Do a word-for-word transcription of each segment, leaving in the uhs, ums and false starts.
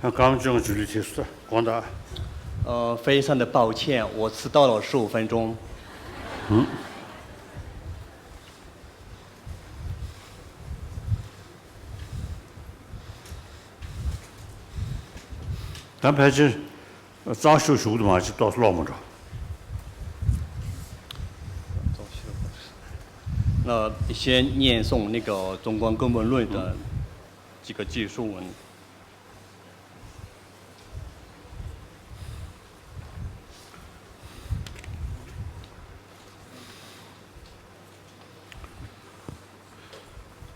གང་བྱུང་ཇུ་ལི་ཐེ་སུ་དགོངས་དག་ཨ། 非常的抱歉，我迟到了十五分钟。ད་ཕལ་ཆེར་རྩ་ཤོག་ཞུགས་དུ་མ་ཅིག་ཏོག་ཙམ་ཀློག་མ་འགྲོ། 那先念诵那个《中观根本论》的几个记述文。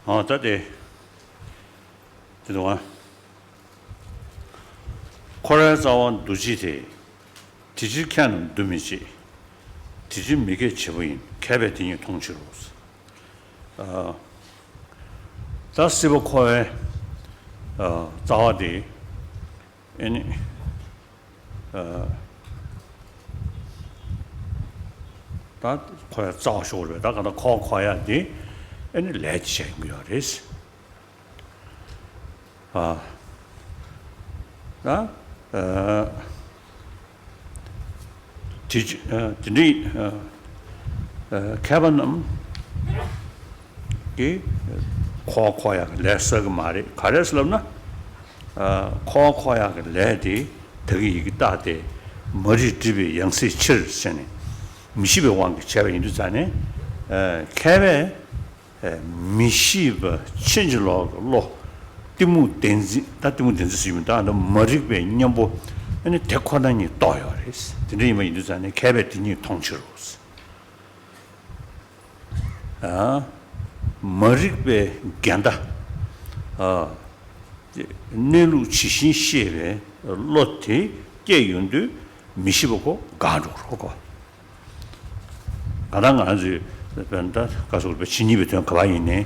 ཨ་ད་དེ། དེ་དང་། འཁོར་བའི་རྩ་བ་འདུ་བྱེད་དེ། དེ་ཕྱིར་ཁྱེད་རྣམས་འདུ་མི་བྱེད། དེ་ཕྱིར་མི་སྐྱེ་བྱེད་པ་ཡིན། མཁས་པས་དེ་ཉིད་མཐོང་ཕྱིར་རོ། ཨ། ད་སྲིད་པ་འཁོར་བའི་ཨ་རྩ་བ་དེ་ཨེ་ནི་ཨ་ད་འཁོར་བའི་རྩ་བ་ཤོར་བས་ད་ག་ད་འཁོར་འཁོར་ཡ་དེ་ཨེ་ནི་ལས་དེ་བྱས་ཡོང་གི་ཡོད་རེད། ཨ། ད། ཨ། དེ་ཅི་ཨ། དེ་འདྲའི་ཨ། ཨ། མཁས་པ་རྣམས་ཀྱིས་འཁོར་འཁོར་ཡག་གི་ལས་བསགས་ཀྱི་མ་རེད། ག་རེ་ཟེར་ལབ་ན། ཨ། འཁོར་འཁོར་ཡག་གི་ལས་དེ་བདག་གིས་ཡི་གེ་བཏགས་ཏེ་མ་རིག་སྒྲིབ་པའི་ཡང་སྲིད་ཕྱིར་ཟེར་ནས་མི་ཤེས་པའི་དབང་གིས་བྱས་པ་ཡིན་དུས་ཙང་ནས། ཨ། མཁས་པས། མི་ཤེས་པ་ཕྱིན་ཅི་ལོག་གི་བློ། གཏི་མུག་བདེན་འཛིན། ད་གཏི་མུག་བདེན་འཛིན་ཟེར་གྱི་མི་འདུག་ཨ་ནི་མ་རིག་པའི་གཉེན་པོ་ཨ་ནི་དེ་ཁོ་ན་ཉིད་རྟོགས་ཡོད་རེད། དེ་འདྲ་ཡིན་པ་ཡིན་དུས་ཙང་ནས་མཁས་པས་དེ་ཉིད་མཐོང་ཕྱིར་རོ། ཨ། མ་རིག་པའི་འགལ་ཟླ། ཨ། གནས་ལུགས་ཇི་བཞིན་ཤེས་པའི་བློ་དེ་སྐྱེས་ཡོང་དུས་མི་ཤེས་པ་ཁོ་འགག་འགྲོ་རོགས་གོ། གང་ལྟར་ང་ཚོས་བོད་ད་བཀའ་ཟུར་པའི་ཇི་སྙེད་པའི་དོན་ག་པར་ཡིན་ནའི་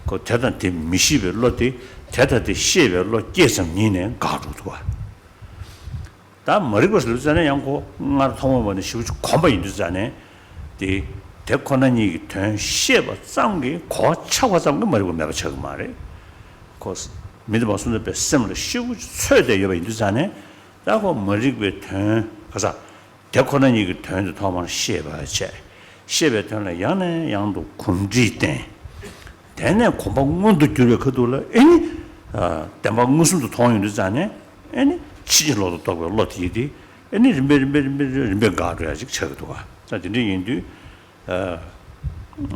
ཁོ་དེ་དང་དེ་མི་ཤེས་པའི་བློ་དེ་དེ་དང་དེ་ཤེས་པའི་བློ་སྐྱེས་ཙམ་ཉིད་ནས་འགག་འགྲོ་འདུག་བ། ད་མ་རིག་པ་ཟེར་ཙང་ནས་ཡང་ཁོ་སྔར་ཐོག་མ་བ་ནས་ཞེ་པོ་ཅིག་གོམས་པ་ཡིན་དུས་ཙང་ནས་དེ་དེ་ཁོ་ན་ཉིད་ཀྱི་དོན་ཤེས་པ་ཙམ་གྱིས་གོ་བ་ཆགས་པ་ཙམ་གྱིས་མ་རིག་པ་མེད་པ་ཆགས་ཀྱི་མ་རེད། ཁོ་མི་དེ་མ་སོང་ནས་པའི་སེམས་ལ་ཤེས་པོ་ཅིག་ཚོད་བསྡད་ཡོད་པ་ཡིན་དུས་ཙང་ནས་ད་ཁོ་མ་རིག་པའི་དོན་ག་ས། དེ་ཁོ་ན་ཉིད་ཀྱི་དོན་དུ་ཐོག་མར་ཤེས་པར་བྱས། ཤེས་པའི་དོན་ལ་ཡང་ནས་ཡང་དུ་གོམས་འདྲིས་བསྟེན། དེ་ནས་གོམས་པ་མངོན་དུ་གྱུར་བའི་ཁ་ཐུག་ལ་ཨེ་ནི། ཨ། བདེན་པ་མངོན་སུམ་དུ་མཐོང་ཡོང་དུས་ཙང་ནས་ཨེ་ནི་ཕྱིན་ཅི་ལོག་ཏུ་རྟོགས་པའི་བློ་དེ་ཡིས་དེ་ཨེ་ནི་རིམ་པས་རིམ་པས་རིམ་པས་རིམ་པས་འགག་འགྲོ་ཡ་ཅིག་ཆགས་ཀྱི་འདུག་ག་ད་དེ་འདྲ་ཡིན་དུས། ཨ།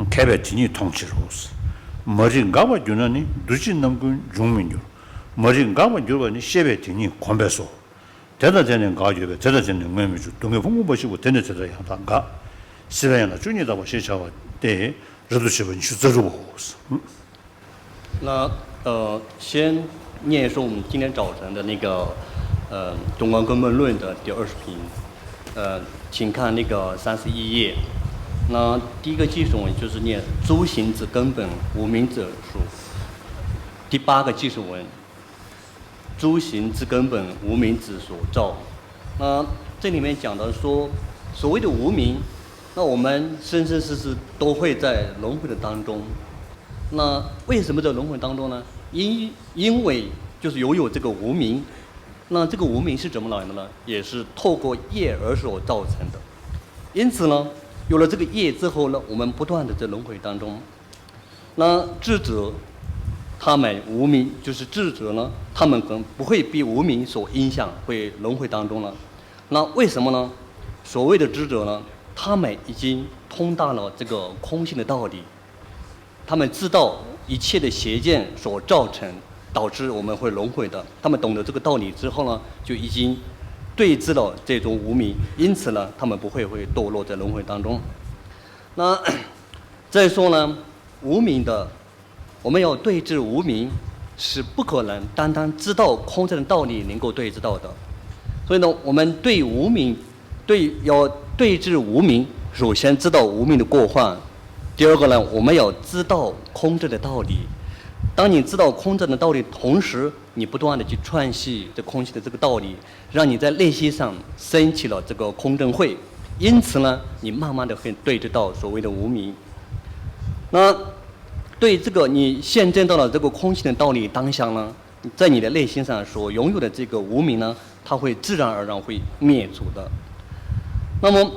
མཁས་པས་དེ་ཉིད་མཐོང་ཕྱིར་རོ། མ་རིག་འགག་པར་གྱུར་ན་ནི་འདུ་བྱེད་རྣམ་ཀུན་འབྱུང་མི་འགྱུར། མ་རིག་འགག་པར་གྱུར་པ་ནི་ཤེས་པས་དེ་ཉིད་གོམས་པས་སོ། དེ་དང་དེ་ནི་འགག་གྱུར་པས་དེ་དང་དེ་ནི་ངོས་མི་འཇུག་སྡུག་བསྔལ་ཕུང་པོ་འབའ་ཞིག་པོ་དེ་ནི་དེ་དང་ཡང་དག་འགག་སྲིད་པའི་ཡན་ལག་བཅུ་གཉིས་དག་པ་ཞེས་བྱ་བ་སྟེ། རབ་ཏུ་བྱེད་པ་ཉི་ཤུ་རྩ་དྲུག་པའོ། 那呃，先念诵我们今天早晨的那个呃《中观根本论》的第二十品，呃，请看那个三十一页。那第一个偈颂文就是念“诸行之根本，无明者属”。第八个偈颂文，诸行之根本，无明者所造。那这里面讲的说，所谓的无明，那我们生生世世都会在轮回的当中。那为什么在轮回当中呢？因因为就是拥有这个无明，那这个无明是怎么来的呢？也是透过业而所造成的。因此呢，有了这个业之后呢，我们不断的在轮回当中。那智者，他们无明，就是智者呢，他们可能不会被无明所影响，会轮回当中了。那为什么呢？所谓的智者呢，他们已经通达了这个空性的道理，他们知道一切的邪见所造成，导致我们会轮回的。他们懂得这个道理之后呢，就已经对治了这种无明，因此呢，他们不会会堕落在轮回当中。那再说呢，无明的，我们要对治无明，是不可能单单知道空性的道理能够对治到的。所以呢，我们对无明，对，要对治无明，首先知道无明的过患。第二个呢，我们要知道空性的道理。当你知道空性的道理同时，你不断的去串习这空性的这个道理，让你在内心上升起了这个空正慧。因此呢，你慢慢的会对治到所谓的无明。那对这个你现证到了这个空性的道理当下呢，在你的内心上所拥有的这个无名呢，它会自然而然会灭除的。那么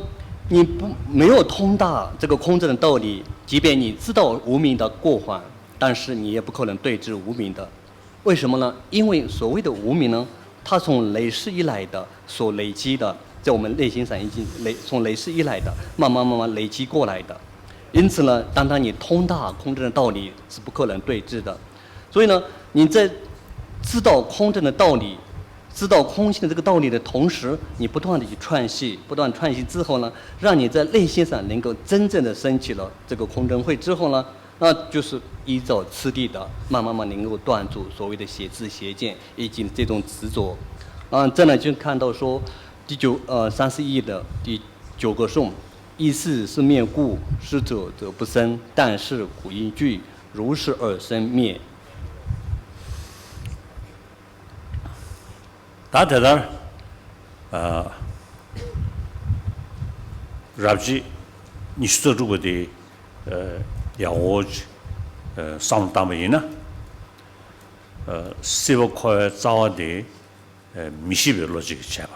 你不没有通达这个空正的道理，即便你知道无名的过患，但是你也不可能对治无名的。为什么呢？因为所谓的无名呢，它从累世以来的所累积的，在我们内心上已经累从累世以来的慢慢慢慢累积过来的。因此呢，单单你通达空正的道理是不可能对治的。所以呢，你在知道空正的道理，知道空性的这个道理的同时，你不断的去串习，不断串习之后呢，让你在内心上能够真正的升起了这个空正慧之后呢，那就是依照次第的，慢慢慢能够断除所谓的邪知邪见以及这种执着。啊，再呢，就看到说第九呃三十一的第九个颂，一世是灭故，失者则不生，但是苦因聚，如是而生灭。ད་དེ་ལྟར། ཨ། རབ་བྱེད་ཉི་ཤུ་རྩ་དྲུག་པ་དེ། ཨ། ཡག་པོ་ཅིག་ཨ། བསམ་བློ་བཏང་པ་ཡིན་ན། ཨ། སྲིད་པ་འཁོར་བའི་རྩ་བ་དེ། ཨ། མི་ཤེས་པའི་བློ་གཅིག་གིས་བྱས་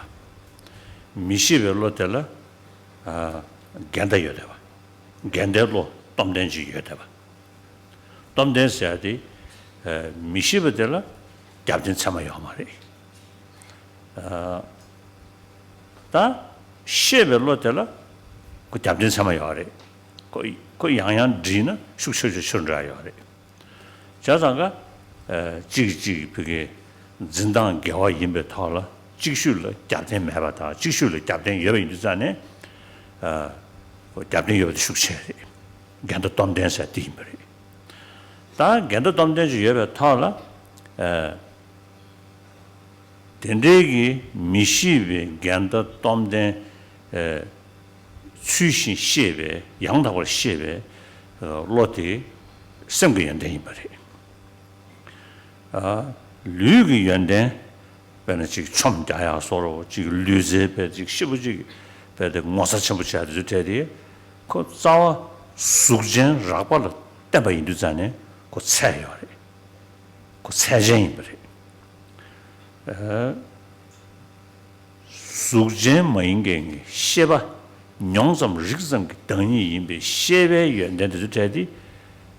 པ། མི་ཤེས་པའི་བློ་དེ་ལ། ཨ། འགལ་ཟླ་ཡོད་བསྡད་པ། འགལ་ཟླའི་བློ་སྟོབས་ལྡན་ཅིག་ཡོད་བསྡད་པ། སྟོབས་ལྡན་ཟེར་ཡ་དེ། ཨ། མི་ཤེས་པ་དེ་ལ་རྒྱབ་རྟེན་ཚད་མ་ཡོད་མ་རེད། ཨ། ད་ཤེས་པའི་བློ་དེ་ལ་ཁོ་རྒྱབ་རྟེན་ཚད་མ་ཡོད་རེད། ཁོ་ཁོ་ཡང་ཡང་འདྲིས་ན་ཤུགས་ཆེ་ཆེ་ཆེར་འགྲོ་ཡ་ཡོད་རེད། བྱས་ཙང་ཀ་ཨ། གཅིག་གིས་གཅིག་གི་ཕ་གི་འཛིན་སྟངས་འགལ་བ་ཡིན་པའི་ཐོག་ལ་གཅིག་ཤོས་ལ་རྒྱབ་རྟེན་མེད་པ་དང་། གཅིག་ཤོས་ལ་རྒྱབ་རྟེན་ཡོད་པ་ཡིན་དུས་ཙང་ནས། ཨ། རྒྱབ་རྟེན་ཡོད་པ་དེ་ཤུགས་ཆེ་རེད། འགལ་ཟླ་སྟོབས་ལྡན་ཟེར་དེ་ཡིན་པ་རེད། ད་འགལ་ཟླ་སྟོབས་ལྡན་ཅིག་ཡོད་པའི་ཐོག་ལ། ཨ། དེ་འདྲའི་གི་མི་ཤེས་པའི་འགལ་ཟླ་སྟོབས་ལྡན། ཨ། ཚུལ་བཞིན་ཤེས་པའི། ཡང་དག་པར་ཤེས་པའི། ཨ། བློ་དེ་སེམས་ཀྱི་ཡོན་ཏན་ཡིན་པ་རེད། ཨ། ལུས་ཀྱི་ཡོན་ཏན། དཔེར་ན་ཅིག་ཆོམ་རྒྱག་ཡག་བཟོ་འདྲ་བོ། ཅིག་ལུས་རྩལ་དཔེ་ཅིག་ཤེས་པོ་ཅིག་དཔེ་དེ་ངོ་ཚ་ཆེན་པོ་བྱས་དུས་ཚོད་དེ། ཁོ་རྩ་བ་གཟུགས་ཅན་རགས་པ་ལ་བརྟེན་པ་ཡིན་དུས་ཙང་ནས་ཁོ་ཚད་ཡོད་རེད། ཁོ་ཚད་ཅན་ཡིན་པ་རེད། ཨ། གཟུགས་ཅན་མ་ཡིན་མཁན་གྱི་ཤེས་པ། མྱོང་ཙམ་རིག་ཙམ་གྱི་བདག་ཉིད་ཡིན་པའི་ཤེས་པའི་ཡོན་ཏན་དེ་ཚོ་བྲལ་ཏེ།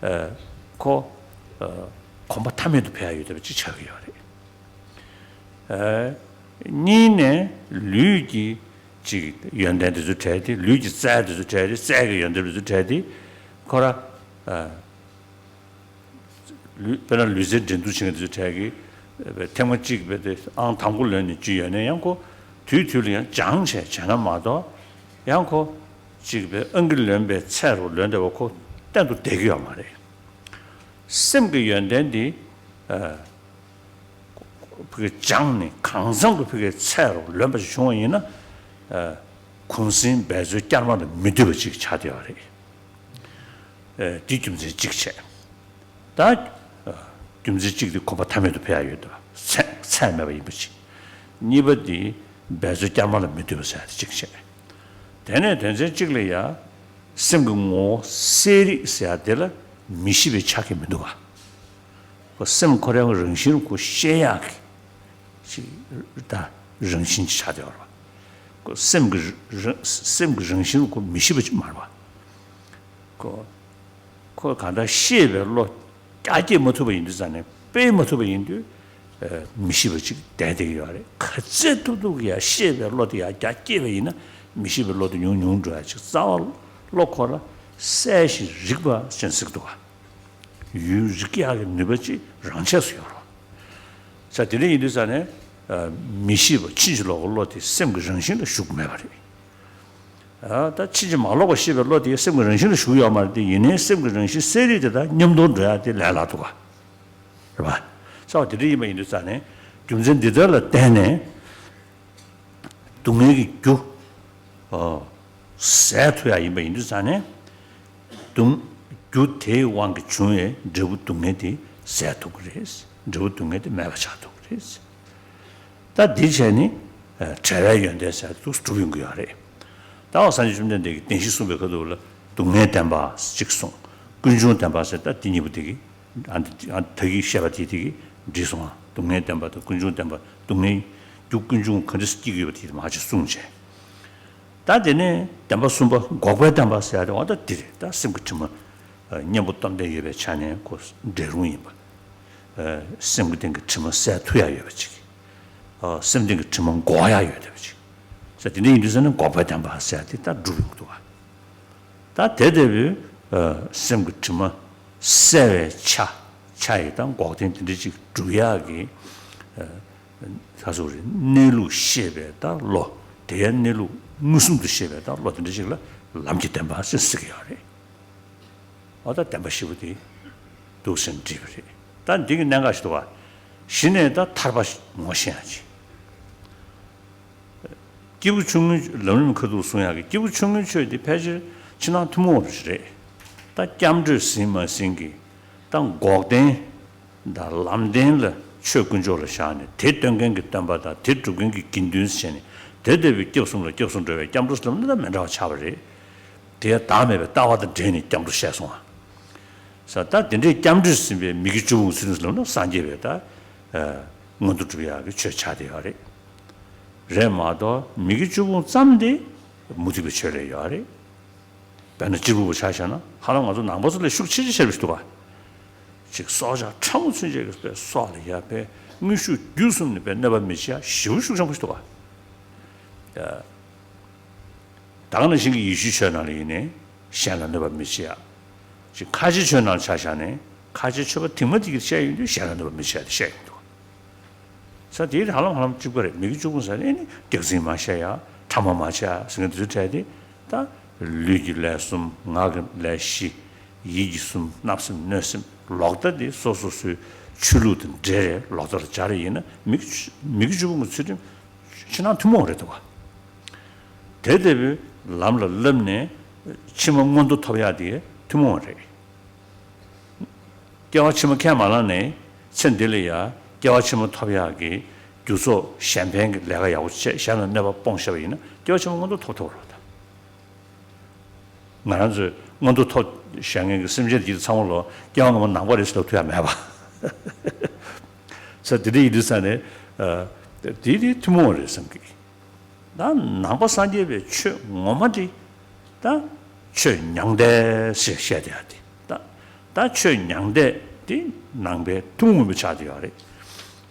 ཨ། ཁོ། ཨ། གོམས་པ་མཐའ་མེད་དུ་འཕེལ་ཡ་ཡོད་བསྡད་པ་ཅིག་ཆགས་ཀྱི་ཡོད་རེད། ཨ། གཉིས་ནས་ལུས་ཀྱི་ཅིག་ཡོན་ཏན་དེ་ཚོ་བྲལ་ཏེ། ལུས་ཀྱི་རྩལ་དེ་ཚོ་བྲལ་ཏེ། རྩལ་གྱི་ཡོན་ཏན་དེ་ཚོ་བྲལ་ཏེ། ཁོ་ར། ཨ། ལུས། དཔེར་ན་ལུས་རྩལ་འགྲན་བསྡུར་བྱེད་མཁན་དེ་ཚོ་གྲས་ཀྱིས་ཐེངས་མ་གཅིག་བྱས་ཏེ་ཨང་དང་པོ་ལོན་ནས་ཅིག་ཡོད་ན་ཡང་། ཁོ་དུས་དུས་ལ་ཡང་སྦྱངས་བྱས་བྱས་ན་མ་གཏོགས། ཡང་ཁོ་གཅིག་བྱས་ཨང་ཀི་ལོན་པའི་ཚད་རུ་ལོན་བསྡད་པ་ཁོ་གཏན་དུ་བསྡད་ཀྱི་ཡོད་མ་རེད། སེམས་ཀྱི་ཡོན་ཏན་འདི། ཨ། ཕ་གི་སྦྱངས་ནས་གང་འཚམ་དུ་ཕ་གི་ཚད་རུ་ལོན་པ་ཞིག་བྱུང་བ་ཡིན་ན། ཨ། གུང་གསེང་འབད་རྩོལ་བསྐྱར་མ་ལ་མི་ལྟོས་པ་ཅིག་ཆགས་བསྡད་ཡོད་རེད། ཨ། འདི་རྒྱུ་མཚན་གཅིག་བྱས། ད། ཨ། རྒྱུ་མཚན་གཅིག་དེ་གོམས་པ་མཐའ་མེད་དུ་འཕེལ་ཡ་ཡོད་དོ། ཚད་ཚད་མེད་པ་ཡིན་པ་ཅིག་གཉིས་པ་དེ་འབད་རྩོལ་བསྐྱར་མ་ལ་མི་ལྟོས་པ་ཟེར་ཡ་དེ་གཅིག་བྱས། དེ་ནས་དོན་ཚན་གཅིག་ལ་ཡ། སེམས་ཀྱི་ངོ་བོ་གསལ་རིག་ཟེར་ཡ་དེ་ལ་མི་ཤེས་པའི་ཆ་གི་མི་འདུག་ག་ཁོ་སེམས་ཁོ་རང་གི་རང་བཞིན་ཁོ་ཤེས་ཡག་གི་ཅིག་ད་རང་བཞིན་ཅིག་ཆགས་བསྡད་ཡོད་རེད་པ། ཁོ་སེམས་ཀྱི་རང་སེམས་ཀྱི་རང་བཞིན་ཁོ་མི་ཤེས་པ་ཅིག་མ་རེད་པ། ཁོ་ཁོ་གང་ལྟར་ཤེས་པའི་བློ་རྒྱ་སྐྱེད་མ་ཐུབ་པ་ཡིན་དུས་ཙང་ནས། སྤེལ་མ་ཐུབ་པ་ཡིན་དུས། ཨ། མི་ཤེས་པ་ཅིག་བསྡད་བསྡད་ཀྱི་ཡོད་རེད། ག་ཚད་ཐུབ་ཐུབ་ཀྱིས་ཡ་ཤེས་པའི་བློ་དེ་ཡ་རྒྱ་བསྐྱེད་པ་ཡིན་ན་མི་ཤེས་པའི་བློ་དེ་ཉུང་ཉུང་འགྲོ་ཡ་ཅིག་རྩ་བ་བློ་ཁོ་ལ་གསལ་ཞིང་རིག་པ་ཅན་ཟེར་གི་འདུག་ག་ཡུན་རིང་ཡག་གི་ནུས་པ་ཅིག་རང་ཆས་སུ་ཡོད་རེད། ས་དེ་འདྲ་ཡིན་དུས་ཙང་ནས། ཨ། མི་ཤེས་པ་ཕྱིན་ཅི་ལོག་གི་བློ་དེ་སེམས་ཀྱི་རང་བཞིན་ལ་ཞུགས་མེད་པ་རེད། ཨ། ད་ཕྱིན་ཅི་མ་ལོག་པ་ཤེས་པའི་བློ་དེ་སེམས་ཀྱི་རང་བཞིན་ལ་ཞུགས་ཡོད་མ་རེད་དེ། ཡིན་ནའི་སེམས་ཀྱི་རང་བཞིན་གསལ་རིག་དེ་དང་མཉམ་དུ་འགྲོ་ཡ་དེ་ལས་སླ་འདུག་ག་རེད་པ། ས་བ་དེ་འདྲ་ཡིན་པ་ཡིན་དུས་ཙང་ནས། རྒྱུ་མཚན་འདི་ལྟར་ལ་བརྟེན་ནས། སྡུག་བསྔལ་གྱི་རྒྱུ། ཨོ། ཟད་ཐུབ་ཡ་ཡིན་པ་ཡིན་དུས་ཙང་ནས། སྡུག་རྒྱུ་དེའི་དབང་གིས་བྱུང་བའི་འབྲས་བུ་སྡུག་བསྔལ་དེ་ཟད་ཐུབ་ཀྱི་རེད། འབྲས་བུ་སྡུག་བསྔལ་དེ་མེད་པ་ཆགས་ཐུབ་ཀྱི་རེད། ད་འདི་བྱས་ནས། ཨ། བྲལ་བའི་ཡོན་ཏན་ཟེར་དུ་གྲུབ་ཡོང་གི་ཡོད་རེད། ད་འོ་སངས་རྒྱས་བཅོམ་ལྡན་འདས་ཀྱིས་བདེན་བཞི་གསུངས་པའི་ཁ་ཐུག་ལ་སྡུག་བསྔལ་བདེན་པ་གཅིག་གསུངས། ཀུན་འབྱུང་བདེན་པ་ཟེར། ད་འདི་གཉིས་པོ་དེ་གི། ཨ། ད་གིན་བཤད་པ་དེ་དེ་གི་འགྲིག་སོང་ཨ། སྡུག་བསྔལ་བདེན་པ་དང་ཀུན་འབྱུང་བདེན་པ། སྡུག་བསྔལ་རྒྱུ་ཀུན་འབྱུང་ག་འདྲ་སྐྱེ་གི་ཡོད་པ་དེ་མར་ཅིག་གསུངས་བྱས། ད་དེ་ནས་བདེན་པ་གསུམ་པ་འགོག་པའི་བདེན་པ་ཟེར་ཡ་དེ་འོ་ད་འདི་རེད། ད་སེམས་ཀྱི་དྲི་མ་གཉེན་པོ་སྟོབས་ལྡན་ཡོད་པའི་ཆ་ནས་ཁོ་འབྲལ་རུང་ཡིན་པ། སེམས་ཀྱི་སྟེང་གི་དྲི་མ་བསལ་ཐུབ་ཡ་ཡོད་པ་ཅིག་སེམས་སྟེང་གི་དྲི་མ་འགོག་ཡ་ཡོད་བསྡད་པ་ཅིག་ཟེར། དེ་འདྲ་ཡིན་དུས་ཙ་ན་འགོག་པའི་བདེན་པ་ཟེར་ཡ་དེ་ད་འགྲུབ་ཡོང་གི་འདུག་བ། ད་དེ་ལྟ་བུའི་ཨ་སེམས་ཀྱི་དྲི་མ་བསལ་བའི་ཆ། ཆ་ཡི་དང་འགོག་བདེན་དེ་འདྲ་ཅིག་སྒྲུབ་ཡག་གི་ཨ་ད་སོ་རེ་གནས་ལུགས་ཤེས་པའི་ད་བློ། དེ་ཡང་གནས་ལུགས་མངོན་སུམ་དུ་ཤེས་པའི་ད་བློ་དེ་འདྲ་ཅིག་ལ་ལམ་གྱི་བདེན་པ་ཟེར་ཟེར་གྱི་ཡོད་རེད། འོ་ད་བདེན་པ་བཞི་པོ་དེ་འདུག་སེ་འགྲིག་པ་རེད། ད་འདི་གི་གནད་འགག་ཞིག་འདུག་བ། གཞི་ནས་ད་ཐར་པ་ངོ་ཤེས་ཡག་ཅིག་སྐྱེས་བུ་ཆུང་ངུའི་ལམ་རིམ་ཁ་ཐུག་གསུང་ཡག་གི་སྐྱེས་བུ་ཆུང་ངུའི་ཆོས་འདི་ཕལ་ཆེར་ཕྱི་ནང་ཐུན་མོང་བ་རེད། ད་སྐྱབས་འགྲོས་ཟིན་མ་ཟིན་གྱི་ད་འགོག་བདེན་དང་ལམ་བདེན་ལ་ཆོས་དཀོན་མཆོག་ལ་བཞག་ནས་དེ་སྟོན་མཁན་གྱི་སྟོན་པ་དང་དེ་སྒྲུབ་མཁན་གྱི་དགེ་འདུན་ཟེར་ནས་དེ་ལྟ་བུའི་སྐྱབས་གསུམ་ལ་སྐྱབས་སུ་འགྲོ་བའི་སྐྱབས་འགྲོ་ཟེར་ལབ་ན་ད་མི་འདྲ་བ་ཆགས་པ་རེད། དེ་བདག་མེད་པའི་ལྟ་བ་དང་འབྲེལ་ནས་སྐྱབས་འགྲོ་བཤད་སོང་ཨ། ས་ད་དེ་འདྲའི་སྐྱབས་འགྲོས་ཟིན་པའི་མི་དགེ་བཅུ་སྤོང་གི་ཚུལ་ཁྲིམས་ལབ་ན་སངས་རྒྱས་པའི་ད་ཨ་མངོན་མཐོ་སྒྲུབ་ཡག་གི་ཆོས་ཆགས་བསྡད་ཡོད་རེད། རེད་མ་གཏོགས་མི་དགེ་བཅུ་སྤོང་ཙམ་དེ་མུ་སྟེགས་པའི་ཆོས་ལས་ཡོད་རེད། དཔེར་ན་གཅེར་བུ་པོ་ཆ་བཞག་ན་ཧ་ལམ་ང་ཚོ་ནང་པ་ཚོ་ལས་ཤུགས་ཆེ་ཆེ་ཆེ་རུ་འདུག་ག་ཅིག་སྲོག་ཆགས་ཕྲ་མོ་ཚུན་ཆད་ཀྱི་དཔེ་སྲོག་ལ་ཡ་དཔེ་དངོས་ཤུགས་བརྒྱུད་གསུམ་ནས་དཔེ་གནོད་པ་མི་བྱེད་ཡ་ཞེ་པོ་ཤུགས་ཆེན་པོ་ཞིག་འདུག་ག་ད་ག་ནང་བཞིན་གྱི་ཡེ་ཤུའི་ཆོས་ནང་ལ་ཡིན་ནའི་གཞན་ལ་གནོད་པ་མི་བྱེད་ཡ། ཅིག་ཁ་ཆེའི་ཆོས་ནང་ཆ་བཞག་ནས་ཁ་ཆེའི་ཆོས་པ་དེ་མ་དེ་གིས་བཤད་ཡོང་དུས་གཞན་ལ་གནོད་པ་མི་བྱེད་ཡ་དེ་བཤད་ཡོང་འདུག་ས་དེའི་ཧ་ལམ་ཧ་ལམ་གཅིག་པ་རེད། མི་དགེ་བཅུ་སྤོང་ཟེར་ནས་ནི་སྐྱག་རྫུན་མ་བཤད་ཡ། ཕྲ་མ་མ་བྱེད་ཡ་ཟེར་མཁན་དེ་ཚོའི་གྲས་དེ་ད་ལུས་ཀྱི་ལས་གསུམ། ངག་གི་ལས་བཞི། ཡིད་ཀྱི་གསུམ། བརྣབ་སེམས་གནོད་སེམས། ལོག་ལྟ་དེ་སོ་སོ་སོའི་ཆོས་ལུགས་དང་འབྲེལ་རེད། ལོག་ལྟ་ལ་སྦྱར་རེ་ཡིན་ན་མི་དགེ་མི་དགེ་བཅུ་སྤོང་གི་ཚུལ་ཁྲིམས་ཕྱི་ནང་ཐུན་མོང་རེད་འདུག་ག་དེ་ལྟ་བུའི་ལམ་ལ་བསླབས་ནས་ཕྱི་མ་མངོན་མཐོ་ཐོབ་ཡག་དེ་ཐུན་མོང་རེད། སྐྱེ་བ་ཕྱི་མ་ཁས་མ་བླངས་ནས་ཚེ་འདི་ལ་ཡ་སྐྱེ་བ་ཕྱི་མ་ཐོབ་ཡག་གི་རྒྱུ་ཚོགས་གཞན་ཕན་གྱི་ལས་ཀ་ཡག་པོ་བྱས་གཞན་ལ་གནོད་པ་སྤོང་ཤེས་པ་ཡིན་ན་སྐྱེ་བ་ཕྱི་མ་མངོན་མཐོ་ཐོབ་ཐུབ་རེད་ད། ང་རང་ཚོས་མངོན་མཐོ་ཐོབ་བཞག་མཁན་གྱི་སེམས་ཅན་དེ་ཚང་མ་ལོ་སྐྱེ་བ་སྔ་མ་ནང་པ་རེད་ཟེར་ལབ་ཐུབ་ཡ་མེད་པ། ས་དེ་འདྲ་ཡིན་དུས་ས་ནས་ཨ་དེ་དེ་ཐུན་མོང་རེད་བསམ་གི། ད་ནང་པ་སངས་རྒྱས་པའི་ཆོས་ངོ་མ་དེ་ད་ཆོས་མྱང་འདས་ཞེས་བཤད་བསྡད་ཡ་དེ་ད་ད་ཆོས་མྱང་འདས་དེ་ནང་པའི་ཐུན་མོང་མ་ཆགས་བསྡད་ཡོད་རེད།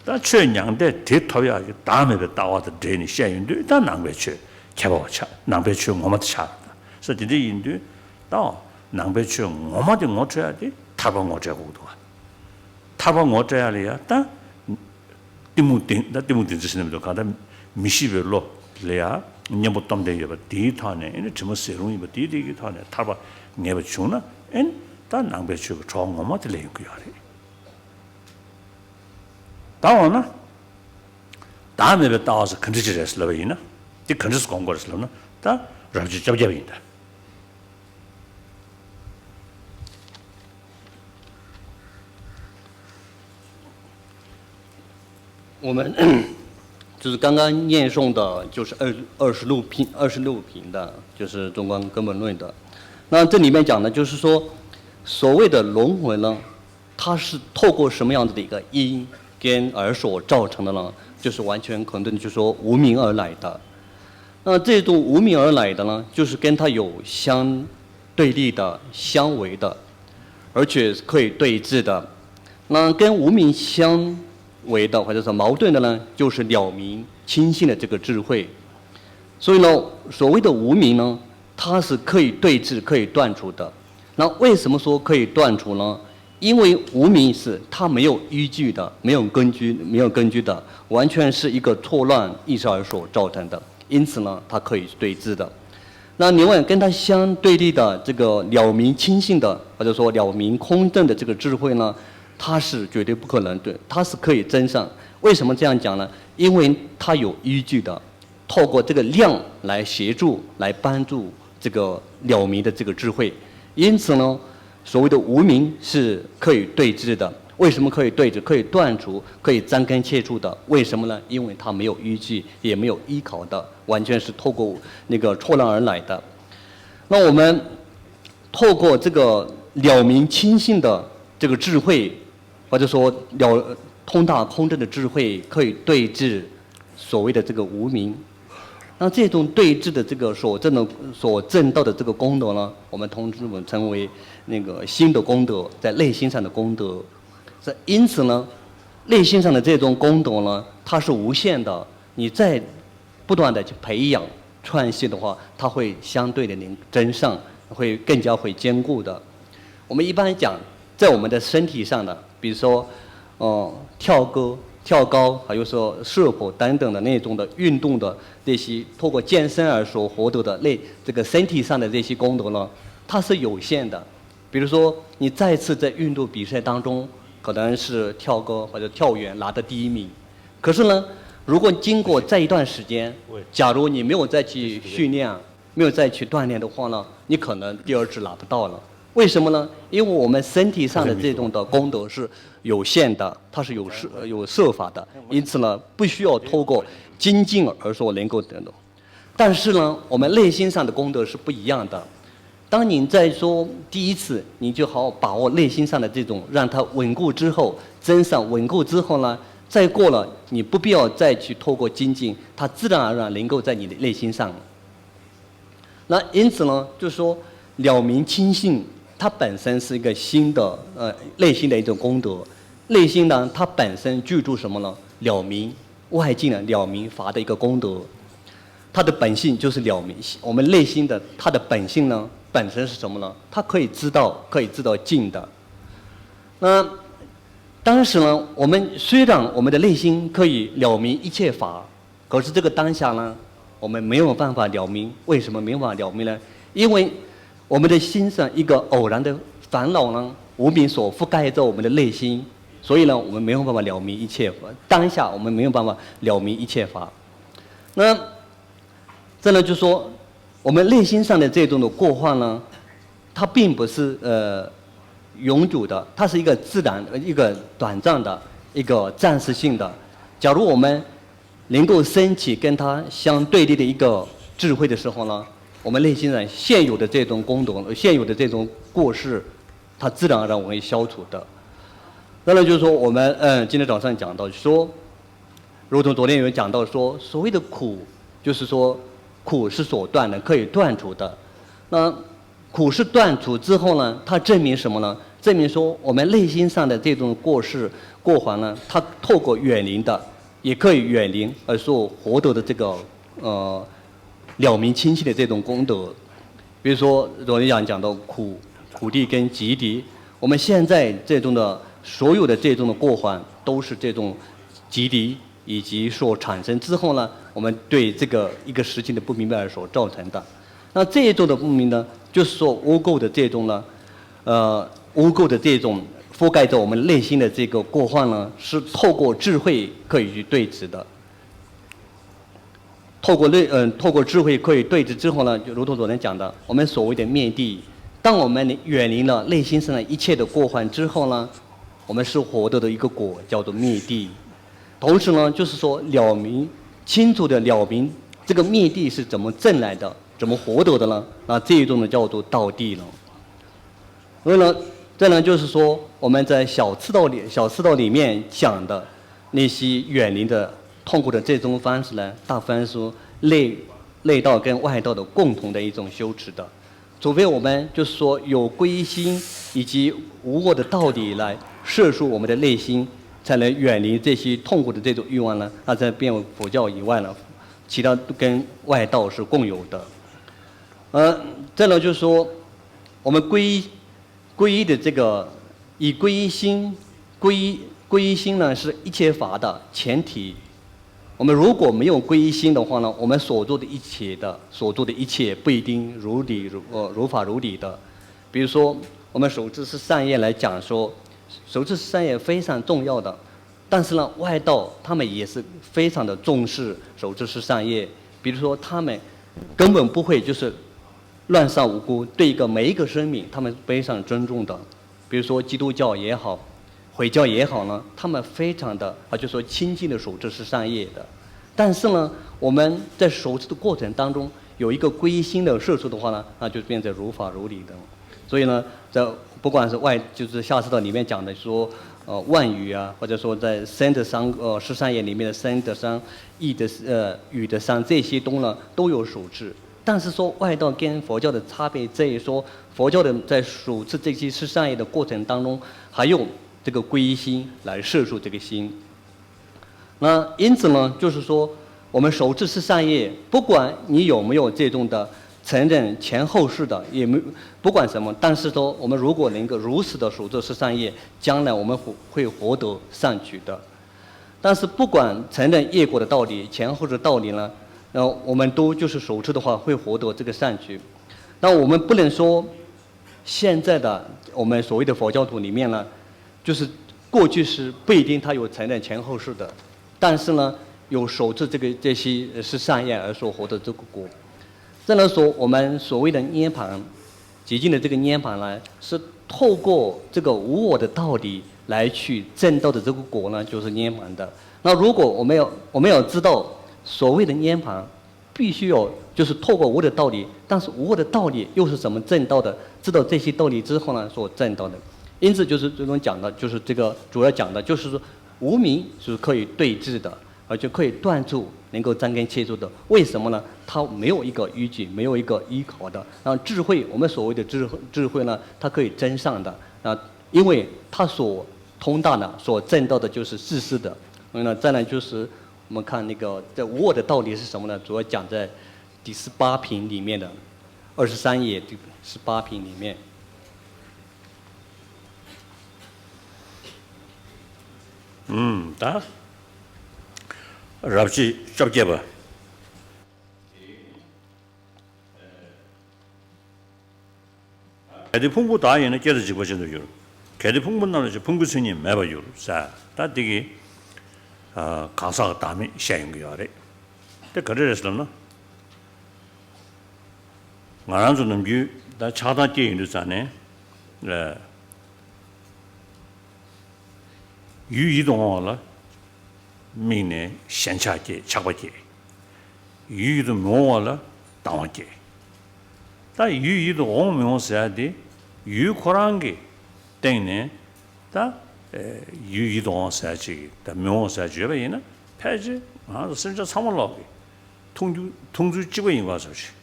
ད་ཆོས་མྱང་འདས་དེ་ཐོབ་ཡག་གི་བདག་མེད་པའི་ལྟ་བ་དང་འབྲེལ་ནས་བཤད་ཡོང་དུས་ད་ནང་པའི་ཆོས་ཁྱད་པར་བ་ཆགས། ནང་པའི་ཆོས་ངོ་མ་དེ་ཆགས་རེད། ས་དེ་འདྲ་ཡིན་དུས་ད་ནང་པའི་ཆོས་ངོ་མ་དེ་ངོ་འཕྲོད་ཡག་དེ་ཐར་པ་ངོ་འཕྲོད་དགོས་འདུག་ཐར་པ་ངོ་སྤྲད་ཡ་ལ་ཡ་ད་གཏི་མུག་བདེན་ད་གཏི་མུག་བདེན་ཚིག་ཟེར་ནས་མི་འདུག་གང་ལྟར་མི་ཤེས་པའི་བློ་ལ་ཡ་གཉེན་པོ་སྟོབས་ལྡན་ཡོད་པ་དེའི་ཐོག་ནས་ཨེ་ནི་དྲི་མ་ཟད་རུང་ཡིན་པ་དེའི་དེ་གི་ཐོག་ནས་ཐར་པ་ངེས་པ་བྱུང་ན་ཨེ་ནི་ད་ནང་པའི་ཆོས་ཀྱི་གྲོགས་ངོ་མ་དེ་ལས་ཡོང་གི་ཡོད་རེད། ད་འོ་ན་བདག་མེད་པའི་ལྟ་བ་ཟེར་ག་འདྲ་ཅིག་རེད་ཟེར་ལབ་པ་ཡིན་ན་དེ་ག་འདྲ་ཟེར་སྒོམ་དགོས་རེད་ཟེར་ལབ་ན་ད་རབ་བྱེད་བཅོ་བརྒྱད་པ་ཡིན་ད། 我们就是刚刚念诵的，就是二二十六品，二十六品的，就是中观根本论的。那这里面讲的就是说，所谓的轮回呢，它是透过什么样子的一个因跟而所造成的呢？就是完全肯定，就是说无明而来的。那这种无明而来的呢，就是跟它有相对立的、相违的，而且可以对治的。那跟无明相违的或者是矛盾的呢，就是了明清净的这个智慧。所以呢，所谓的无明呢，它是可以对治、可以断除的。那为什么说可以断除呢？因为无明是它没有依据的、没有根据、没有根据的，完全是一个错乱意识而所造成的，因此呢，它可以对治的。那另外跟它相对立的这个了明清净的，或者说了明空正的这个智慧呢，它是绝对不可能对，它是可以增上。为什么这样讲呢？因为它有依据的，透过这个量来协助、来帮助这个了明的这个智慧。因此呢，所谓的无明是可以对治的。为什么可以对治？可以断除，可以斩根切除的。为什么呢？因为它没有依据，也没有依靠的，完全是透过那个错乱而来的。那我们透过这个了明清净的这个智慧，或者说了，通达空正的智慧可以对治所谓的这个无明。那这种对治的这个所证的所证到的这个功德呢，我们通称称为那个心的功德，在内心上的功德。这因此呢，内心上的这种功德呢，它是无限的。你在不断的去培养创新的话，它会相对的能增上，会更加会坚固的。我们一般讲，在我们的身体上的，比如说，呃，跳高、跳高，还有说射普等等的那种的运动的这些，通过健身而所获得的那这个身体上的这些功能呢，它是有限的。比如说，你再次在运动比赛当中，可能是跳高或者跳远拿的第一名，可是呢，如果经过这一段时间，假如你没有再去训练，没有再去锻炼的话呢，你可能第二次拿不到了。为什么呢？因为我们身体上的这种的功德是有限的，它是有设有设法的，因此呢，不需要透过精进而说能够得到。但是呢，我们内心上的功德是不一样的。当你在说第一次，你就好好把握内心上的这种，让它稳固之后，增上稳固之后呢，再过了，你不必要再去透过精进，它自然而然能够在你的内心上。那因此呢，就是说了明清净，它本身是一个心的呃内心的一种功德。内心呢，它本身具足什么呢？了明，外境的了明法的一个功德。它的本性就是了明，我们内心的它的本性呢，本身是什么呢？它可以知道，可以知道境的。那当时呢，我们虽然我们的内心可以了明一切法，可是这个当下呢，我们没有办法了明。为什么没有办法了明呢？因为我们的心上一个偶然的烦恼呢，无明所覆盖着我们的内心，所以呢，我们没有办法了明一切法。当下我们没有办法了明一切法。那这呢，就说我们内心上的这种的过患呢，它并不是呃永久的，它是一个自然、一个短暂的、一个暂时性的。假如我们能够升起跟它相对立的一个智慧的时候呢，我们内心上现有的这种功德、现有的这种过失，它自然而然会消除的。当然，就是说我们嗯，今天早上讲到说，如同昨天有讲到说，所谓的苦，就是说苦是所断的，可以断除的。那苦是断除之后呢，它证明什么呢？证明说我们内心上的这种过失、过患呢，它透过远离的，也可以远离而所获得的这个呃了明清净的这种功德。比如说昨天讲讲到苦、苦地跟集地，我们现在这种的所有的这种的过患，都是这种集地以及所产生之后呢，我们对这个一个事情的不明白而所造成的。那这一种的不明呢，就是说污垢的这种呢，呃，污垢的这种覆盖着我们内心的这个过患呢，是透过智慧可以去对治的。透过内嗯，透过智慧可以对治之后呢，就如同昨天讲的，我们所谓的灭地，当我们远离了内心上的一切的过患之后呢，我们是获得的一个果叫做灭地。同时呢，就是说了明清楚的了明这个灭地是怎么证来的，怎么获得的呢？那这一种呢叫做道地了。所以呢，这呢就是说我们在小次道里小次道里面讲的那些远离的痛苦的这种方式呢，大部分是内内道跟外道的共同的一种修持的。除非我们就是说有归心以及无我的道理来摄受我们的内心，才能远离这些痛苦的这种欲望呢，那才变为佛教以外呢，其他都跟外道是共有的。呃，再呢就是说，我们皈依皈依的这个以皈依心，皈依皈依心呢是一切法的前提。我们如果没有皈依心的话呢，我们所做的一切的所做的一切不一定如理如呃如法如理的。比如说，我们守持十善业来讲说，守持十善业非常重要的，但是呢，外道他们也是非常的重视守持十善业。比如说，他们根本不会就是乱杀无辜，对一个每一个生命，他们非常尊重的。比如说基督教也好，回教也好呢，他们非常的啊，就说亲近的守持十善业的。但是呢，我们在守持的过程当中，有一个皈依心的摄受的话呢，那就变成如法如理的。所以呢，在不管是外，就是下士道里面讲的说，呃，万语啊，或者说在三的三呃十善业里面的三的善、意的呃语的善这些东呢都有守制。但是说外道跟佛教的差别在于说，佛教的在守制这些十善业的过程当中，还用这个皈依心来摄受这个心。那因此呢，就是说，我们守制十善业，不管你有没有这种的承认前后世的，也没不管什么，但是说我们如果能够如实的守制十善业，将来我们会会获得善举的。但是不管承认业果的道理、前后世道理呢，呃，我们都就是守制的话，会获得这个善举。那我们不能说现在的我们所谓的佛教徒里面呢，就是过去是不一定他有承认前后世的，但是呢，有守制这个这些是善业而所获得这个果。这呢，所我们所谓的涅槃，极尽的这个涅槃呢，是透过这个无我的道理来去证道的这个果呢，就是涅槃的。那如果我们要我们要知道所谓的涅槃，必须要就是透过无的道理，但是无的道理又是怎么证道的？知道这些道理之后呢，所证道的。因此就是这种讲的，就是这个主要讲的就是说，无明是可以对治的，而且可以断除能够占根切除的。为什么呢？它没有一个依据，没有一个依靠的。然后智慧，我们所谓的智慧，智慧呢，它可以增上的。啊，因为它所通达的、所证道的就是自私的。所以呢，再来就是我们看那个这无我的道理是什么呢？主要讲在第十八品里面的二十三页第十八品里面。ཨུམ། ད་རབ་བྱེད་བཅོ་བརྒྱད་པ། གལ་ཏེ་ཕུང་པོ་དག་ཡིན་ན་སྐྱེ་དང་འཇིག་པ་ཅན་དུ་འགྱུར། གལ་ཏེ་ཕུང་པོ་རྣམས་ལ་ཕྱིན་ཕུང་པོའི་མཚན་ཉིད་མེད་པར་འགྱུར་ཟེར། ད་འདི་གི་གང་ཟག་གི་བདག་མེད་བཤད་ཡོང་གི་ཡོད་རེད། དེ་ག་འདྲ་རེད་ཟེར་ལབ་ན། ང་རང་ཚོ་ནམ་རྒྱུན་ད་ཆགས་སྡང་སྐྱེས་ཡོང་དུས་ཙང་ནས། ཡུལ་ཡིད་དུ་འོང་བ་ལ་དམིགས་ནས་ཞེན་ཆགས་སྐྱེ། ཆགས་པ་སྐྱེ། ཡུལ་ཡིད་དུ་མི་འོང་བ་ལ་སྡང་བ་སྐྱེ། ད་ཡུལ་ཡིད་དུ་འོང་མི་འོང་ཟེར་ཡ་དེ་ཡུལ་ཁོ་རང་གི་སྟེང་ནས་ད་ཡུལ་ཡིད་དུ་འོང་ཟེར་ཡ་ཅིག་ད་མི་འོང་ཟེར་ཡ་ཅིག་ཡོད་པ་ཡིན་ན། ཕལ་ཆེར་ང་རང་ཚོ་སེམས་ཅན་ཚང་མ་ལོག་གི་མཐོང་རྒྱུ་མཐོང་ཚུལ་གཅིག་པ་ཡིན་པ་ཙམ་ཞིག་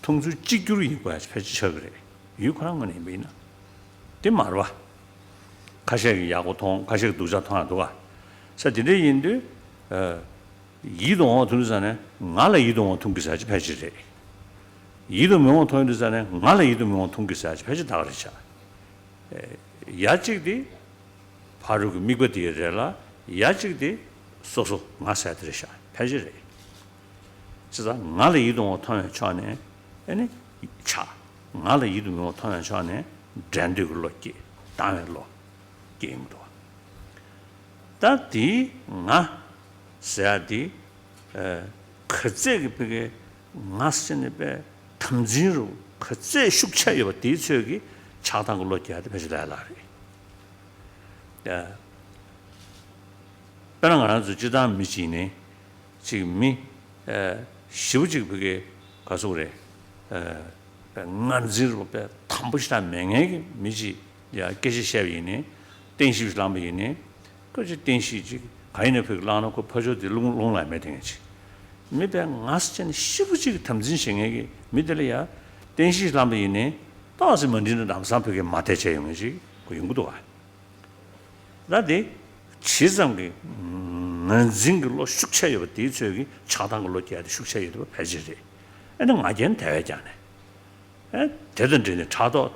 མཐོང་ཚུལ་གཅིག་གྱུར་ཡིན་པ་ཕལ་ཆེར་ཆགས་ཀྱི་རེད། ཡུལ་ཁོ་རང་ངོས་ནས་ཡིན་པ་ཡིན་ན། དེ་མ་རེད་བ། ཁ་ཤས་ཀྱིས་ཡག་པོ་མཐོང་། ཁ་ཤས་ཀྱིས་སྡུག་ཅག་མཐོང་ཡག་འདུག་བ། ས་དེ་འདྲ་ཡིན་དུས། ཡིད་དུ་འོང་བ་མཐོང་དུས་ཙང་ནས་ང་ལ་ཡིད་དུ་འོང་མཐོང་གི་ཟེར་ཡ་ཅིག་ཕལ་ཆེར་རེད། ཡིད་དུ་མི་འོང་མཐོང་དུས་ཙང་ནས་ང་ལ་ཡིད་དུ་མི་འོང་མཐོང་གི་ཟེར་ཡ་ཅིག་ཕལ་ཆེར་ད་ག་རེད་ཤག་ཡ་གཅིག་དེ་ཕ་རོལ་གྱི་དམིགས་པ་དེ་རེད་ལ། ཡ་གཅིག་དེ་སོ་སོ་ང་ཟེར་དེ་རེད་ཤག་ཕལ་ཆེར་རེད། བྱས་ཙང་ང་ལ་ཡིད་དུ་འོང་མཐོང་བའི་ཕྱོགས་ནས་ཨེ་ནི་ཆགས། ང་ལ་ཡིད་དུ་མི་འོང་མཐོང་བའི་ཕྱོགས་ནས་འགྲན་འདོད་ཀྱི་བློ་སྐྱེ། སྡང་བའི་བློ་སྐྱེ་ཡོང་གི་འདུག་ད་དེ་ང་ཟེར་ཡ་དེ་ག་ཚད་ཀྱི་ཕ་གི་ང་ཟེར་ནས་པའི་དམ་འཛིན་རུ་ག་ཚད་ཤུགས་ཆེ་ཡོད་པ་དེའི་ཚོད་ཀྱི་ཆགས་སྡང་གི་བློ་སྐྱེ་ཡ་དེ་ཕལ་ཆེར་ལས་སླ་རེད། དཔེར་ན་ང་རང་ཚོ་སྤྱིར་བཏང་མི་གཅིག་ནི་གཅིག་མི་ཞེ་པོ་གཅིག་ཕ་གི་ག་ཟེར་དགོས་རེད། ངར་འཛིན་རུ་པའི་དམ་པོ་ཞེ་དྲག་མེད་མཁན་གྱི་མི་གཅིག་ཡ་སྐད་ཆ་བཤད་པ་ཡིན་ནའི། བསྟན་བཤིག་བླངས་པ་ཡིན་ནའི། སྐད་ཆ་བསྟན་བཤིག་ཅིག་ག་ཡིན་ནའི་ཕ་གི་བླངས་ན་ཁོ་ཕར་ཕྱོགས་དེ་རླུང་རླུང་ལངས་མེད་དེ་ངས་ཅིག་མི་པའི་ངར་ཅན་ཞེ་པོ་གཅིག་དམ་འཛིན་བྱེད་མཁན་གྱི་མི་དེ་ལ་ཡ་བསྟན་བཤིག་བླངས་པ་ཡིན་ནའི། ཏོག་ཙམ་མ་འགྲིག་ན་ལམ་སང་ཕ་གི་མ་བསྡད་བྱས་ཡོང་མཁན་ཅིག་ཁོ་ཡོང་གི་འདུག་བ། ད་དེ་ཇི་ཙམ་གྱི་ངར་འཛིན་གྱི་བློ་ཤུགས་ཆེ་ཡོད་པ་དེའི་ཚོད་ཀྱི་ཆགས་སྡང་གི་བློ་སྐྱེ་ཡ་དེ་ཤུགས་ཆེ་ཡོད་པ་ཕལ་ཆེར་རེད། ཨེ་ནི་ང་རྒྱལ་དལ་བས་ཀྱང་ནས། ཨེ་དེ་དང་འབྲེལ་ནས་ཕྲག་དོག་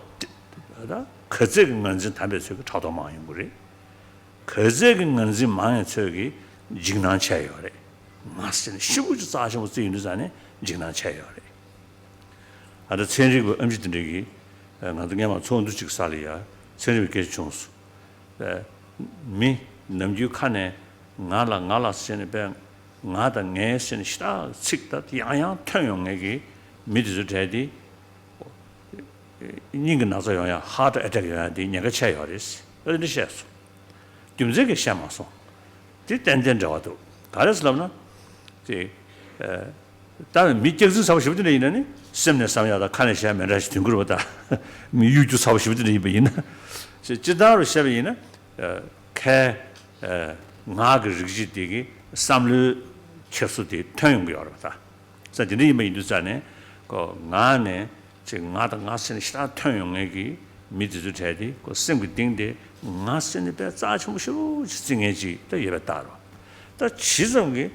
ད་ག་ཚད་ཀྱི་ངར་འཛིན་དམ་པའི་ཚོད་ཀྱི་ཕྲག་དོག་མང་ཡོང་གི་རེད། ག་ཚད་ཀྱི་ངར་འཛིན་མང་བའི་ཚོད་ཀྱི་འཇིགས་སྣང་ཆེ་ཡོད་རེད། ང་ཟེར་ནས་ཤི་བོ་ཅིག་རྩ་ཆེན་པོ་བརྩི་ཡོང་དུས་ཙང་ནས་འཇིགས་སྣང་ཆེ་ཡོད་རེད། ཨ་ད་ཚན་རིག་པ་ཨེམ་ཆི་དེ་འདྲ་གིས་ང་ཚོ་སྔོན་མ་ཚོགས་འདུ་གཅིག་ས་ལ་ཡ་ཚན་རིག་པའི་སྐད་ཆ་བྱུང་སོང་། མི་ནམ་རྒྱུན་ཁ་ནས་ང་ལ་ང་ལ་ཟེར་ནས་པས་ང་དང་ངའི་ཟེར་ནས་ཤ་ཚིག་ད་ཡང་ཡང་ཐོན་ཡོང་མཁན་གྱི་མི་དེ་ཚོ་གྲས་དེ་སྙིང་གི་ན་ཚ་ཡོང་ཡ། ཧར་ཊི་ཨེ་ཊེག་ཡོང་ཡ་དེ་ཉེན་ཁ་ཆེ་ཡོད་རེད། ཨ་ནི་བཤད་སོང་། རྒྱུ་མཚན་གྱིས་བཤད་མ་སོང་། དེ་ཏན་ཏན་འབྲེལ་བ་འདུག་ག་རེ་ཟེར་ལབ་ན། དེ་ད་མི་སྐྱག་རྫུན་ཚ་པོ་ཞེ་པོ་དེ་འདྲ་ཡིན་ན་ནི་སེམས་ནས་བསམ་ཡག་དང་ཁ་ནས་བཤད་མི་འདྲ་ཞིག་ཐོན་གྱི་རེད་པ། ད་མི་གཡོ་སྒྱུ་ཚ་པོ་ཞེ་པོ་དེ་འདྲ་ཡིན་པ་ཡིན་ན། སྤྱིར་བཏང་རུ་བཤད་པ་ཡིན་ན། ཁའི་ངག་གི་རིགས་གཅིག་དེ་གི་བསམ་བློའི་འཁྱེར་སོ་དེ་ཐོན་ཡོང་གི་ཡོད་རེད་པ། ད་ས་དེ་འདྲ་ཡིན་པ་ཡིན་དུས་ཙང་ནས་ཁོ་ངག་ནས་ཅིག་ང་དང་ང་ཟེར་ནས་ཞེ་དྲག་ཐོན་ཡོང་མཁན་གྱི་མི་དེ་ཚོའི་གྲས་དེ་ཁོ་སེམས་ཀྱི་གཏིང་དེ་ང་ཟེར་ནས་དཔེ་རྩ་ཆེན་པོ་ཞེ་པོ་ཅིག་བརྩི་མཁན་ཅིག་ད་ཡོད་པའི་རྟགས་རེད། ད་ཇི་ཙམ་གྱིས་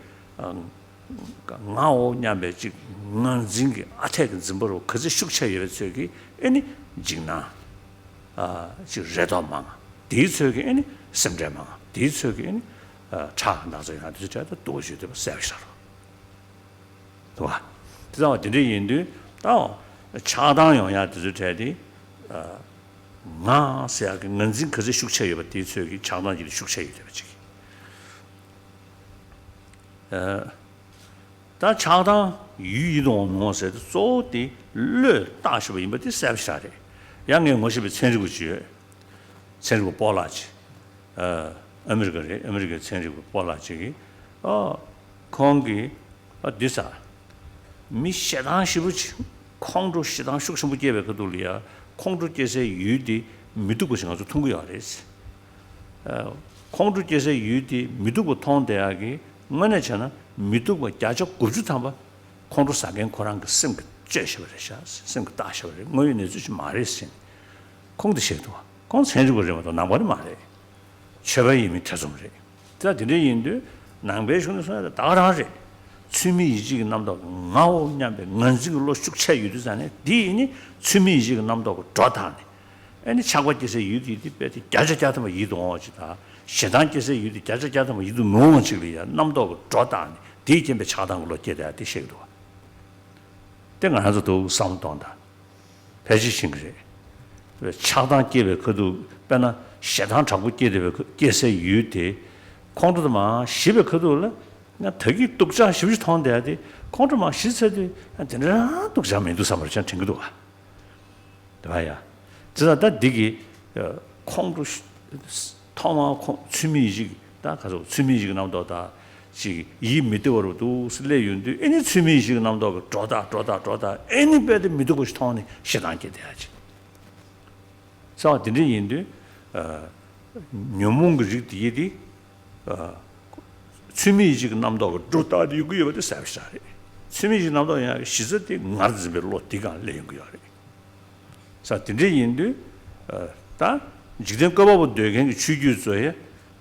ངའོ་སྙམ་པའི་ཅིག་ངར་འཛིན་གྱི་ཨ་འཐས་ཀྱི་འཛིན་པ་རུ་ག་ཚོད་ཤུགས་ཆེ་ཡོད་པའི་ཚོད་ཀྱིས་ཨེ་ནི་འཇིགས་སྣང་ཅིག་རེ་དོགས་མང་། དེའི་ཚོད་ཀྱིས་ཨེ་ནི་སེམས་ཁྲལ་མང་། དེའི་ཚོད་ཀྱིས་ཨེ་ནི་ཁྲག་ནག་ཚོད་ཡང་དེ་ཚོ་བྲལ་ཏེ་སྡུག་ཅིག་འདོད་པ་གསལ་བ་ཤར་རོ། དེ་ཙང་བ་དེ་འདྲ་ཡིན་དུས་ད་ཆགས་སྡང་ཡོང་ཡ་དེ་ཚོའི་གྲས་དེ་ང་ཟེར་ཡ་གི་ངར་འཛིན་ག་ཚོད་ཤུགས་ཆེ་ཡོད་པ་དེའི་ཚོད་ཀྱིས་ཆགས་སྡང་གྱི་ཤུགས་ཆེ་ཡོད་བསྡད་པ་ཅིག་ད་ཆགས་སྡང་ཡུལ་ཡིད་དུ་འོང་མི་འོང་ཟེར་དུས་གཙོ་བོ་དེ་བློས་བཏགས་བཞག་པ་ཡིན་པ་དེ་གསལ་པོ་ཞིག་རེད། ཡང་ངས་ངོ་ཤེས་པའི་ཚན་རིག་པ་ཅིག་ཡོད། ཚན་རིག་པ་སྤོ་ལགས་ཅིག་ཨ་མི་རི་ཀ་རེད། ཨ་མི་རི་ཀའི་ཚན་རིག་པ་སྤོ་ལགས་ཅིག་གིས་ཨ་ཁོང་གིས་ཨ་འདི་ས་མི་ཞེ་སྡང་ཞེ་པོ་ཅིག་ཁོང་ཁྲོ་ཞེ་སྡང་ཤུགས་ཆེན་པོ་སྐྱེས་པའི་ཁ་ཐུག་ལ་ཡ་ཁོང་ཁྲོ་སྐྱེ་སའི་ཡུལ་དེ་མི་སྡུག་པ་ཞིག་ང་ཚོ་མཐོང་གི་ཡོད་རེད། ཁོང་ཁྲོ་སྐྱེ་སའི་ཡུལ་དེ་མི་སྡུག་པ་མཐོང་བསྡད་ཡག་གི་དངོས་གནས་བྱས་ན་མི་སྡུག་པ་བརྒྱ་ཆ་དགུ་བཅུ་ཐམ་པ་ཁོང་ཁྲོ་ཟ་མཁན་ཁོ་རང་གི་སེམས་ཀྱིས་བཅོས་བཞག་པ་རེད་ཤག་སེམས་ཀྱིས་བཏགས་བཞག་པ་རེད། དངོས་ཡོད་གནས་ཚུལ་ཞིག་མ་རེད་ཟེར་ནས་ཁོང་དེ་བཤད་འདུག་ཁོང་ཚན་རིག་པ་རེད་མ་གཏོགས་ནང་པ་རེད་མ་རེད། ཆོས་པ་ཡིན་མིན་ཐེ་ཚོམ་རེད། ད་དེ་འདྲ་ཡིན་དུས་ནང་པའི་གཞུང་ནས་གསུངས་ཡ་ད་ག་རང་རེད། ཚུལ་མིན་ཡིད་བྱེད་ཀྱི་རྣམ་རྟོག་ངའོ་སྙམ་པའི་ངར་འཛིན་གྱི་བློ་ཤུགས་ཆེ་ཡོད་དུས་ཙང་ནས་དེ་ཡིན་ནི་ཚུལ་མིན་ཡིད་བྱེད་ཀྱི་རྣམ་རྟོག་གི་སྒྲོ་བཏགས་ནས། ཨེ་ནི་ཆགས་པ་སྐྱེ་སའི་ཡུལ་དེ་དེ་དཔེ་དེ་བརྒྱ་ཆ་བརྒྱ་ཐམ་པ་ཡིད་དུ་འོང་བ་ཅིག་དང་། ཞེ་སྡང་སྐྱེ་སའི་ཡུལ་དེ་བརྒྱ་ཆ་བརྒྱ་ཐམ་པ་ཡིད་དུ་མི་འོང་བ་ཅིག་ལ་ཡང་རྣམ་རྟོག་གི་སྒྲོ་བཏགས་ནས་དེའི་རྐྱེན་པས་ཆགས་སྡང་གི་བློ་སྐྱེ་བསྡད་ཡ་དེ་བཤད་ཀྱི་འདུག་བ། དེ་ང་རང་ཚོ་འདུག་བསམ་བློ་གཏོང་དང་། ཕལ་ཆེར་ཤེས་ཀྱི་རེད། ཆགས་སྡང་སྐྱེ་བའི་ཁ་ཐུག་དཔེར་ན་ཞེ་སྡང་དྲག་པོ་སྐྱེ་བསྡད་པའི་ཁ་སྐྱེ་སའི་ཡུལ་དེ་ཁོང་ཁྲོ་དུ་མ་ཞི་བའི་ཁ་ཐུག་ལ་ང་ད་གིན་སྡུག་ཅག་ཞེ་པོ་ཅིག་མཐོང་བསྡད་དེ་ཁོང་ཁྲོ་མ་ཞི་ཚར་དུས་དེ་འདྲ་རང་སྡུག་ཅག་མི་འདུག་བསམ་པ་ཅིག་དྲན་གྱི་འདུག་བ། དེ་བ་ཡ། དེ་ལ་ད་འདི་གི་ཁོང་ཁྲོ་ཐོག་མར་ཁོང་ཚུལ་མིན་ཡིད་བྱེད་ཀྱི་ད་ག་ཚོད་ཚུལ་མིན་ཡིད་བྱེད་ཀྱི་རྣམ་རྟོག་ད་ཅིག་ཡིད་མི་བདེ་བ་རུ་འདུག་སེ་སླེབས་ཡོང་དུས་ཨེ་ནི་ཚུལ་མིན་ཡིད་བྱེད་ཀྱི་རྣམ་རྟོག་གི་སྒྲོ་བཏགས་སྒྲོ་བཏགས་སྒྲོ་བཏགས་ཨེ་ནི་དཔེ་དེ་མི་སྡུག་པ་ཞིག་མཐོང་ནས་ཞེ་སྡང་སྐྱེ་བསྡད་ཡ་ཅིག་ས་བ་དེ་འདྲ་ཡིན་དུས། ཉོན་མོངས་ཀྱི་རིགས་དེ་ཡི་དེ། ཚུལ་མིན་ཡིད་བྱེད་ཀྱི་རྣམ་རྟོག་གི་སྒྲོ་བཏགས་ཏེ་ཡོང་གི་ཡོད་པ་དེ་གསལ་པོ་ཞིག་རེད། ཚུལ་མིན་ཡིད་བྱེད་རྣམ་རྟོག་ཡོང་ཡག་གི་གཞི་རྩ་དེ་ངར་འཛིན་པའི་བློ་དེ་གང་སླེབས་ཡོང་གི་ཡོད་རེད། ས་དེ་འདྲ་ཡིན་དུས། ད་འཇིག་རྟེན་བཀོད་པ་པོ་འདོད་མཁན་གྱི་ཆོས་བརྒྱུད་ཚོ་ཡི་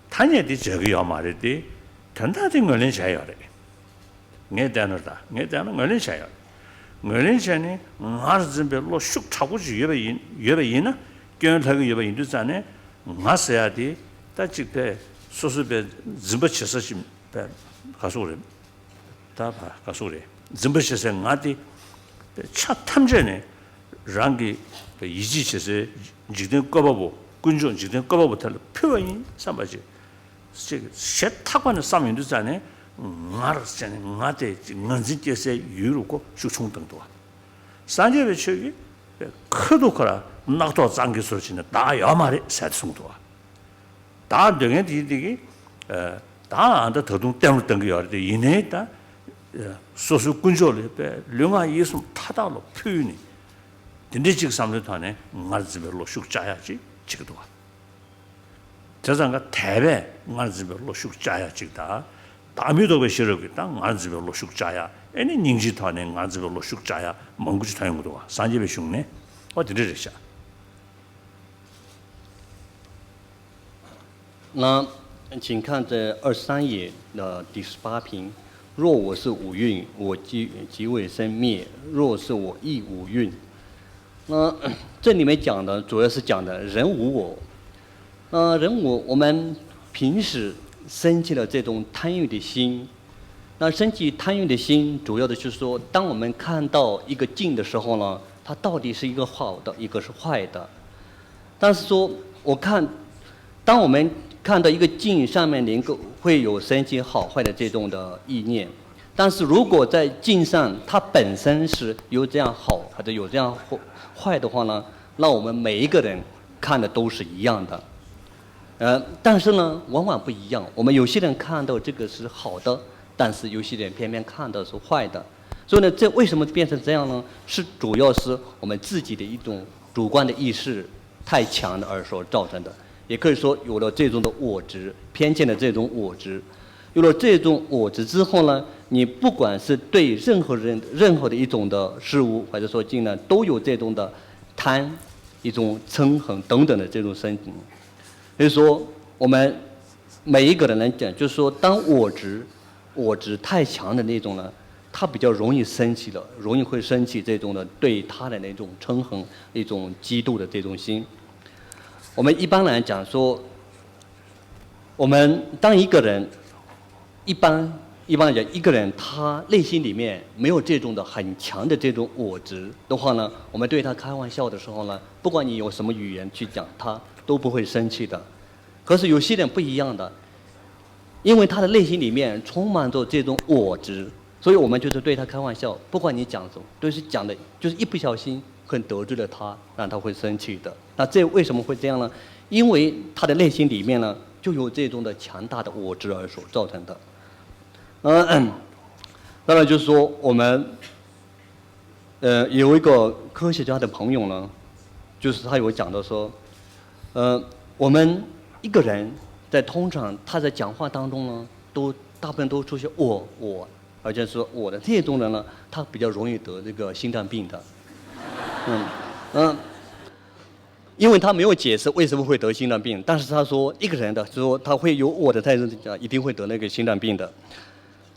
ཐ་སྙད་དེ་བྱ་གི་ཡོད་མ་རེད་དེ། དོན་དག་དེ་ངོས་ལེན་བྱས་ཡོད་རེད། ངས་བལྟས་ན་ད་ངས་བལྟས་ན་ངོས་ལེན་བྱས་ཡོད། ངོས་ལེན་བྱས་ནས་ངར་འཛིན་པའི་བློ་ཤུགས་དྲག་པོ་ཞིག་ཡོད་པ་ཡིན་ཡོད་པ་ཡིན་ན་སྐྱོན་ལྷག་གི་ཡོད་པ་ཡིན་དུས་ཙང་ནས་ང་ཟེར་ཡ་དེ་ད་ཅིག་པས་སོ་སོའི་པས་འཛིན་པ་བྱེད་ས་ཞིག་པས་ག་སོག་རེད། ད་བ་ག་སོག་རེད། འཛིན་པ་བྱེད་སའི་ང་དེ་ཆ་ཐམས་ཅད་ནས་རང་གི་ཡིད་ཆེས་བྱེད་སའི་འཇིག་རྟེན་བཀོད་པ་པོ་དཀོན་མཆོག་འཇིག་རྟེན་བཀོད་པ་པོ་དེ་ལ་ཕུལ་བ་ཡིན་བསམ་པ་ཅིག་ཅིག་ཞེ་ཐག་པ་ནས་བསམ་ཡོང་དུས་ཙང་ནས་ངར་ཟེར་ནས་ང་དེ་ཅིག་ངར་འཛིན་སྐྱེ་སའི་ཡུལ་རུ་ཁོ་ཤུགས་ཆུང་བཏང་འདུག་བ། སངས་རྒྱས་པའི་ཆོས་ཀྱི་ཁ་ཐུག་ཁོ་ར་རྣག་ཐོག་གཙང་གི་ཚུལ་བྱས་ནས་བདག་ཡོད་མ་རེད་ཟེར་ཏེ་གསུངས་འདུག་བ། བདག་འདོད་མཁན་དེ་དེ་གི་བདག་ཨ་ད་ད་དུང་བརྟན་པོར་བཏང་གི་ཡོད་རེད་དེ་ཡིན་ནའི་ད་སོ་སོའི་དཀོན་མཆོག་ལ་པའི་ལུས་ངག་ཡིད་གསུམ་མཐའ་དག་ལ་ཕུལ་ནས་དེ་འདྲའི་ཅིག་བསམ་བློའི་ཐོག་ནས་ངར་འཛིན་པའི་བློ་ཤུགས་བཅག་ཡག་ཅིག་བྱེད་ཀྱི་འདུག་བ། དེ་ཙང་ཀ་དད་པས་ངར་འཛིན་པའི་བློ་ཤུགས་བཅག་ཡག་ཅིག་དང་། བདག་མེད་རྟོགས་པའི་ཤེས་རབ་ཀྱིས་ད་ངར་འཛིན་པའི་བློ་ཤུགས་བཅག་ཡག་ཨེ་ནི་སྙིང་རྗེའི་ཐོག་ནས་ངར་འཛིན་པའི་བློ་ཤུགས་བཅག་ཡག་མང་པོ་ཅིག་ཐོན་ཡོང་གི་འདུག་བ། སངས་རྒྱས་པའི་གཞུང་ནས་ཨོ་དེ་འདྲ་རེད་ཤག那请看这二三页的第十八品，若我是五蕴，我即即为生灭；若是我亦五蕴。那这里面讲的主要是讲的人无我。那人无我，我们平时生起了这种贪欲的心，那生起贪欲的心，主要的就是说，当我们看到一个境的时候呢，它到底是一个好的，一个是坏的。但是说，我看，当我们看到一个境上面能够会有升起好坏的这种的意念，但是如果在境上它本身是有这样好或者有这样坏坏的话呢，那我们每一个人看的都是一样的。呃，但是呢，往往不一样。我们有些人看到这个是好的，但是有些人偏偏看到是坏的。所以呢，这为什么变成这样呢？是主要是我们自己的一种主观的意识太强了而所造成的。也可以说有了这种的我执，偏见的这种我执。有了这种我执之后呢，你不管是对任何人、任何的一种的事物，或者说境呢，都有这种的贪、一种嗔恨等等的这种心情。所以说，我们每一个人来讲，就是说，当我执、我执太强的那种呢，他比较容易生气的，容易会生气这种的对他人的一种嗔恨、一种嫉妒的这种心。我们一般来讲说，我们当一个人，一般一般来讲，一个人他内心里面没有这种的很强的这种我执的话呢，我们对他开玩笑的时候呢，不管你用什么语言去讲，他都不会生气的。可是有些人不一样的，因为他的内心里面充满着这种我执，所以我们就是对他开玩笑，不管你讲什么，都是讲的，就是一不小心可能得罪了他，让他会生气的。那这为什么会这样呢？因为他的内心里面呢，就有这种的强大的我执而所造成的。嗯，当然就是说我们呃，有一个科学家的朋友呢，就是他有讲到说，呃，我们一个人在通常他在讲话当中呢，都大部分都出现我我，而且是我的这种人呢，他比较容易得这个心脏病的。嗯嗯，因为他没有解释为什么会得心脏病，但是他说一个人的说他会有我的在这讲，一定会得那个心脏病的。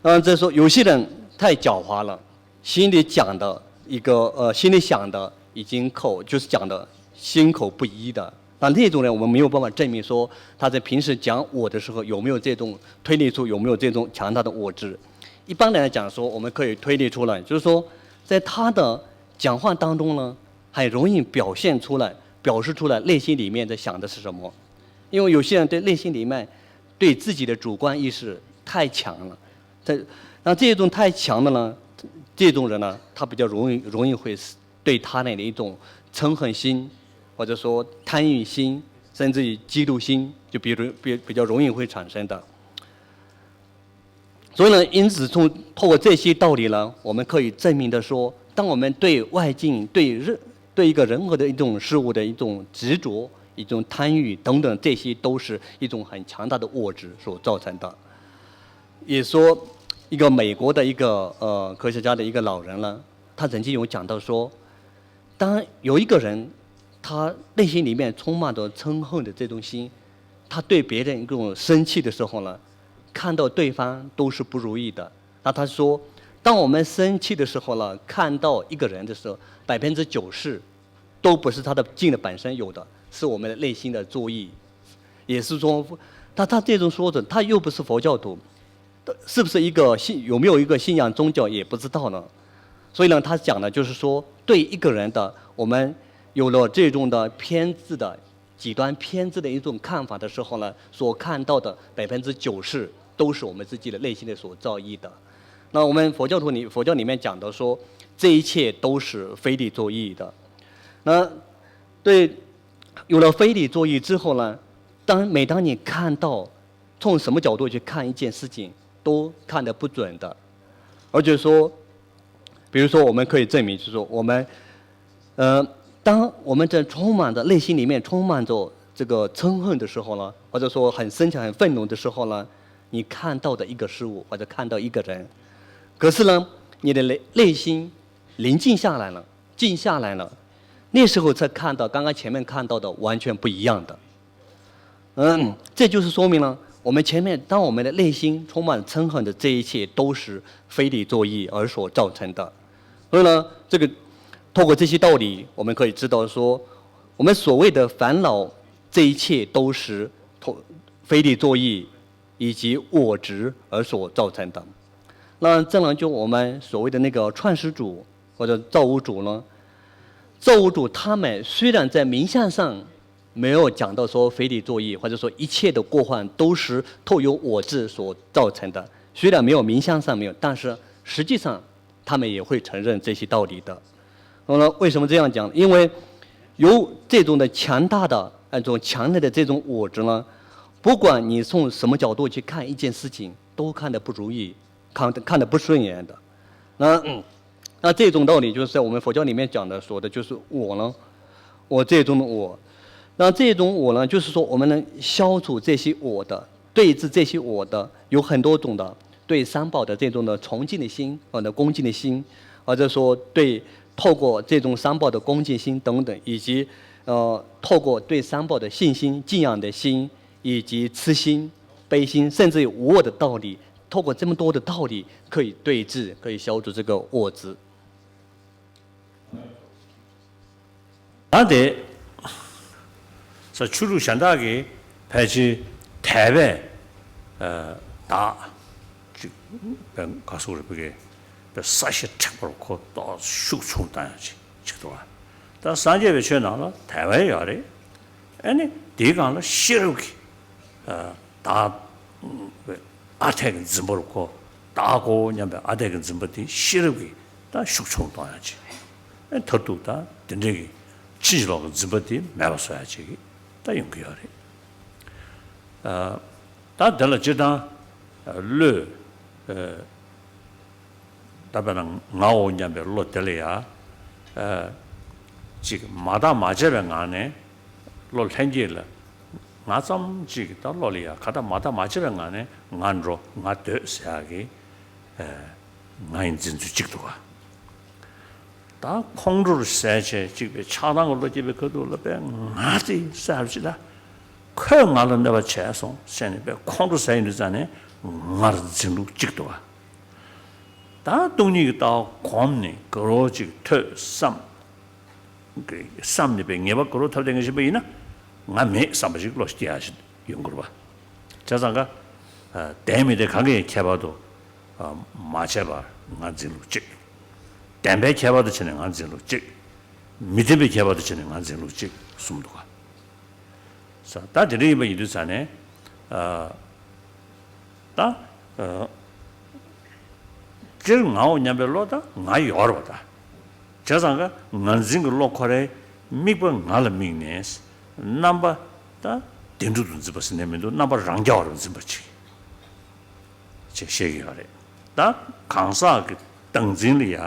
嗯，这说有些人太狡猾了，心里讲的一个呃，心里想的已经口就是讲的心口不一的。那那种人，我们没有办法证明说他在平时讲我的时候有没有这种推理出有没有这种强大的我执。一般来讲说，我们可以推理出来，就是说在他的讲话当中呢，很容易表现出来，表示出来内心里面在想的是什么。因为有些人对内心里面对自己的主观意识太强了，在那这种太强的呢，这种人呢，他比较容易容易会对他人的一种憎恨心，或者说贪欲心，甚至于嫉妒心，就比如比比较容易会产生的。所以呢，因此从透过这些道理呢，我们可以证明的说，当我们对外境、对任对一个人和的一种事物的一种执着、一种贪欲等等，这些都是一种很强大的我执所造成的。也说，一个美国的一个呃科学家的一个老人呢，他曾经有讲到说，当有一个人他内心里面充满着憎恨的这种心，他对别人一种生气的时候呢，看到对方都是不如意的。那他说，当我们生气的时候呢，看到一个人的时候，百分之九十都不是他的境的本身有的，是我们的内心的作意。也是说，他他这种说的，他又不是佛教徒，是不是一个信有没有一个信仰宗教也不知道呢？所以呢，他讲的就是说，对一个人的我们有了这种的偏执的极端偏执的一种看法的时候呢，所看到的百分之九十都是我们自己的内心的所造意的。那我们佛教徒里佛教里面讲的说，这一切都是非理作意的。那对有了非理作意之后呢，当每当你看到从什么角度去看一件事情，都看得不准的。而且说，比如说，我们可以证明，就是说，我们，呃，当我们在充满着内心里面充满着这个憎恨的时候呢，或者说很生气、很愤怒的时候呢，你看到的一个事物或者看到一个人，可是呢，你的内内心宁静下来了，静下来了，那时候才看到刚刚前面看到的完全不一样的。嗯，这就是说明了我们前面当我们的内心充满了憎恨的这一切都是非理作意而所造成的。所以呢，这个透过这些道理，我们可以知道说，我们所谓的烦恼，这一切都是非理作意以及我执而所造成的。那正然就我们所谓的那个创始主或者造物主呢，造物主他们虽然在名相上没有讲到说非理作意，或者说一切的过患都是透由我执所造成的。虽然没有名相上没有，但是实际上他们也会承认这些道理的。那么为什么这样讲？因为有这种的强大的、那种强烈的这种我执呢，不管你从什么角度去看一件事情，都看得不如意，看看得不顺眼的。那嗯，那这种道理就是在我们佛教里面讲的，说的就是我呢，我这种的我，那这种我呢，就是说我们能消除这些我的，对治这些我的，有很多种的对三宝的这种的崇敬的心，呃，的恭敬的心，或者说对透过这种三宝的恭敬心等等，以及呃，透过对三宝的信心、敬仰的心，以及慈心、悲心，甚至于无我的道理，透过这么多的道理，可以对治，可以消除这个我执。 ད་དེ། ས་ཆོས་ལུགས་གཞན་དག་གིས་ཕལ་ཆེར་དད་པས་བདག་ཅིག་པའི་ག་སོགས་རེ་བུ་གས་པའི་ས་གཞི་མཁྲེགས་པར་ཁོ་ཏོག་ཤུགས་ཆུང་བཏང་ཡང་ཅིག་ཅིག་འདུག་བ། ད་སངས་རྒྱས་པའི་ཆོས་ནང་ལ་དད་པ་ཡོད་རེད། ཨ་ནི་དེའི་སྒང་ལ་ཤེས་རབ་ཀྱི་བདག་ཨ་འཐས་ཀྱི་འཛིན་པ་རུ་ཁོ་བདག་གོ་སྙམ་པའི་ཨ་འཐས་ཀྱི་འཛིན་པ་དེ་ཤེས་རབ་ཀྱིས་ད་ཤུགས་ཆུང་གཏོང་ཡག་ཅིག་ཨེ་མཐར་ཐུག་ད་དེ་འདྲའི་གི་ཕྱིན་ཅི་ལོག་གི་འཛིན་པ་དེ་མེད་པ་བཟོ་ཡག་ཅིག་གི་ད་ཡོང་གི་ཡོད་རེད། ཨ་ད་དེ་ལ་སྤྱིར་བཏང་བློས་ད་དཔེར་ན་ངའོ་སྙམ་པའི་བློ་དེ་ལ་ཡ་ཅིག་མ་བརྟགས་མ་དཔྱད་པའི་ངང་ནས་བློ་ལྷན་སྐྱེས་ལ་ང་ཙམ་ཅིག་གི་ད་བློ་ལ་ཡ་ག་ད་མ་བརྟགས་མ་དཔྱད་པའི་ངང་ནས་ང་འགྲོ་ང་སྡོད་ཟེར་ཡག་གི་ང་ཡི་འཛིན་ཚུལ་གཅིག་འདུག་ག་ད་ཁོང་ཁྲོར་ཟས་བྱས་གཅིག་པའི་ཆགས་སྡང་གི་བློ་སྐྱེས་པའི་ཁ་ཐུག་ལ་པས་ང་དེ་ཟེར་བ་ཅིག་ལ་ཁོས་ང་ལ་གནོད་པ་བྱས་སོང་ཟེར་ནས་པས་ཁོང་ཁྲོ་ཟ་ཡིན་དུས་ཙང་ནས་ངར་འཛིན་ལུགས་གཅིག་འདུག་ག་ད་སྟོང་ཉིད་ཀྱི་ལྟ་བ་གོམས་ནས་དགའ་རོགས་གཅིག་ཐོས་བསམ་གི་བསམ་ནས་པས་ངེས་པ་དགའ་རོགས་ཐོབ་བསྡད་མཁན་ཞིག་པ་ཡིན་ན་ང་མེད་བསམ་པ་ཞིག་བློ་སྐྱེ་ཡག་ཞིག་ཡོང་དགོས་པ། བྱས་ཙང་ཀ། བདེན་མི་བདེན་གང་གི་ཁྱད་པར་དུ་མ་བྱས་པར་ང་འཛིན་ལུགས་གཅིག་བདེན་པའི་ཁྱད་པར་དུ་བྱས་ནས་ང་འཛིན་ལུགས་གཅིག་མི་བདེན་པའི་ཁྱད་པར་དུ་བྱས་ནས་ང་འཛིན་ལུགས་གཅིག་གསུམ་འདུག་ག་ས་ད་དེ་འདྲ་ཡིན་པ་ཡིན་དུས་ཙང་ནས། ད། སྤྱིར་ངའོ་སྙམ་པའི་བློ་དང་ང་ཡོད་རེད་པ་ད། བྱས་ཙང་ཀ་ངར་འཛིན་གྱི་བློ་ཁོ་རའི་དམིགས་པ་ང་ལ་དམིགས་ནས་རྣམ་པ་ད་བདེན་གྲུབ་ཏུ་འཛིན་པ་ཟེར་ནས་མི་འདུག་རྣམ་པ་རང་རྐྱ་བ་རུ་འཛིན་པ་ཅིག་ཅེས་བཤད་ཀྱི་ཡོད་རེད། ད་གང་ཟག་གི་བདག་འཛིན་ལ་ཡ།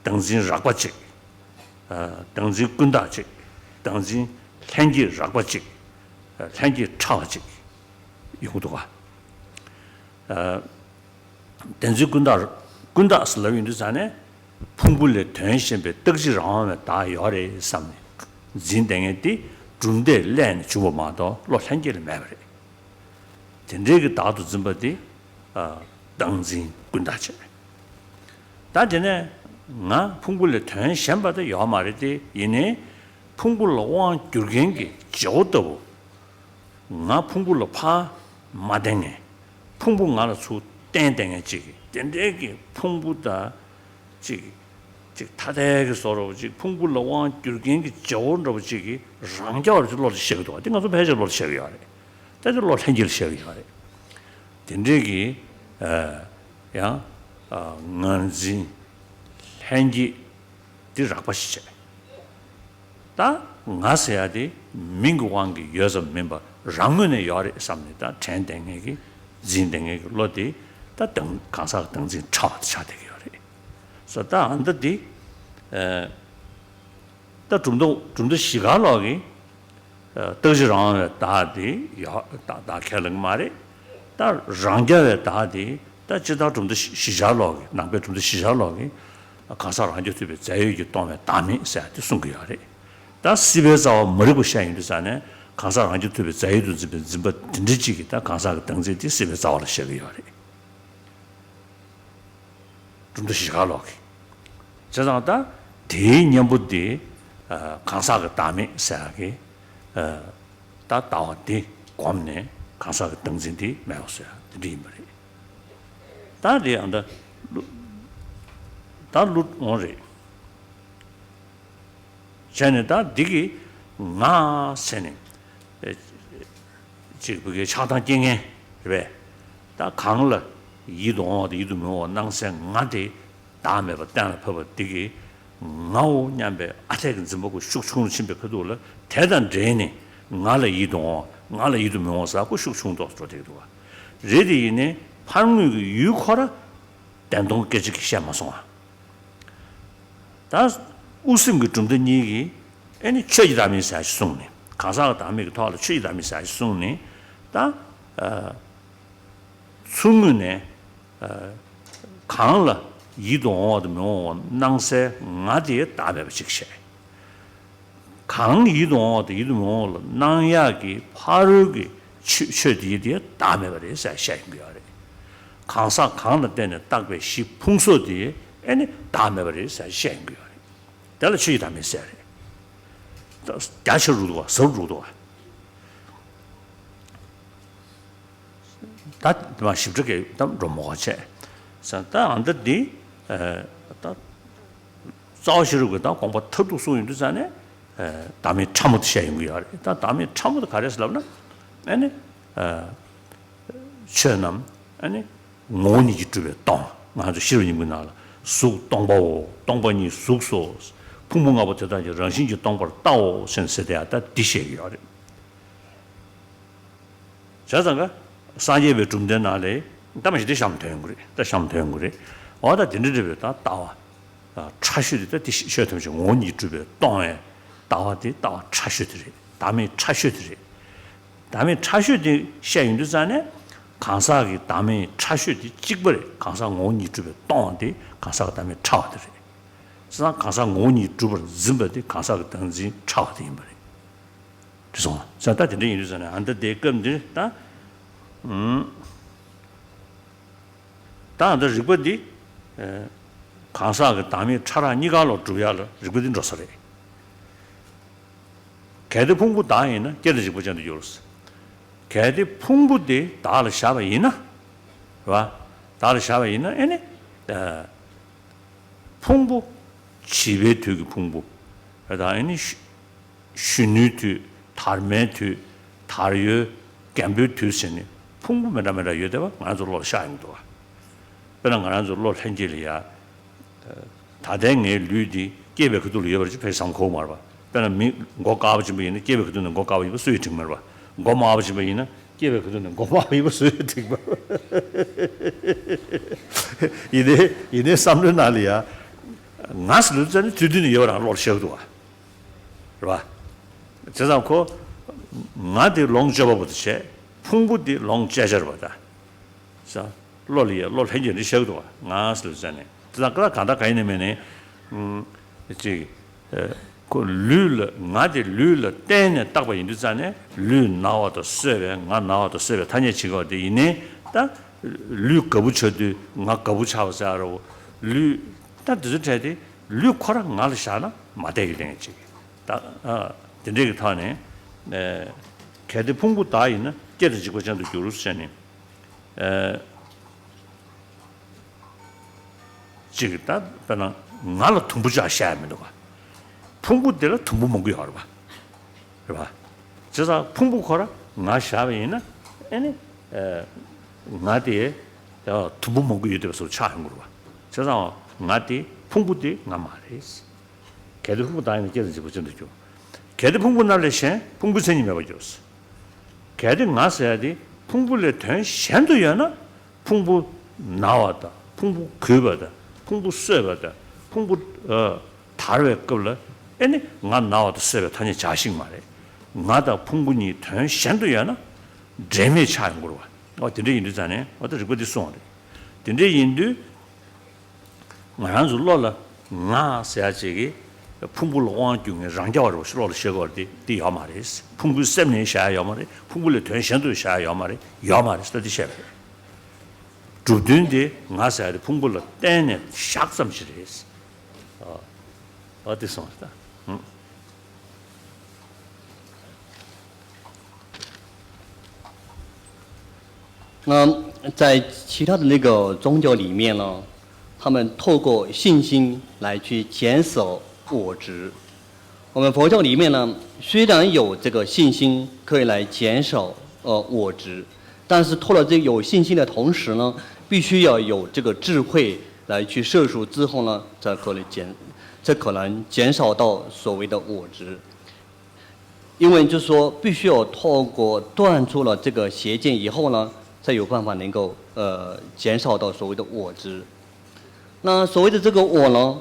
བདག་འཛིན་རགས་པ་ཅིག་བདག་འཛིན་ཀུན་བརྟགས་ཅིག་བདག་འཛིན་ལྷན་སྐྱེས་རགས་པ་ཅིག་ལྷན་སྐྱེས་ཕྲ་བ་ཅིག་ཡོང་གི་འདུག་ག་བདེན་འཛིན་ཀུན་བརྟགས། ཀུན་བརྟགས་སུ་ལབ་ཡོང་དུས་ཙང་ནས་ཕུང་པོ་ལས་དོན་གཞན་པའི་རྟག་གཅིག་རང་དབང་བའི་བདག་ཡོད་རེད་བསམ་ནས་འཛིན་བསྡད་མཁན་དེ་གྲུབ་མཐས་བསླད་ནས་བྱུང་བ་མ་གཏོགས་བློ་ལྷན་སྐྱེས་ལ་མེད་པ་རེད། དེ་འདྲའི་གི་བདག་ཏུ་འཛིན་པ་དེ་བདག་འཛིན་ཀུན་བརྟགས་བྱས། ད་དེ་ནས་ང་ཕུང་པོ་ལས་དོན་གཞན་པ་དེ་ཡོད་མ་རེད་དེ་ཡིན་ནའི་ཕུང་པོ་ལ་དབང་བསྒྱུར་མཁན་གྱི་བྱེད་པོ་ལྟ་བུ། ང་ཕུང་པོ་ལ་ཕར་མ་བརྟེན་མཁན། ཕུང་པོ་ང་ལ་ཚུར་བརྟེན་བསྡད་མཁན་ཅིག་གིས་དེ་འདྲའི་གི་ཕུང་པོ་དང་ཅིག་ཅིག་ཐ་དད་ཀྱི་བཟོ་འདྲ་བོ་ཅིག་ཕུང་པོ་ལ་དབང་བསྒྱུར་མཁན་གྱི་བྱེད་པོ་འདྲ་བོ་ཅིག་གིས་རང་རྐྱ་བ་ཅིག་བློ་ལ་བཤད་ཀྱི་འདུག་བ། དེ་ང་ཚོ་ཕལ་ཆེར་བློ་ལ་བཤད་ཀྱི་ཡོད་རེད། ད་དེ་བློ་ལྷན་སྐྱེས་ལ་བཤད་ཀྱི་ཡོད་རེད། དེ་འདྲའི་གི་ཡང་ངར་འཛིན་ལྷན་སྐྱེས་འདི་རགས་པ་ཞིག་བྱས། ད་ང་ཟེར་ཡ་དེ་མིང་གི་དབང་གིས་ཡོད་ཙམ་མིན་པར་རང་ངོས་ནས་ཡོད་རེད་བསམ་ནས་ད་དྲན་བསྡད་མཁན་གྱི་འཛིན་བསྡད་མཁན་གྱི་བློ་དེ་ད་དང་གང་ཟག་གི་བདག་འཛིན་ཕྲ་བ་དེ་ཆགས་བསྡད་ཀྱི་ཡོད་རེད། ས་ད་ཨ་མདའ་དེ་ད་གྲུབ་མཐའ་གྲུབ་མཐའ་བཞི་ཀ་ལོག་གི་རྟག་གཅིག་རང་དབང་བའི་བདག་དེ་ཡོད་བདག་བདག་ཁས་ལེན་གྱི་མ་རེད། ད་རང་རྐྱ་བའི་བདག་དེ་ད་ཇི་ལྟར་གྲུབ་མཐའ་བཞི་ཆར་ལོག་གི་ནང་པའི་གྲུབ་མཐའ་བཞི་ཆར་ལོག་གི་གང་ཟག་རང་རྐྱ་ཐུབ་པའི་རྫས་ཡོད་ཀྱིས་སྟོང་བའི་བདག་མེད་ཟེར་ཡ་དེ་གསུང་གི་ཡོད་རེད། ད་སྲིད་པའི་རྩ་བ་མ་རིག་པ་བཤད་ཡོང་དུས་ཙང་ནས་གང་ཟག་རང་རྐྱ་ཐུབ་པའི་རྫས་ཡོད་དུ་འཛིན་པའི་འཛིན་པ་དེ་འདྲ་ཅིག་གིས་ད་གང་ཟག་གི་བདག་འཛིན་དེ་སྲིད་པའི་རྩ་བ་ལ་བཤད་ཀྱི་ཡོད་རེད། གྲུབ་མཐའ་བཞི་ཀ་ལོག་གི། བྱས་ཙང་ད་དེའི་གཉེན་པོ་དེ་གང་ཟག་གི་བདག་མེད་ཟེར་ཡ་གི་ད་ལྟ་བ་དེ་བསྒོམས་ནས་གང་ཟག་གི་བདག་འཛིན་དེ་མེད་པ་བཟོ་ཡ་དེ་འདྲ་ཡིན་པ་རེད། ད་དེ་ཡང་ད་ད་ལུས་འོང་རེད། བྱས་ནས་ད་འདི་གི་ང་ཟེར་ནས་ཅིག་བུ་གའི་ཆགས་སྡང་སྐྱེ་མཁན་རེད་པས། ད་གང་ལ་ཡིད་དུ་འོང་བ་དང་ཡིད་དུ་མི་འོང་བ་སྣང་སའི་ང་དེ་བདག་མེད་པ་གཏན་ལ་ཕབ་པ་འདི་གི་ངའོ་སྙམ་པའི་ཨ་འཐས་ཀྱི་འཛིན་པ་ཁོ་ཤུགས་ཆུང་རུ་ཕྱིན་པའི་ཁ་ཐུག་ལ་དེ་དང་འབྲེལ་ནས་ང་ལ་ཡིད་དུ་འོང་བ་ང་ལ་ཡིད་དུ་མི་འོང་བ་ཟེར་ཁོ་ཤུགས་ཆུང་དུ་འགྲོ་བསྡད་འདུག་བ་རེད། དེ་ཡིན་ནའི་ཕར་ངོས་ཀྱི་ཡུལ་ཁོ་ར་བདེན་སྟོང་སྐད་ཅིག་གིས་བཤད་མ་སོང་བ། ད་དབུ་སེམས་ཀྱི་གྲུབ་མཐའ་གཉིས་ཀྱི་ ཨེ་ནི་ཆོས་ཀྱི་བདག་མེད་ཟེར་ཞིག་གསུངས་ནས། གང་ཟག་གི་བདག་མེད་ཀྱི་ཐོག་ལ་ཆོས་ཀྱི་བདག་མེད་ཟེར་ཞིག་གསུངས་ནས། ད་ཨ་ཚུར་ངོས་ནས་ཨ་གང་ལ་ཡིད་དུ་འོང་བ་དང་མི་འོང་བ་སྣང་སའི་ང་དེ་བདག་མེད་པ་ཅིག་བཤད། གང་ཡིད་དུ་འོང་བ་དང་ཡིད་དུ་མི་འོང་བ་ལ་སྣང་ཡག་གི་ཕ་རོལ་གྱི་ཆོས་ཆོས་དེ་དེ་བདག་མེད་པ་རེད་ཟེར་བཤད་ཡོང་གི་ཡོད་རེད། གང་ཟག་གང་ལ་བརྟེན་ནས་བཏགས་པའི་གཞི་ཕུང་སོགས་དེ་ཨེ་ནི་བདག་མེད་པ་རེད་ཟེར་བཤད་ཡོང་གི་ཡོད་རེད། དེ་ལ་ཆོས་ཀྱི་བདག་མེད་ཟེར་རེད། ད་རྒྱ་ཆེ་རུ་འདུག་བ། ཟབ་རུ་འདུག་བ། ད་དེ་མ་ཞིབ་ཕྲ་གི་ད་འགྲོ་མོ་ག་བྱས་ས། ད་ཨ་འདི་འདི་ཨ་ད་རྩ་བ་ཤེས་རབ་ཀྱི་ད་དགོངས་པ་མཐར་ཐུག་གསུངས་ཡོང་དུས་ཙ་ནས་ཨ་བདག་མེད་ཕྲ་མོ་དེ་བཤད་ཡོང་གི་ཡོད་རེད། ད་བདག་མེད་ཕྲ་མོ་དེ་ག་རེ་ཟེར་ལབ་ན། ཨ་ནི་ཨ་ཆོས་རྣམས་ཨ་ནི་ངོ་བོ་ཉིད་ཀྱིས་གྲུབ་པས་སྟོང་། ང་ཚོ་ཤེས་རབ་སྙིང་པོའི་ནང་ལ་གཟུགས་སྟོང་པའོ། སྟོང་པ་ཉིད་གཟུགས་སོ། ཕུང་པོ་ལྔ་པོ་དེ་དག་ཀྱང་རང་བཞིན་གྱིས་སྟོང་པར་བལྟའོ་ཟེར་ཟེར་དེ་ཡང་ད་འདི་བཤད་ཀྱི་ཡོད་རེད། བྱས་ཙང་ཀ་སངས་རྒྱས་པའི་གྲུབ་མཐའི་ནང་ལས་ད་མ་གཞི་དེ་གཤམ་དོན་ཡོང་གི་རེད། ད་གཤམ་དོན་ཡོང་གི་རེད། འོ་ད་དེ་འདྲ་འདྲ་བའི་ད་ལྟ་བ་ཕྲ་ཤོས་དེ་ད་དེ་ཤོད་ཐུབ་ཅིང་ངོ་བོ་ཉིད་གྲུབ་པས་སྟོང་བའི་ལྟ་བ་དེ་ལྟ་བ་ཕྲ་ཤོས་དེ་རེད། བདག་མེད་ཕྲ་ཤོས་དེ་རེད། བདག་མེད་ཕྲ་ཤོས་དེ་བཤད་ཡོང་དུས་ཙ་ནས་གང་ཟག་གི་བདག་མེད་ཕྲ་ཤོས་དེ་གཅིག་པ་རེད། གང་ཟག་ངོ་བོ་ཉིད་གྲུབ་པས་སྟོང་བ་དེ་གང་ཟག་གི་བདག་མེད་ཕྲ་བ་དེ་རེད། བྱས་ཙང་གང་ཟག་ངོ་བོ་ཉིད་གྲུབ་པར་འཛིན་པ་དེ་གང་ཟག་གི་བདག་འཛིན་ཕྲ་བ་དེ་ཡིན་པ་རེད། དེ་སོང་ཙང་ད་དེ་འདྲ་ཡིན་དུས་ཙ་ནས་ཨ་ད་དེ་སྐབས་འདིར་ད་ཨུམ། ད་ཨ་ད་རིགས་པ་འདི་ཨེ་གང་ཟག་གི་བདག་མེད་ཕྲ་རགས་གཉིས་ཀ་ལ་སྒྲུབ་ཡག་ལ་རིགས་པ་འདི་འགྲོ་ས་རེད། གལ་ཏེ་ཕུང་པོ་བདག་ཡིན་ན། སྐྱེ་དང་འཇིག་པ་ཅན་དུ་འགྱུར། གལ་ཏེ་ཕུང་པོ་དེ་བདག་ལ་བཞག་པ་ཡིན་ན། རེད་བ། བདག་ལ་བཞག་པ་ཡིན་ན་ཨེ་ནི་ཨ་ཕུང་པོ་བྱིས་པའི་དུས་ཀྱི་ཕུང་པོ་རེད། ད་ཨེ་ནི་གཞོན་ནུའི་དུས། དར་མའི་དུས། དར་ཡོལ། རྒན་པོའི་དུས་ཟེར་ནས་ཕུང་པོ་མི་འདྲ་མི་འདྲ་ཡོད་བསྡད་པ་ང་ཚོ་བློ་ལ་ཤར་ཡོང་གི་འདུག་བ། དཔེར་ན་ང་རང་ཚོ་བློ་ལྷན་སྐྱེས་ལ་ཡ། ད་ལྟའི་ངའི་ལུས་འདི་སྐྱེས་པའི་ཁ་ཐུག་ལ་ཡོད་པ་ཅིག་ཕལ་ཆེར་བསམ་གྱི་མ་རེད་པ། དཔེར་ན་མི་མགོ་དཀར་པོ་ཅིག་ཡིན་ན་སྐྱེས་པའི་ཁ་ཐུག་ནས་མགོ་དཀར་པོ་ཡིན་པ་སུས་ཡང་དྲན་གྱི་མ་རེད་པ། མགོ་དམར་པོ་ཅིག་ཡིན་ན་སྐྱེས་པའི་ཁ་ཐུག་ནས་མགོ་དམར་པོ་ཡིན་པ་སུས་ཡང་དྲན་གྱི་མ་རེད་པ། ཡིན་ནའི་ཡིན་ནའི་བསམ་བློའི་ནང་ལ་ཡ། ང་ཟེར་ལུས་རྩ་ནི་དུས་དུས་ནས་ཡོད་པ་རང་བློ་ལ་ཤར་གྱི་འདུག་བ། རེད་བ། བྱས་ཙང་ཁོ། ང་དེ་ལོངས་སྤྱོད་པ་པོ་དེ་བྱས། ཕུང་པོ་དེ་ལོངས་སྤྱད་བྱ་རེད་བ་ད། ས། བློ་ལ་ཡ་བློ་ལྷན་སྐྱེས་འདི་ཤར་གྱི་འདུག་བ། ང་ཟེར་ལུས་རྩ་ནས་དེ་དང་ཀ་ལ་གང་ལྟར་གང་ཡིན་ནའི་མིན་ནའི། ཨུམ། ཅིག་ཨ་ཁོ་ལུས་ལ་ང་དེ་ལུས་ལ་བརྟེན་ནས་བཏགས་པ་ཡིན་དུས་རྩ་ནས་ལུས་ན་བ་དང་གསོས་པས་ང་ན་བ་དང་གསོས་པའི་ཐ་སྙད་བྱེད་དགོས་པ་དེ་ཡིན་ནའི་ད། ལུས་དགའ་པོ་ཆགས་དུས་ང་དགའ་པོ་ཆགས་པ་ཟེར་རོ། ལུས། ད་འདི་ཚོ་འཕྲད་དེ། ལུས་ཁོ་རང་ང་ལ་བཞག་ན་མ་བསྡད་ཀྱི་ལན་ཅིག་ད་ཨ་དེ་འདྲས་ཀྱི་ཐོག་ནས། ཨེ་གལ་ཏེ་ཕུང་པོ་བདག་ཡིན་ན། སྐྱེ་དང་འཇིག་པ་ཅན་དུ་འགྱུར་ཟེར་ནས། ཨེ་ཅིག་ད་དཔེར་ན་ང་ལ་དུམ་བུ་ཅག་བཞག་ཡ་མི་འདུག་ག་ཕུང་པོ་དེ་ལ་དུམ་བུ་མང་པོ་ཡོད་རེད་པ། རེད་པ། བྱས་ཙང་ཕུང་པོ་ཁོ་རང་ང་བཞག་པ་ཡིན་ན། ཨེ་ནི་ཨེ་ང་དེ་དུམ་བུ་མང་པོ་ཡོད་བསྡད་པ་བཟོ་ཆགས་ཡོང་གི་རེད་པ། བྱས་ཙང་ང་དེ་ཕུང་པོ་དེ་ང་མ་རེད། གལ་ཏེ་ཕུང་པོ་བདག་ཡིན་ན། སྐྱེ་དང་འཇིག་པ་ཅན་དུ་འགྱུར། གལ་ཏེ་ཕུང་པོ་རྣམས་ལས་གཞན། ཕུང་པོའི་མཚན་ཉིད་མེད་པར་འགྱུར། གལ་ཏེ་ང་ཟེར་ཡ་དེ་ཕུང་པོ་ལས་དོན་གཞན་དུ་ཡོད་ན། ཕུང་པོ་ན་བ་དང་། ཕུང་པོ་རྒུད་པ་དང་། ཕུང་པོ་གསོས་པ་དང་། ཕུང་པོ་ཨ་དར་བའི་སྐབས་ལ་ཨེ་ནི་ང་ན་བ་དང་གསོས་པའི་ཐ་སྙད་བྱ་ཞིག་མ་རེད། ང་དང་ཕུང་པོ་གཉིས་དོན་གཞན་དུ་ཡོད་ན་འབྲེལ་མེད་ཆགས་ཡོང་གི་རེད་པ། འོ་དེ་འདྲ་ཡིན་དུས་ཙང་ནས་འོ་ད་རིགས་པ་འདི་སོང་བ་རེད། དེ་འདྲ་ཡིན་དུས། ང་རང་ཚོ་བློ་ལ་ང་ཟེར་ཡ་ཅིག་གིས་ཕུང་པོ་ལ་དབང་བསྒྱུར་མཁན་རང་རྐྱ་བ་རེད་པ་བློ་ལ་ཤར་གྱི་ཡོད་རེད་དེ། དེ་ཡོད་མ་རེད། ཕུང་པོའི་སེམས་ནས་བཞག་ཡ་ཡོད་མ་རེད། ཕུང་པོ་ལས་དོན་གཞན་དུ་བཞག་ཡ་ཡོད་མ་རེད། ཡོད་མ་རེད་ཟེར་དེ་བཤད་པ་རེད། གྲུབ་དོན་དེ་ང་ཟེར་ཡ་དེ་ཕུང་པོ་ལ་བརྟེན་ནས་བཞག་ཙམ་ཞིག་རེད། ཨ་ཨ་དེ་སོང་ད། ཧུམ། 那在其他的那个宗教里面呢，他们透过信心来去减少我执。我们佛教里面呢，虽然有这个信心可以来减少呃我执，但是透了这有信心的同时呢，必须要有这个智慧来去摄受之后呢，才可能减，才可能减少到所谓的我执。 因为就是说，必须要透过断除了这个邪见以后呢，才有办法能够呃减少到所谓的我执。那所谓的这个我呢，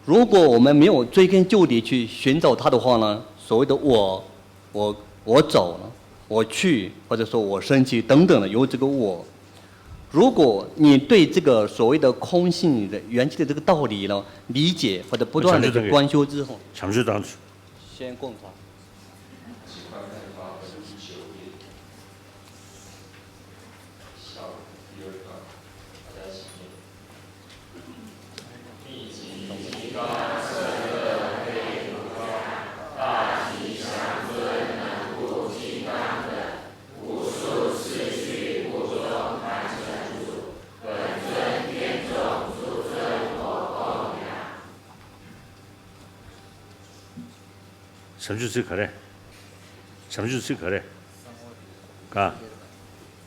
如果我们没有追根究底去寻找它的话呢，所谓的我，我我走了，我去，或者说我生气等等的，有这个我。如果你对这个所谓的空性的元气的这个道理呢，理解或者不断的去观修之后，全部当先供场。བྱང་ཆུབ་སེམས་ག་རེ། བྱང་ཆུབ་སེམས་ག་རེ། ག་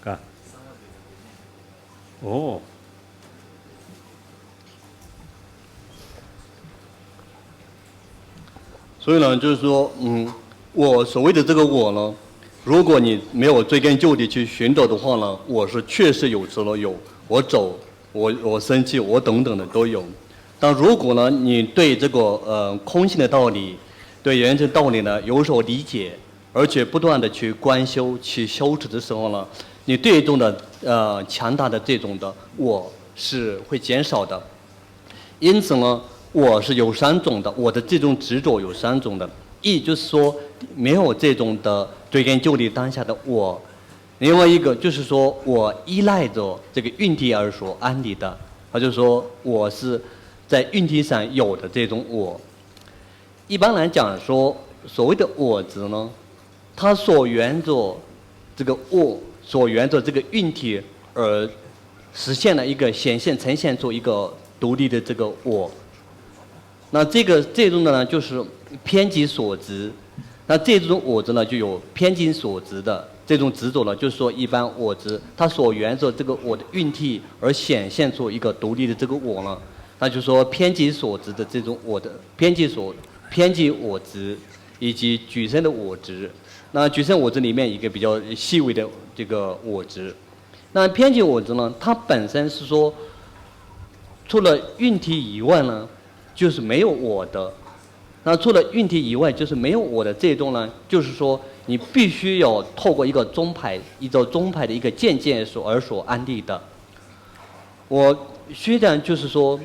ག་ཨོ།所以呢，就是说，嗯，我所谓的这个我呢，如果你没有追根究底去寻找的话呢，我是确实有时候有，我走，我我生气，我等等的都有。但如果呢，你对这个呃空性的道理，对原则道理呢有所理解，而且不断的去观修、去修持的时候呢，你对这种的呃强大的这种的我是会减少的。因此呢，我是有三种的，我的这种执着有三种的，一就是说没有这种的追根究底当下的我，另外一个就是说我依赖着这个运体而所安立的，啊，就是说我是在运体上有的这种我。一般来讲说，所谓的我执呢，它所缘着这个我，所缘着这个运体而实现了一个显现，呈现出一个独立的这个我。那这个这种的呢，就是偏激所执。那这种我执呢，就有偏激所执的这种执着了，就是说，一般我执它所缘着这个我的运体而显现出一个独立的这个我呢，那就说偏激所执的这种我的偏激所偏激我执，以及举生的我执。那举生我执里面一个比较细微的这个我执。那偏激我执呢，它本身是说，除了运体以外呢，就是没有我的。那除了运体以外，就是没有我的这种呢，就是说你必须要透过一个宗派，依照宗派的一个见解所而所安立的。我虽然就是说，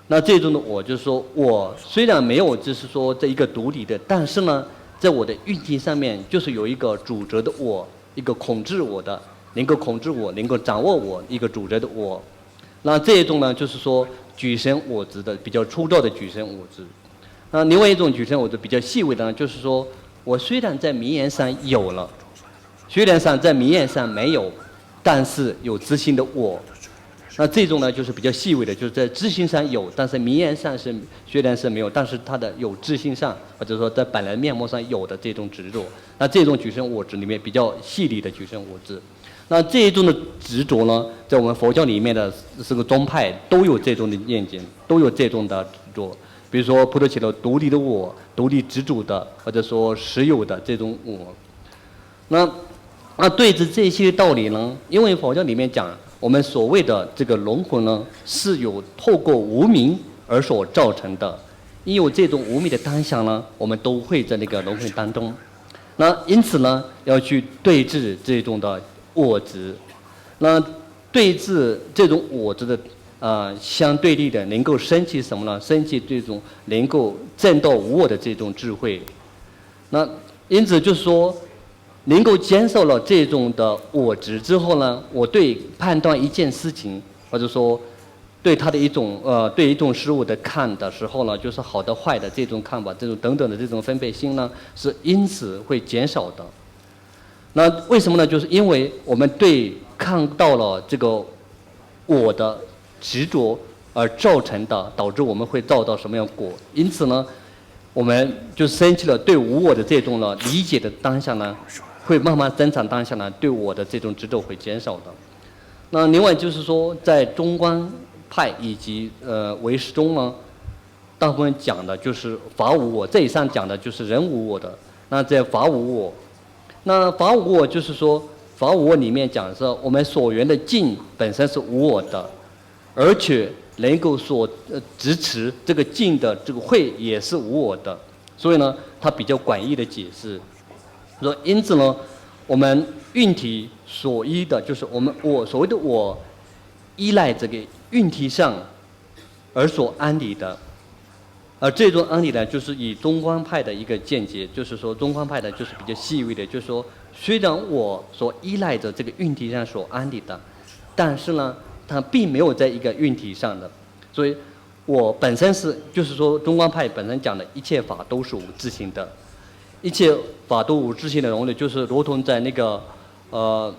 那这种的我就是说我虽然没有就是说这一个独立的，但是呢，在我的运体上面就是有一个主宰的我，一个控制我的，能够控制我，能够掌握我一个主宰的我。那这一种呢，就是说举生我执的，比较粗糙的举生我执。那另外一种举生我执比较细微的呢，就是说我虽然在名言上有了，虽然上在名言上没有，但是有自性的我。那这种呢，就是比较细微的，就是在自性上有，但是名言上是虽然是没有，但是它的有自性上，或者说在本来面目上有的这种执着。那这种举生我执里面比较细腻的举生我执。那这一种的执着呢，在我们佛教里面的四个宗派都有这种的见解，都有这种的执着。比如说，不得起了独立的我、独立执着的，或者说实有的这种我。那那对着这些道理呢，因为佛教里面讲，我们所谓的这个轮回呢，是有透过无明而所造成的。因为有这种无明的当下呢，我们都会在那个轮回当中。那因此呢，要去对治这种的我执。那对治这种我执的，呃，相对立的，能够升起什么呢？升起这种能够证到无我的这种智慧。那因此就是说，能够减少了这种的我执之后呢，我对判断一件事情，或者说对他的一种，呃，对一种事物的看的时候呢，就是好的坏的这种看法，这种等等的这种分别心呢，是因此会减少的。那为什么呢？就是因为我们对看到了这个我的执着而造成的，导致我们会造到什么样的果。因此呢，我们就升起了对无我的这种呢理解的当下呢，会慢慢增长当下呢，对我的这种执着会减少的。那另外就是说，在中观派以及，呃，唯识中呢，大部分讲的就是法无我，这以上讲的就是人无我的。那在法无我，那法无我就是说，法无我里面讲说，我们所缘的境本身是无我的，而且能够所呃支持这个境的这个慧也是无我的，所以呢，它比较广义的解释。说因此呢，我们运体所依的，就是我们我所谓的我依赖这个运体上而所安立的，而这种安立呢，就是以中观派的一个见解，就是说中观派的就是比较细微的，就是说虽然我所依赖着这个运体上所安立的，但是呢，它并没有在一个运体上的，所以我本身是，就是说中观派本身讲的一切法都是无自性的，一切法都无自性的容易，就是如同在那个呃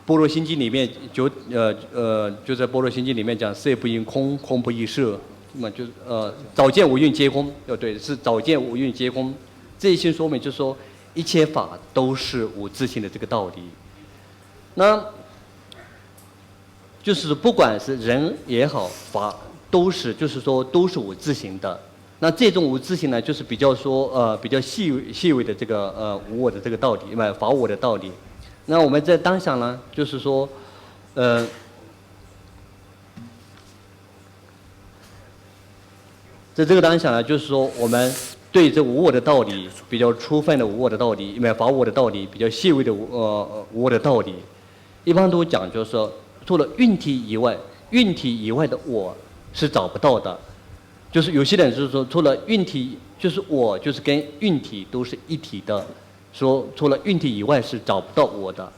般若心经里面就呃呃就在般若心经里面讲色不应空，空不应色，那么就是呃照见五蕴皆空，呃对，是照见五蕴皆空，这一些说明就是说一切法都是无自性的这个道理。那就是不管是人也好，法都是，就是说都是无自性的。那这种无自性呢，就是比较说呃比较细微细微的这个呃无我的这个道理，嘛法无我的道理。那我们在当下呢，就是说呃在这个当下呢，就是说我们对这无我的道理比较充分的无我的道理，因为法无我的道理比较细微的无呃无我的道理，一般都讲就是说，除了运体以外，运体以外的我是找不到的。就是有些人就是说，除了运体，就是我就是跟运体都是一体的，说除了运体以外是找不到我的。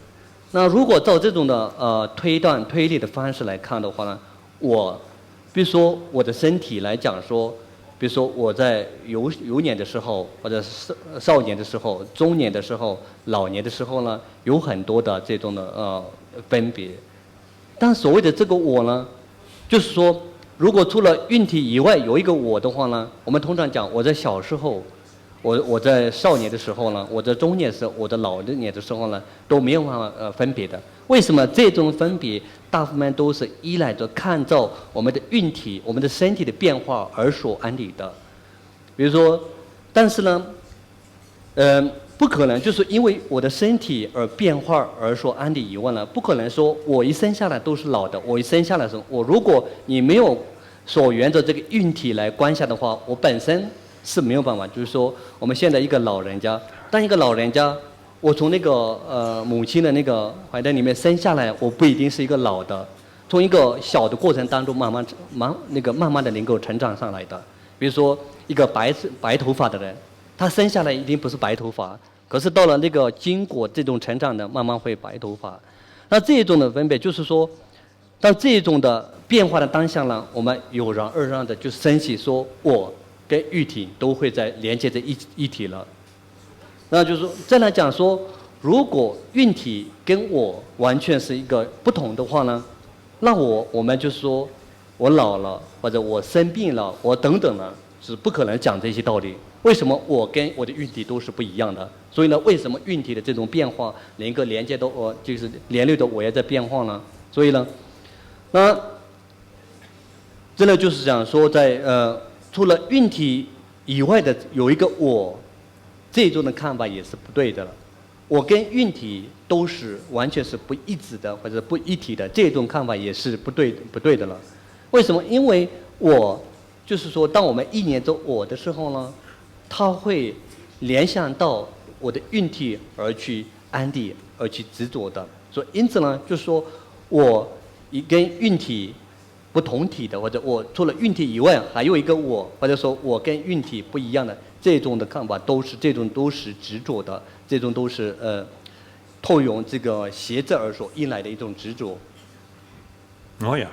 那如果照这种的呃推断推理的方式来看的话呢，我，比如说我的身体来讲说，比如说我在幼幼年的时候，或者少少年的时候、中年的时候、老年的时候呢，有很多的这种的呃分别。但所谓的这个我呢，就是说，如果除了运体以外有一个我的话呢，我们通常讲我在小时候，我我在少年的时候呢，我在中年时，我在老年的时候呢，都没有办法呃分别的。为什么这种分别大部分都是依赖着看照我们的运体、我们的身体的变化而所安立的？比如说，但是呢，嗯，不可能就是因为我的身体而变化而说安立以外呢，不可能说我一生下来都是老的，我一生下来是，我如果你没有所缘着这个运体来观想的话，我本身是没有办法。就是说，我们现在一个老人家，当一个老人家，我从那个呃母亲的那个怀胎里面生下来，我不一定是一个老的，从一个小的过程当中慢慢慢那个慢慢的能够成长上来的。比如说一个白白头发的人，他生下来一定不是白头发，可是到了那个经过这种成长的，慢慢会白头发。那这一种的分别，就是说，当这一种的变化的当下呢，我们有然而然的就升起说我跟玉体都会在连接在一一体了。那就是说，再来讲说，如果运体跟我完全是一个不同的话呢，那我我们就是说我老了，或者我生病了，我等等了，是不可能讲这些道理。为什么我跟我的运体都是不一样的？所以呢，为什么运体的这种变化能够连接到我，就是连累到我也在变化呢？所以呢，那这呢就是讲说在，呃，除了运体以外的有一个我，这种的看法也是不对的了。我跟运体都是完全是不一致的，或者不一体的，这种看法也是不对不对的了。为什么？因为我就是说，当我们意念着我的时候呢，它会联想到我的运体而去安立，而去执着的。所以因此呢，就是说我一跟运体不同体的，或者我除了运体以外还有一个我，或者说我跟运体不一样的这种的看法，都是这种都是执着的，这种都是呃，透用这个邪知而所引来的一种执着。哦呀，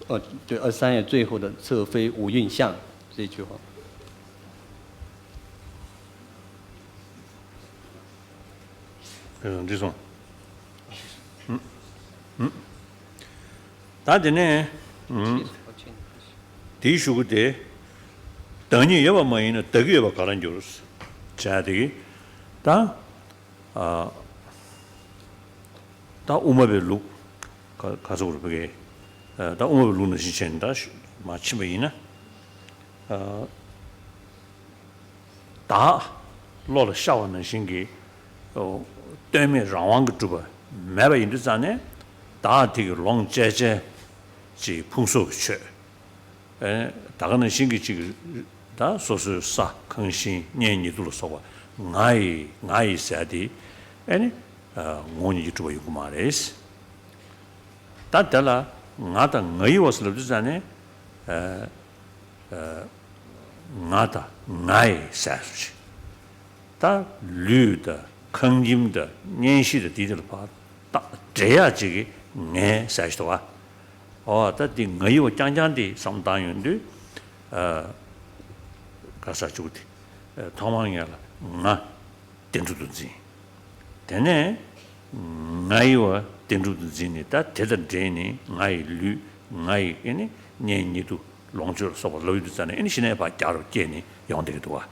呃，对，二三页最后的“色非五蕴相”这句话。嗯，这种，嗯嗯，ད་དེ་ནས་ཨུམ། དེའི་གཞུག་གུ་དེ། བདག་ཉིད་ཡོད་པ་མ་ཡིན་ན་བདག་གི་ཡོད་པ་ག་ལ་འགྱུར། བྱས་དེ་གི་ད། ཨ། ད་དབུ་མ་པའི་ལུགས་ག་ག་ཚོད་རུ་བུ་གེ། ད་དབུ་མ་པའི་ལུགས་ནང་བཞིན་བྱས་ནས་ད་མ་ཕྱིན་པ་ཡིན་ན། ཨ། བདག་བློ་ལ་ཤར་བ་ནང་བཞིན་གྱི་ཨོ་ལྟོས་མེད་རང་དབང་གིས་གྲུབ་ མེད་པ་ཡིན་དུས་ཙང་ནས། བདག་དེ་གི་ལོངས་སྤྱད་བྱའི་ཅིག་ཕུང་སོགས་ཀྱི་ཆོས། ཨེ་ད་ག་ནང་བཞིན་གྱི་ཅིག་ད་སོ་སོའི་ས་ཁང་ཤིང་གཉེན་ཉེ་དུ་ལ་སོགས་པ་ང་ཡི་ང་ཡི་ཟེར་དེ། ཨེ་ནི་ཨ་ངོ་བོ་ཉིད་ཀྱིས་གྲུབ་པ་ཡོང་གི་མ་རེད། ད་དེ་ལ་ང་དང་ང་ཡི་བ་ཟེར་ལབ་དུས་ཙང་ནས། ཨ་ཨ་ང་དང་ང་ཡི་ཟེར་སོང་ཞིག་ད་ལུས་དང་ཁང་ཁྱིམ་དང་གཉེན་བཤེས་དང་དེའི་དེ་ལ་ཕར་ད་འབྲེལ་ཡག་ཅིག་གི་ངའི་ཟེར་ཞིག་འདུག་བ། ཨོ་ད་འདི་ང་ཡི་བ་རྐྱང་རྐྱང་འདི་བསམ་བཏང་ཡོང་དུས། ཨ་ག་ས་བཅུག་དེ། ཨ་ཐོག་མར་ངེད་ལ་ང་བདེན་གྲུབ་ཏུ་འཛིན། དེ་ནས་ང་ཡི་བ་བདེན་གྲུབ་ཏུ་འཛིན་ནས། ད་དེ་དང་འབྲེལ་ནས་ང་ཡི་ལུས། ང་ཡི་ཨེ་ནི་གཉེན་ཉེ་དུ་ལོངས་སྤྱོད་ལ་སོགས་པ་ལབ་ཡོང་དུས་ཙང་ནས། ཨེ་ནི་གཞི་ནས་ཕར་རྒྱག་རོགས་སྐྱེས་ནས་ཡོང་བསྡད་ཀྱི་འདུག་བ།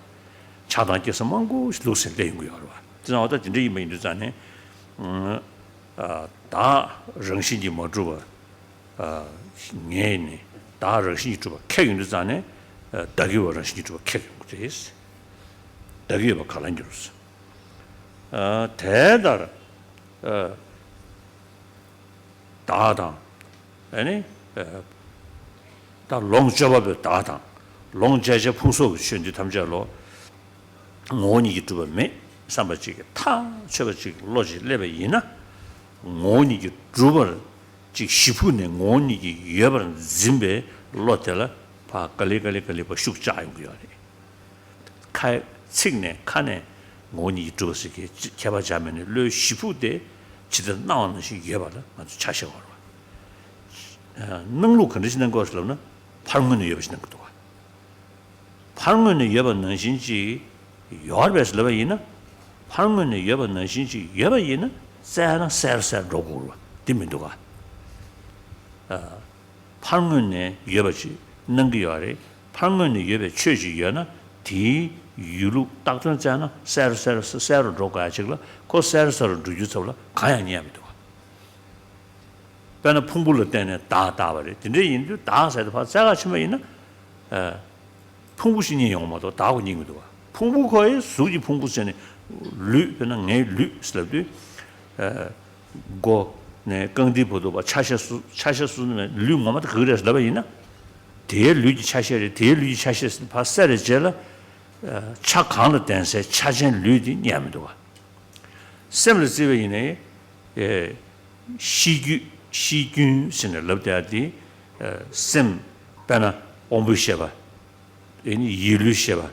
ཆགས་སྡང་སྐྱེ་ས་མང་པོ་ཞིག་ལུགས་སུ་སླེབས་ཡོང་གི་ཡོད་རེད་བ། དེ་ཙང་ཨོ་ད་དེ་འདྲ་ཡིན་པ་ཡིན་དུས་ཙང་ནས། ཨ་བདག་རང་བཞིན་གྱིས་མ་གྲུབ་པ། ཨ་ངས་ནི་བདག་རང་བཞིན་གྱིས་གྲུབ་པ་ཁེགས་ཡོང་དུས་ཙང་ནས། ཨ་བདག་གི་བ་རང་བཞིན་གྱིས་གྲུབ་པ་ཁེགས་ཡོང་གི་རེད། བདག་གི་ཡོད་པ་ག་ལ་འགྱུར། ཨ་དེ་ལྟར་ཨ་བདག་དང་། ཨ་ནི་ཨ་ད་ལོངས་སྤྱོད་པ་པོའི་བདག་དང་། ལོངས་སྤྱད་བྱའི་ཕུང་སོགས་ཀྱི་ཆོས་འདི་ཐམས་ཅད་ལོ། ངོ་བོ་ཉིད་ཀྱིས་གྲུབ་པ་མེད་བསམ་པ་ཅིག་གིས་ཐག་ཆོད་པ་ཅིག་བློ་ཅིག་སླེབས་པ་ཡིན་ན། ངོ་བོ་ཉིད་ཀྱིས་གྲུབ་པར་ཅིག་ཞེ་ཕུགས་ནས་ངོ་བོ་ཉིད་ཀྱིས་ཡོད་པར་འཛིན་པའི་བློ་དེ་ལ་ཕར་ག་ལེ་ག་ལེ་ག་ལེ་ཕར་ཤུགས་བཅག་ཡོང་གི་ཡོད་རེད། ཁ་ཚིག་ནས་ཁ་ནས་ངོ་བོ་ཉིད་ཀྱིས་གྲུབ་པ་ཟེར་གྱི་ཁྱད་པར་བྱ་མེད་ནས། བློའི་ཞེ་ཕུགས་དེ་ཇི་ལྟར་སྣང་བ་ནང་བཞིན་ཡོད་པ་ལ་ང་ཚོས་ཆ་བཞག་དགོས་རེད་བ། སྣང་ལུགས་ག་འདྲ་ཞིག་སྣང་གི་ཡོད་རེད་ཟེར་ལབ་ན། ཕར་ངོས་ནས་ཡོད་པ་ཞིག་སྣང་གི་འདུག་བ། ཕར་ངོས་ནས་ཡོད་པ་ནང་བཞིན་ཅིག་ཡོད་རེད་པས་ལབ་པ་ཡིན་ན། ཕར་ངོས་ནས་ཡོད་པ་ནང་བཞིན་ཅིག་ཡོད་པ་ཡིན་ན། བཙལ་ན་གསལ་རུ་གསལ་རུ་འགྲོ་དགོས་རེད་བ། དེ་མི་འདུག་ག། ཨ། ཕར་ངོས་ནས་ཡོད་པ་ཅིག་སྣང་གི་ཡོད་རེད། ཕར་ངོས་ནས་ཡོད་པའི་ཆོས་ཅིག་ཡོད་ན། དེའི་ཡོད་ལུགས་བཏགས་དོན་བཙལ་ན་གསལ་རུ་གསལ་རུ་གསལ་རུ་འགྲོ་དགོས་ཡ་ཅིག་ལ། ཁོ་གསལ་རུ་གསལ་རུ་འགྲོ་རྒྱུའི་ཚབ་ལ་གང་ཡང་རྙེད་ཡ་མི་འདུག་ག། དཔེར་ན་ཕུང་པོ་ལ་བརྟེན་ནས་བདག་བཏགས་པ་རེད། དེ་འདྲ་ཡིན་དུས་བདག་ཟེར་དེ་ཕར་བཙལ་ག་ཕྱིན་པ་ཡིན་ན། ཨ། ཕུང་པོ་ཞིག་རྙེད་ཡོང་མ་གཏོགས་བདག་པོ་རྙེད་མི་འདུག་བ། ཕུང་པོ་ཁོ་ཡི་གཟུགས་ཀྱི་ཕུང་པོ་ཟེར་ནས། ལུས་དཔེར་ན་ངའི་ལུས་ཟེར་ལབ་དུས། ཨ། མགོ་ནས་རྐང་མཐིལ་བར་དུ་བ་ཆ་ཤས་སུ་ཆ་ཤས་སུ་ནས་ལུས་ངོ་མ་དེ་ག་རེ་རེད་ལབ་པ་ཡིན་ན། དེའི་ལུས་ཀྱི་ཆ་ཤས་རེད། དེའི་ལུས་ཀྱི་ཆ་ཤས་ཟེར་ནས་ཕར་བསལ་བའི་རྗེས་ལ། ཨ། ཆ་གང་ལ་བརྟེན་སའི་ཆ་ཅན་ལུས་དེ་རྙེད་མི་འདུག་བ། སེམས་ལ་བརྩིས་པ་ཡིན་ནའི། ཨེ། ཤེས་རྒྱུད་ཤེས་རྒྱུན་ཟེར་ནས་ལབ་བསྡད་ཡ་དེ། ཨེ། སེམས་དཔེར་ན་དབང་པོའི་ཤེས་པ། ཨེ་ནི་ཡིད་བློའི་ཤེས་པ།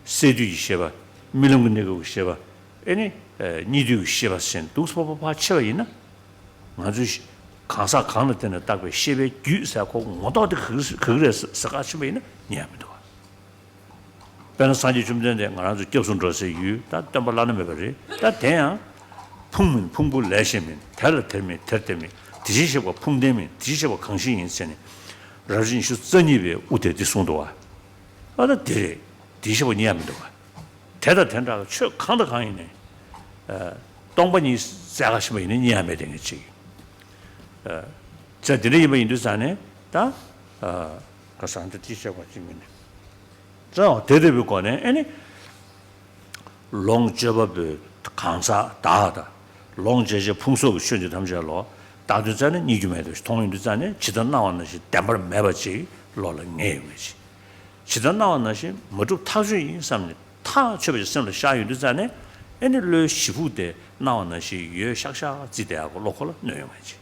སས་བསྡུས་ཀྱི་ཤེས་པ། རྨི་ལམ་གྱི་གནས་སྐབས་ཀྱི་ཤེས་པ། ཨེ་ནི་ཨེ་གཉིད་དུས་ཀྱི་ཤེས་པ་ཟེར་ནས་འདུག་སེ་ཕར་ཕར་ཕྱེ་བ་ཡིན་ན། ང་ཚོས་གང་ཟག་གང་ལ་བརྟེན་ནས་བཏགས་པའི་ཤེས་པའི་རྒྱུད་ཟེར་ཁོ་ངོ་ཐོག་དེ་ག་གི་ག་གི་རེད་ཟེར་ག་ཕྱིན་པ་ཡིན་ན་རྙེད་ཡ་མི་འདུག་བ། དཔེར་ན་སངས་རྒྱས་བཅོམ་ལྡན་འདས་ང་རང་ཚོ་སྐྱབས་སུ་འགྲོ་སའི་ཡུལ་ད་སྟོན་པ་བླ་ན་མེད་པ་རེད། ད་དེ་ཡང་ཕུང་མིན་ཕུང་པོ་ལས་གཞན་མིན། དེ་ལ་དེར་མིན་དེར་དེ་མིན། དེ་བཞིན་གཤེགས་པ་ཕུང་ལྡན་མིན། དེ་བཞིན་གཤེགས་པ་གང་ཞིག་ཡིན་ཟེར་ནས། རབ་བྱུང་ཉི་ཤུ་རྩ་གཉིས་པའི་དབུ་དེ་འདི་གསུངས་འདུག་བ། ཨ་ད་དེ་རེད། དེ་བཞིན་གཤེགས་པ་རྙེད་ཡ་མི་འདུག་བ། དེ་དང་དེ་འདྲ་བའི་ཆོས་གང་དང་གང་ཡིན་ནའི། ཨ། སྟོང་པ་ཉིད་བཙལ་ག་ཕྱིན་པ་ཡིན་ན་རྙེད་ཡ་མེད་དེ་ངས་ཅིག་ཨ། ཚེ་འདི་འདྲ་ཡིན་པ་ཡིན་དུས་ཙང་ནས་ད། ཨ། ག་ས་འདི་ཅི་བྱ་བ་ཅིག་མིན་ནས། ཙང་དེ་འདྲ་བའི་སྒོ་ནས་ཨེ་ནི། ལོངས་སྤྱོད་པ་པོའི་གང་ཟག་བདག་དང་། ལོངས་སྤྱད་བྱའི་ཕུང་སོགས་ཀྱི་ཆོས་འདི་ཐམས་ཅད་ལོ། བཏགས་དོན་བཙལ་ན་རྙེད་རྒྱུ་མེད་དོ་ཞེས་མཐོང་ཡོང་དུས་ཙང་ནས་ཇི་ལྟར་སྣང་བ་ནང་བཞིན་བདེན་པར་མེད་པ་ཅིག་བློ་ལ་ངེས་ཡོང་བའི་ཕྱིར། ཇི་ལྟར་སྣང་བ་ནང་བཞིན་མ་གྲུབ་ཐག་ཆོད་ཡིན་བསམ་ནས་ཐག་ཆོད་པ་ཞིག་སེམས་ལ་ཤར་ཡོང་དུས་ཙང་ནས། ཨེ་ནི་བློའི་ཞེ་ཕུགས་དེ་སྣང་བ་ནང་བཞིན་ཡོད་ཤག་ཤག་བརྩིས་བསྡད་ཡག་གི་བློ་ཁོ་ལ་གནོད་ཡོང་བ་ཅིག་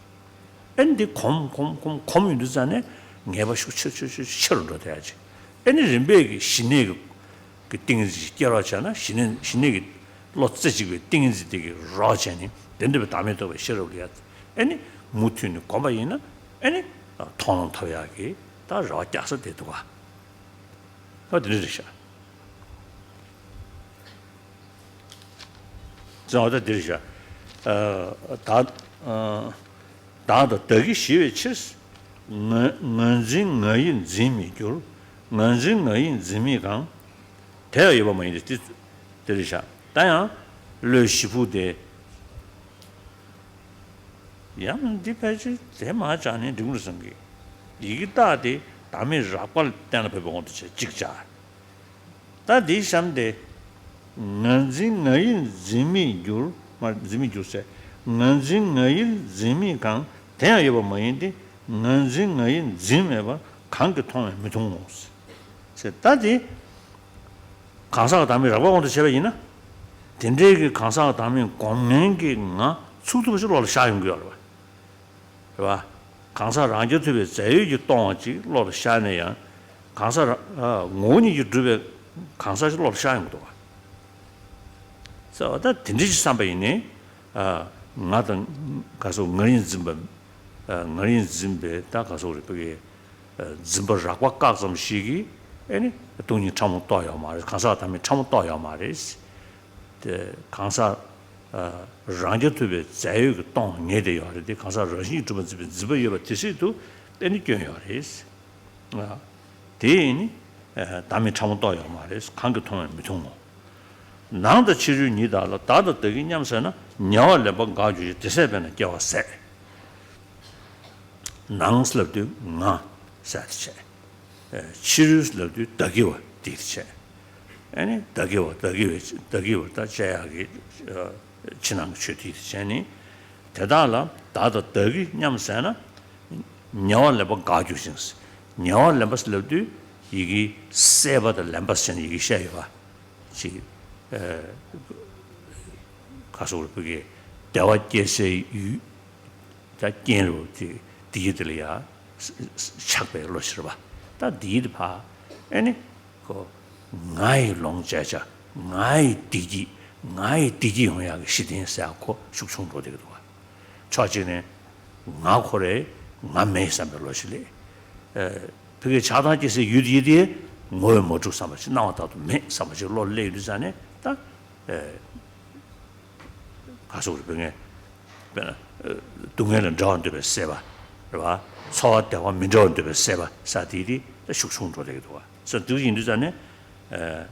ཨེ་ནི་འདི་གོམས་གོམས་གོམས་གོམས་ཡོང་དུས་ཙང་ནས་ངེས་པ་ཤུགས་ཆེ་ཆེ་ཆེ་ཆེ་རུ་འགྲོ་བསྡད་ཡག་ཅིག་ཨེ་ནི་རིམ་པས་ཀྱི་ཞི་གནས་ཀྱི་ཀྱི་ཏིང་འཛིན་ཅིག་སྐྱེ་རོགས་བྱས་ན། ཞི་གནས་ཞི་གནས་ཀྱི་བློ་རྩེ་གཅིག་པའི་ཏིང་འཛིན་དེ་གི་རོགས་བྱས་ནས་བདེན་གྲུབ་པའི་བདག་མེད་རྟོགས་པའི་ཤེས་རབ་ལ་ཡ། ཨེ་ནི་མུ་མཐུད་ནས་གོམས་པ་ཡིན་ན། ཨེ་ནི་མཐོང་ལམ་ཐོབ་ཡག་གི་ད་རེ་བ་རྒྱག་ས་དེ་འདུག་ག་ཨ་དེ་འདྲ་རེད་ཤག་ཙང་བ་ད་འདིར་བཞག་ཨ། བདག་ཨ། བདག་དང་བདག་གིས་ཞི་བའི་ཕྱིར། ངོས་ངོས་འཛིན་ང་ཡིས་འཛིན་མི་འགྱུར། ངོས་འཛིན་ང་ཡིས་འཛིན་མི་གང་། དེ་ཡང་ཡོད་པ་མ་ཡིན་ཏེ། དེ་འདིར་བཞག་ད་ཡང་བློའི་ཞེ་ཕུགས་དེ། ཡང་འདི་ཕལ་ཆེར་དེ་མ་བྱས་ནས་འགྲིག་མོ་བསམ་གི་ཡི་གེ་རྟགས་དེ་བདག་མེད་རགས་པ་གཏན་ལ་ཕབ་པའི་དབང་དུ་བྱས་གཅིག་བྱ། ད་འདིའི་གཤམ་དེ། ངར་འཛིན་ང་ཡིས་འཛིན་མི་འགྱུར། མ་འཛིན་མི་འགྱུར་ཟེར། ངར་འཛིན་ངར་ཡིད་འཛིན་མེད་གང་། དེ་ཡང་ཡོད་པ་མ་ཡིན་ཏེ། ངར་འཛིན་ངར་ཡིད་འཛིན་མེད་པར། གང་གིས་མཐོང་བས་མི་མཐོང་ངོ་། ཟེར། ད་དེ། གང་ཟག་བདག་མེད་རགས་པའི་དབང་དུ་བྱས་པ་ཡིན་ན། དེ་འདྲའི་གི་གང་ཟག་བདག་མེད་སྒོམ་མཁན་གྱི་ང་ཚུགས་ཐུབ་པ་ཞིག་བློ་ལ་ཤར་ཡོང་གི་ཡོད་རེད་པ། རེད་པ། གང་ཟག་རང་རྐྱ་ཐུབ་པའི་རྫས་ཡོད་ཀྱིས་སྟོང་བ་ཅིག་བློ་ལ་ཤར་ནས་ཡང་། གང་ཟག་རང་། ཨ། ངོ་བོ་ཉིད་ཀྱིས་གྲུབ་པའི་གང་ཟག་ཅིག་བློ་ལ་ཤར་ཡོང་གི་འདུག་པ། ཟེར་བ་ད་དེ་འདྲ་ཞིག་བསམ་པ་ཡིན་ནའི། ཨ། ང་དང་ག་སོགས་ངར་ཡིད་འཛིན་པ། ཨ། ངར་ཡིད་འཛིན་པའི་ད་ག་སོགས་རེད་པ་གི། ཨ། འཛིན་པ་རགས་པ་བཀག་ཙམ་ཞིག་གིས་ཨེ་ནི་སྟོང་ཉིད་ཕྲ་མོ་རྟོགས་ཡོད་མ་རེད། གང་ཟག་བདག་མེད་ཕྲ་མོ་རྟོགས་ཡོད་མ་རེད། དེ་གང་ཟག། ཨ། རང་རྐྱ་ཐུབ་པའི་རྫས་ཡོད་ཀྱིས་སྟོང་ངེས་བསྡད་ཡོད་རེད་དེ། གང་ཟག་རང་བཞིན་གྱིས་གྲུབ་པར་འཛིན་པའི་འཛིན་པ་ཡོད་པ་དེ་སྲིད་དུ་ཨེ་ནི་སྐྱོན་ཡོད་རེད། ཨ། དེ་ཡིན་ནི། ཨ། བདག་མེད་ཕྲ་མོ་རྟོགས་ཡོད་མ་རེད། གང་གིས་མཐོང་བས་མི་མཐོང་ངོ་། ནང་དང་ཕྱི་རོལ་ཉིད་དག་ལ། བདག་དང་བདག་གིས་མཉམ་བསྲེས་ན། ཉེ་བར་ལེན་པ་འགག་འགྱུར་ཞིང་། དེ་ཟད་པས་ན་སྐྱེ་བ་ཟད། ནང་ལབ་དུས་ང་ཟེར་དེ་བྱས། ཨ། ཕྱི་རོལ་ལབ་དུས་བདག་གི་བ་དེ་བྱས། ཨ་ནི་བདག་གི་བ་བདག་གི་བའི་བདག་གི་བ་ད་བཅད་ཡག་གི། ཨ། ཕྱི་ནང་གི་ཆོས་དེ་བྱས་ནི། དེ་དག་ལ་བདག་དང་བདག་གིས་མཉམ་བསྲེས་ན། ཉེ་བར་ལེན་པ་འགག་འགྱུར་ཞིང་། ཉེ་བར་ལེན་པ་ལབ་དུས་ཡི་གེ་བསྲེས་པ་དང་ལེན་པ་ཟེར་ནས་ཡི་གེ་བཤད་ཡོད་པ། ཅིག་ཨ། ག་སོགས་རེད་པ་གི། བདེ་བ་སྐྱེ་སའི་ཡུལ། ད་རྐྱེན་རུ་དེ་དེ་ཡི་དེ་ལ་ཡ་ཆགས་པའི་བློ་ཤར་བ། ད་དེ་ཡི་དེ་ཕ་ཨེ་ནི་ཁོ་ང་ཡི་ལོངས་སྤྱད་བྱ། ང་ཡི་བདེ་སྐྱིད། ང་ཡི་བདེ་སྐྱིད་ཡོང་ཡག་གི་གཞི་རྟེན་ཟེར་ཡག་ཁོ་ཤུགས་ཆུང་འགྲོ་བསྡད་ཀྱི་འདུག་བ། ཕྱོགས་གཅིག་ནས་ང་ཁོ་རེ་ང་མེད་བསམ་པའི་བློ་ཞིག་སླེབས། ཨ། ཕ་གིའི་ཆགས་སྡང་སྐྱེ་སའི་ཡུལ་དེ་ཡི་དེ་ངོ་བོས་མ་གྲུབ་བསམ་པ་ཞིག་སྣང་བ་ལྟར་དུ་མེད་བསམ་པ་ཞིག་བློ་སླེབས་ཡོང་དུས་ཙང་ནས་ད། ཨ། ག་སོགས་རེད་པ་ངས། དཔེར་ན། ཨ། སྡུག་བསྔལ་ལ་འབྲལ་བར་འདོད་པའི་སྲེད་པ། རེད་པ། ཚོར་བ་བདེ་བ་མི་འབྲལ་བར་འདོད་པའི་སྲེད་པ་ཟེར་དེ་དེ་ད་ཤུགས་ཆུང་འགྲོ་བསྡད་ཀྱི་འདུག་བ། ཟེར་དུས་ཡིན་དུས་ཙང་ནས། ཨ།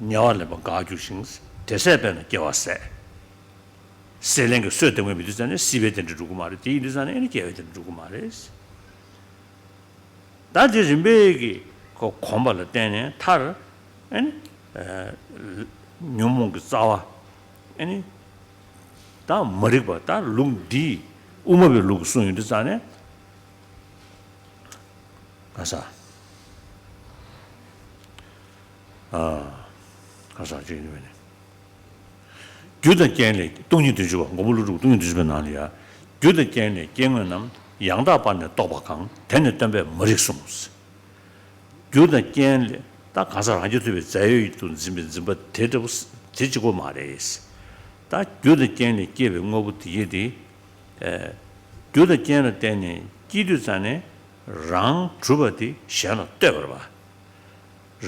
ཉེ་བར་ལེན་པ་འགག་འགྱུར་ཞིང་། དེ་ཟད་པས་ན་སྐྱེ་བ་ཟད། སྲེད་ལེན་གྱི་སྲོལ་དེ་མངོན་མི་འདུག་ཙང་ནས་སྲིད་པའི་རྟེན་འབྲེལ་འགྲུབ་ཀྱི་མ་རེད། དེ་ཡིན་དུས་ཙང་ནས་ཨེ་ནི་སྐྱེ་བའི་རྟེན་འབྲེལ་འགྲུབ་ཀྱི་མ་རེད། ད་དེ་རིམ་པས་ཀྱི་ཁོ་གོམས་པ་ལ་བརྟེན་ནས་མཐར་ཨེ་ནི། ཨ། ཉོན་མོངས་ཀྱི་རྩ་བ་ཨེ་ནི། ད་མ་རིག་པ་ད་ལུགས་འདིའི་དབུ་མ་པའི་ལུགས་ཀྱི་གསུང་ཡིན་དུས་ཙང་ནས། ག་ས། ཨ། ག་ས་ཅིག་ཡིན་པས་ནི། རྒྱུ་དང་རྐྱེན་ལས་སྟོང་ཉིད་བདུན་ཅུ་པ། མགོན་པོ་ཀླུ་སྒྲུབ་སྟོང་ཉིད་བདུན་ཅུ་པའི་ནང་ལ་ཡ། རྒྱུ་དང་རྐྱེན་ལས་སྐྱེ་དངོས་རྣམས། ཡང་དག་པར་ནི་རྟོགས་པ་གང་། དེ་ནི་སྟོན་པས་མ་རིག་གསུངས། རྒྱུ་དང་རྐྱེན་ལས་ད་གང་ཟག་རང་རྐྱ་ཐུབ་པའི་རྫས་ཡོད་དུ་འཛིན་པའི་འཛིན་པ་དེ་འདྲ་བོ་དེ་གཅིག་པོ་མ་རེད། ད་རྒྱུ་དང་རྐྱེན་ལས་སྐྱེས་པའི་དངོས་པོ་དེ་ཡི་དེ། ཨ། རྒྱུ་དང་རྐྱེན་ལ་བརྟེན་ནས་སྐྱེས་དུས་ཙང་ནས་རང་གྲུབ་པ་དེ་གཞན་ལ་ལྟོས་པ་རེད་པ།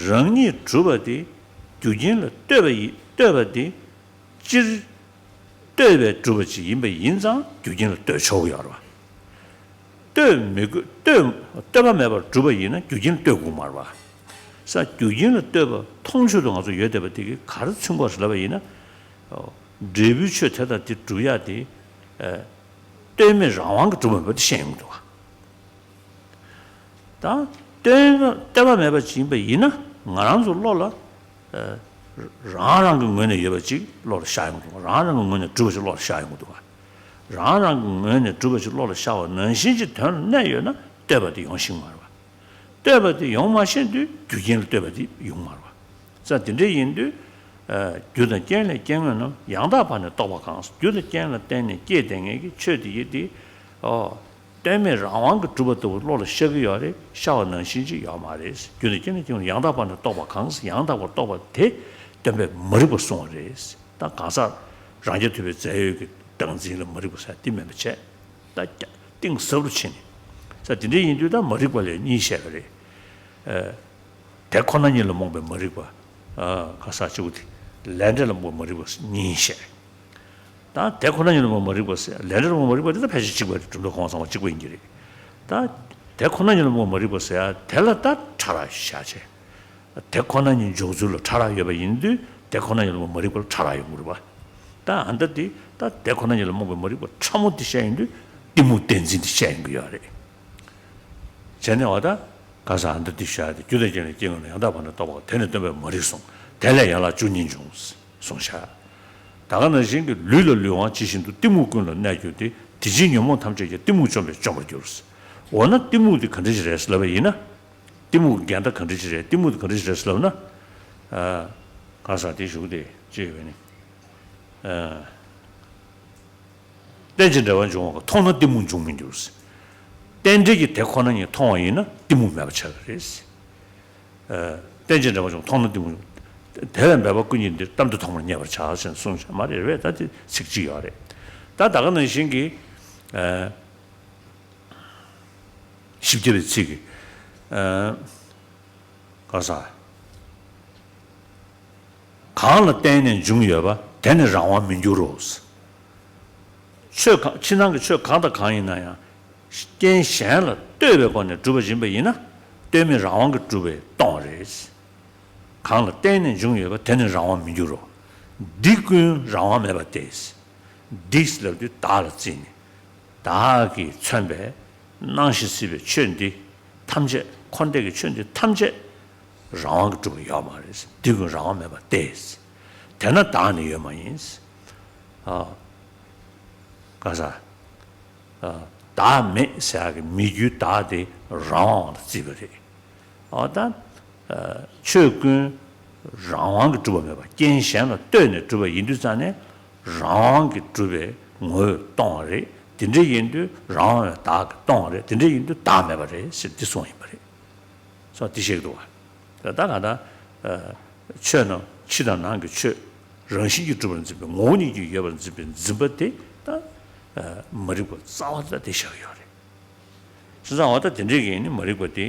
རང་ཉིད་གྲུབ་པ་དེ་རྒྱུ་རྐྱེན་ལ་ལྟོས་པ་ཡི་ལྟོས་པ་དེ་སྤྱིར་ལྟོས་པས་གྲུབ་པ་ཅིག་ཡིན་པ་ཡིན་ཙང་རྒྱུ་རྐྱེན་ལ་ལྟོས་ཆོག་གི་ཡོད་རེད་པ། ལྟོས་མི་དགོས། ལྟོས་ལྟོས་པ་མེད་པར་གྲུབ་པ་ཡིན་ན་རྒྱུ་རྐྱེན་ལ་ལྟོས་དགོས་མ་རེད་པ། ས་རྒྱུ་རྐྱེན་ལ་ལྟོས་པ་མཐོང་ཆོས་དུ་ང་ཚོ་ཡོད་བསྡད་པ་དེ་གིས་ག་རེ་མཚོན་གྱི་ཡོད་རེད་ལབ་པ་ཡིན་ན། འབྲས་བུའི་ཆོས་དེ་དང་དེ་གྲུབ་ཡག་དེ། ཨ། ལྟོས་མེད་རང་དབང་གིས་གྲུབ་པ་མེད་པ་དེ་ཤེས་ཡོང་གི་འདུག་ག་ད་ལྟོས་ལྟོས་པ་མེད་པ་ཅིག་ཡིན་པ་ཡིན་ན་ང་རང་ཚོ་བློ་ལ། ཨ། རང་རང་གི་ངོས་ནས་ཡོད་པ་ཅིག་བློ་ལ་ཤར་ཡོང་གི་འདུག་རང་རང་གི་ངོས་ནས་གྲུབ་པ་ཅིག་བློ་ལ་ཤར་ཡོང་གི་འདུག་རང་རང་གི་ངོས་ནས་གྲུབ་པ་ཅིག་བློ་ལ་ཤར་བ་ནང་བཞིན་གྱི་དོན་ལ་གནས་ཡོད་ན་ལྟོས་པ་དེ་ཡོང་ཤེས་མ་རེད་པ། ལྟོས་པ་དེ་ཡོང་མ་ཤེས་དུས་རྒྱུ་རྐྱེན་ལ་ལྟོས་པ་དེ་ཡོང་མ་རེད་པ། ས་དེ་འདྲ་ཡིན་དུས། ཨ། རྒྱུ་དང་རྐྱེན་ལས་སྐྱེ་དངོས་རྣམས། ཡང་དག་པར་ནི་རྟོགས་པ་གང་། རྒྱུ་དང་རྐྱེན་ལ་བརྟེན་ནས་སྐྱེས་བསྡད་མཁན་གྱི་ཆོས་དེ་ཡི་དེ། ཨོ། ལྟོས་མེད་རང་དབང་གིས་གྲུབ་པ་ལྟ་བུ་བློ་ལ་ཤར་གྱི་ཡོད་རེད། ཤར་བ་ནང་བཞིན་ཅིག་ཡོད་མ་རེད། རྒྱུ་དང་རྐྱེན་ལས་སྐྱེ་དངོས་ཡང་དག་པར་ནི་རྟོགས་པ་གང་། ཡང་དག་པར་རྟོགས་པ་དེ་སྟོན་པས་མ་རིག་པར་གསུངས་པ་རེད། ད་གང་ཟག་རང་རྐྱ་ཐུབ་པའི་རྫས་ཡོད་ཀྱི་བདག་འཛིན་ལ་མ་རིག་པ་ཟེར་དེ་མིན་པ་བྱས། ད་རྒྱ་གཏིང་ཟབ་རུ་ཕྱིན་ནས། ས་དེ་འདྲ་ཡིན་དུས་ད་མ་རིག་པ་ལས་གཉིས་བཤད་པ་རེད། ཨ། དེ་ཁོ་ན་ཉིད་ལ་རྨོངས་པའི་མ་རིག་པ། ཨ། ག་ས་གཅིག་པུ་དེ། ལས་འབྲས་ལ་རྨོངས་པའི་མ་རིག་པ་གཉིས་བཤད། ད་དེ་ཁོ་ན་ཉིད་ལ་རྨོངས་པའི་མ་རིག་པ་ཟེར། ལས་འབྲས་ལ་རྨོངས་པའི་མ་རིག་པ་དེ་ད་ཕལ་ཆེར་གཅིག་པ་རེད། གྲུབ་མཐའ་གོང་འོག་ཚང་མ་གཅིག་པ་ཡིན་གྱི་རེད། ད་དེ་ཁོ་ན་ཉིད་ལ་རྨོངས་པའི་མ་རིག་པ་ཟེར་ཡ་དེ་ལ་ད་ཕྲ་རགས་བཞག་བྱས། དེ་ཁོ་ན་ཉིད་འཇོག་ཚུལ་ལ་ཕྲ་རགས་ཡོད་པ་ཡིན་དུས་དེ་ཁོ་ན་ཉིད་ལ་རྨོངས་པའི་མ་རིག་པ་ལ་ཕྲ་རགས་ཡོང་གི་རེད་པ། ད་ཨ་ད་དེ་ད་དེ་ཁོ་ན་ཉིད་ལ་རྨོངས་པའི་མ་རིག་པ་ཕྲ་མོ་དེ་བཤད་ཡོང་དུས་གཏི་མུག་བདེན་འཛིན་དེ་བཤད་ཡོང་གི་ཡོད་རེད། བྱས་ནས་འོ་ད་ག་ས་ཨ་ད་དེ་བཤད་དེ། རྒྱུ་དང་རྐྱེན་ལས་སྐྱེ་དངོས་རྣམས། ཡང་དག་པར་ནི་རྟོགས་པ་གང་། དེ་ནི་སྟོན་པས་མ་རིག་གསུངས། དེ་ལས་ཡན་ལག་བཅུ་གཉིས་འབྱུང་གསུངས་བཞག་ད་ག་ནང་བཞིན་གྱི་ལུས་ལ་ལུས་དབང་ཇི་བཞིན་དུ། གཏི་མུག་ཀུན་ལ་གནས་གྱུར་ཏེ། དེ་ཕྱིར་ཉོན་མོངས་ཐམས་ཅད་ཀྱང་། གཏི་མུག་བཅོམ་པས་བཅོམ་པར་འགྱུར། འོ་ན་གཏི་མུག་དེ་ག་འདྲ་ཞིག་རེད་ལབ་པ་ཡིན་ན། གཏི་མུག་གི་འགལ་ཟླ་ག་འདྲ་ཞིག་རེད། གཏི་མུག་དེ་ག་འདྲ་ཞིག་རེད་ལབ་ན། ཨ། ག་ས་དེ་ཞུགས་དེ་ཅི་ཡོད་ནི། ཨ། རྟེན་ཅིང་འབྲེལ་བར་འབྱུང་བ་གང་། མཐོང་ན་གཏི་མུག་འབྱུང་མི་འགྱུར། རྟེན་འབྲེལ་གྱི་དེ་ཁོ་ན་ཉིད་མཐོང་བ་ཡིན་ན་གཏི་མུག་མེད་པ་ཆགས་ཀྱི་རེད། ཨ། རྟེན་ཅིང་འབྲེལ་བར་འབྱུང་། མཐོང་ན་གཏི་མུག་འབྱུང་། དེ་ལས་འབད་པ་ཀུན་གྱིས་འདིར། གཏམ་དེ་ཐོག་མར་ངེས་པར་བྱ། ཞེས་གསུངས་བཞག་མ་རེད་པས། ད་དེ་ཚིག་གཅིག་ཡོད་རེད། ད་ད་ག་ནང་བཞིན་གྱི། ཨ། བཞི་བརྒྱ་པའི་ཚིག་གི། ཨ། ག་ས། གང་ལ་བརྟེན་ནས་བྱུང་ཡོད་པ། དེ་ནི་རང་དབང་མི་འགྱུར་རོ། ཆོས་གང་། ཕྱི་ནང་གི་ཆོས་གང་དང་གང་ཡིན་ན་ཡང་། རྐྱེན་གཞན་ལ་ལྟོས་པའི་སྒོ་ནས་གྲུབ་པ་ཡིན་པ་ཡིན་ན། ལྟོས་མེད་རང་དབང་གིས་གྲུབ་པས་སྟོང་རེད། གང་ལ་བརྟེན་ནས་བྱུང་ཡོད་པ། དེ་ནི་རང་དབང་མི་འགྱུར་རོ། འདི་ཀུན་རང་དབང་མེད་པ་སྟེ། འདི་ལབ་དུས་བདག་ལ་བརྩིས་ནས། བདག་གིས་མཚོན་པའི་སྣང་ཞིང་སྲིད་པའི་ཆོས་འདི་ཐམས་ཅད། འཁོར་འདས་ཀྱི་ཆོས་འདི་ཐམས་ཅད་རང་དབང་གིས་གྲུབ་པ་ཡོད་མ་རེད། འདི་ཀུན་རང་དབང་མེད་པ་སྟེ། དེས་ན་བདག་ནི་ཡོད་མ་ཡིན། ཨ། ག་ས། ཨ། བདག་མེད་ཟེར་ཡག་གི་མི་རྒྱུའི་བདག་དེ་རང་དབང་ལ་བརྩིས་པ་རེད། འོ་ད། ཨ། ཆོས་ཀུན་རང་དབང་གིས་གྲུབ་པ་མེད་པ། རྐྱེན་གཞན་ལ་ལྟོས་ནས་གྲུབ་པ་ཡིན་དུས་ཙང་ནས། རང་དབང་གིས་གྲུབ་པའི་ངོ་བོས་སྟོང་བ་རེད། དེ་འདྲ་ཡིན་དུས་རང་དབང་བའི་བདག་གིས་སྟོང་བ་རེད། དེ་འདྲ་ཡིན་དུས་བདག་མེད་པ་རེད་ཟེར་འདི་གསུངས་ཡིན་པ་རེད། སོ་འདི་བཤད་ཀྱི་འདུག་བ། ད་ད་ག་ད། ཨ། ཆོས་རྣམས་ཕྱི་དང་ནང་གི་ཆོས་རང་བཞིན་གྱིས་གྲུབ་པར་འཛིན་པའི། ངོ་བོ་ཉིད་ཀྱིས་ཡོད་པར་འཛིན་པའི་འཛིན་པ་དེ་ད། ཨ། མ་རིག་པ་རྩ་བ་ད་དེ་བཞག་གི་ཡོད་རེད། བྱས་ཙང་འོ་ད་དེ་འདྲའི་གི་ནི་མ་རིག་པ་དེ།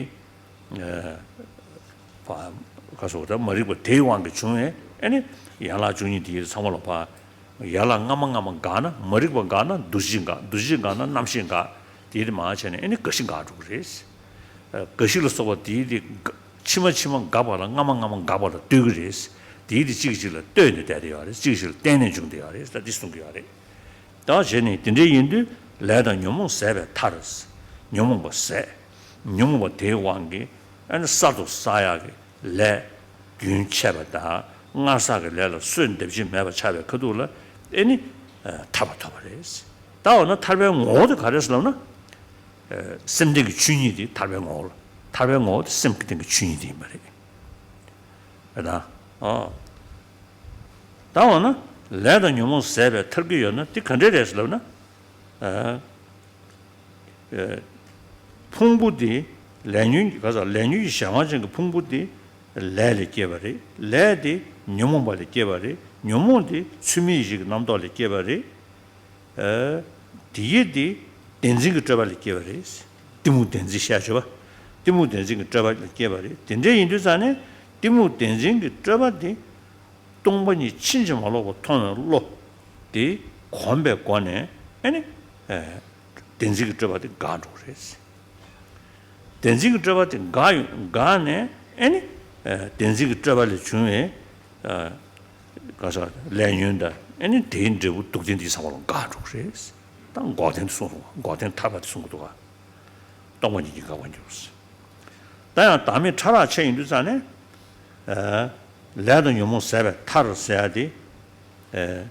ཨ། ཕ། ག་སོགས་ད་མ་རིག་པ་དེའི་དབང་གིས་བྱུང་བའི་ཨ་ནི་ཡན་ལག་བཅུ་གཉིས་དེ་ཚང་མ་ལ་ཕ། ཡན་ལག་སྔ་མ་སྔ་མ་འགགས་ན། མ་རིག་པ་འགགས་ན་འདུ་བྱེད་འགག་འདུ་བྱེད་འགག་ན་རྣམ་ཤེས་འགག་དེའི་དེ་མ་བྱས་ནས་ཨ་ནི་རྒ་ཤི་འགག་འགྲོ་གི་རེད། ཨ། རྒ་ཤི་ལ་སོགས་པ་དེའི་དེ་ཕྱི་མ་ཕྱི་མ་འགག་པ་ལ་སྔ་མ་སྔ་མ་འགག་པ་ལ་ལྟོས་ཀྱི་རེད། དེའི་དེ་གཅིག་གིས་གཅིག་ལ་ལྟོས་ནས་བསྡད་དེ་ཡོད་རེད། གཅིག་གིས་གཅིག་ལ་བརྟེན་ནས་བྱུང་བསྡད་ཡོད་རེད། ད་འདི་གསུང་གི་ཡོད་རེད། ད་བྱས་ནས་དེ་འདྲ་ཡིན་དུས་ལས་དང་ཉོན་མོངས་ཟད་པའི་མཐར། ཉོན་མོངས་པ་ཟད། ཉོན་མོངས་པ་དེའི་དབང་གིས་ཨ་ནི་གསར་དུ་བསགས་ཡག་གི་ལས་རྒྱུན་ཆད་པ་དང་སྔར་བསགས་ཀྱི་ལས་ལ་གསོས་འདེབས་ཀྱི་མེད་པ་ཆགས་པའི་ཁ་ཐུག་ལ་ཨ་ནི་ཐར་པ་ཐོབ་པ་རེད། ད་འོ་ན་ཐར་པའི་ངོ་བོ་དེ་ག་རེ་ཟེར་ལབ་ན། སེམས་སྟེང་གི་ཆོས་ཉིད་དེ་ཐར་པའི་ངོ་བོ་ལ། ཐར་པའི་ངོ་བོ་དེ་སེམས་ཀྱི་སྟེང་གི་ཆོས་ཉིད་དེ་ཡིན་པ་རེད། རེད་ད། ཨོ། ད་འོ་ན་ལས་དང་ཉོན་མོངས་ཟད་པའི་མཐར་གྱིས་ཡོད་ན་དེ་ག་འདྲས་རེད་ཟེར་ལབ་ན། ཨ། ཨ། ཕུང་པོ་དེ་ལས་ཉོན་གྱི་ག་ས་ལས་ཉོན་གྱི་གཞན་དབང་ཅན་གྱི་ཕུང་པོ་དེ་ལས་ལས་སྐྱེས་པ་རེད། ལས་དེ་ཉོན་མོངས་པ་ལས་སྐྱེས་པ་རེད། ཉོན་མོངས་དེ་ཚུལ་མིན་ཡིད་བྱེད་ཀྱི་རྣམ་རྟོག་ལས་སྐྱེས་པ་རེད། ཨ། དེ་ཡི་དེ་བདེན་འཛིན་གྱི་སྤྲོས་པ་ལས་སྐྱེས་པ་རེད། གཏི་མུག་བདེན་འཛིན་ཤེས་བྱ་བ། གཏི་མུག་བདེན་འཛིན་གྱི་སྤྲོས་པ་ལས་སྐྱེས་པ་རེད། དེ་འདྲ་ཡིན་དུས་ཙང་ནས་གཏི་མུག་བདེན་འཛིན་གྱི་སྤྲོས་པ་དེ་སྟོང་པ་ཉིད་ཕྱིན་ཅི་མ་ལོག་པར་མཐོང་བའི་བློ་དེ་གོམས་པའི་སྒོ་ནས་ཨ་ནི། ཨ། བདེན་འཛིན་གྱི་སྤྲོས་པ་དེ་འགག་འགྲོ་གི་རེད། བདེན་འཛིན་གྱི་སྤྲོས་པ་དེ་འགག་ཡོང་འགག་ནས་ཨ་ནི། ཨ། བདེན་འཛིན་གྱི་སྤྲོས་པ་ལས་བྱུང་བའི། ཨ། ག་ས་ལས་ཉོན་དང་ཨ་ནི་དེའི་འབྲས་བུ་སྡུག་བདེན་དེ་ཚང་མ་ལ་འགག་འགྲོ་གི་རེད། ད་འགོག་བདེན་དེ་གསུངས་སོང་། འགོག་བདེན་ཐར་པ་དེ་གསུང་གི་འདུག་ག་སྟོང་པ་ཉིད་ཀྱིས་འགག་པར་འགྱུར། ད་ཡང་བདག་མེད་ཕྲ་རགས་ཆེ་ཡིན་དུས་ཙང་ནས། ཨ། ལས་དང་ཉོན་མོངས་ཟད་པའི་མཐར་ཟེར་ཡ་དེ། ཨ།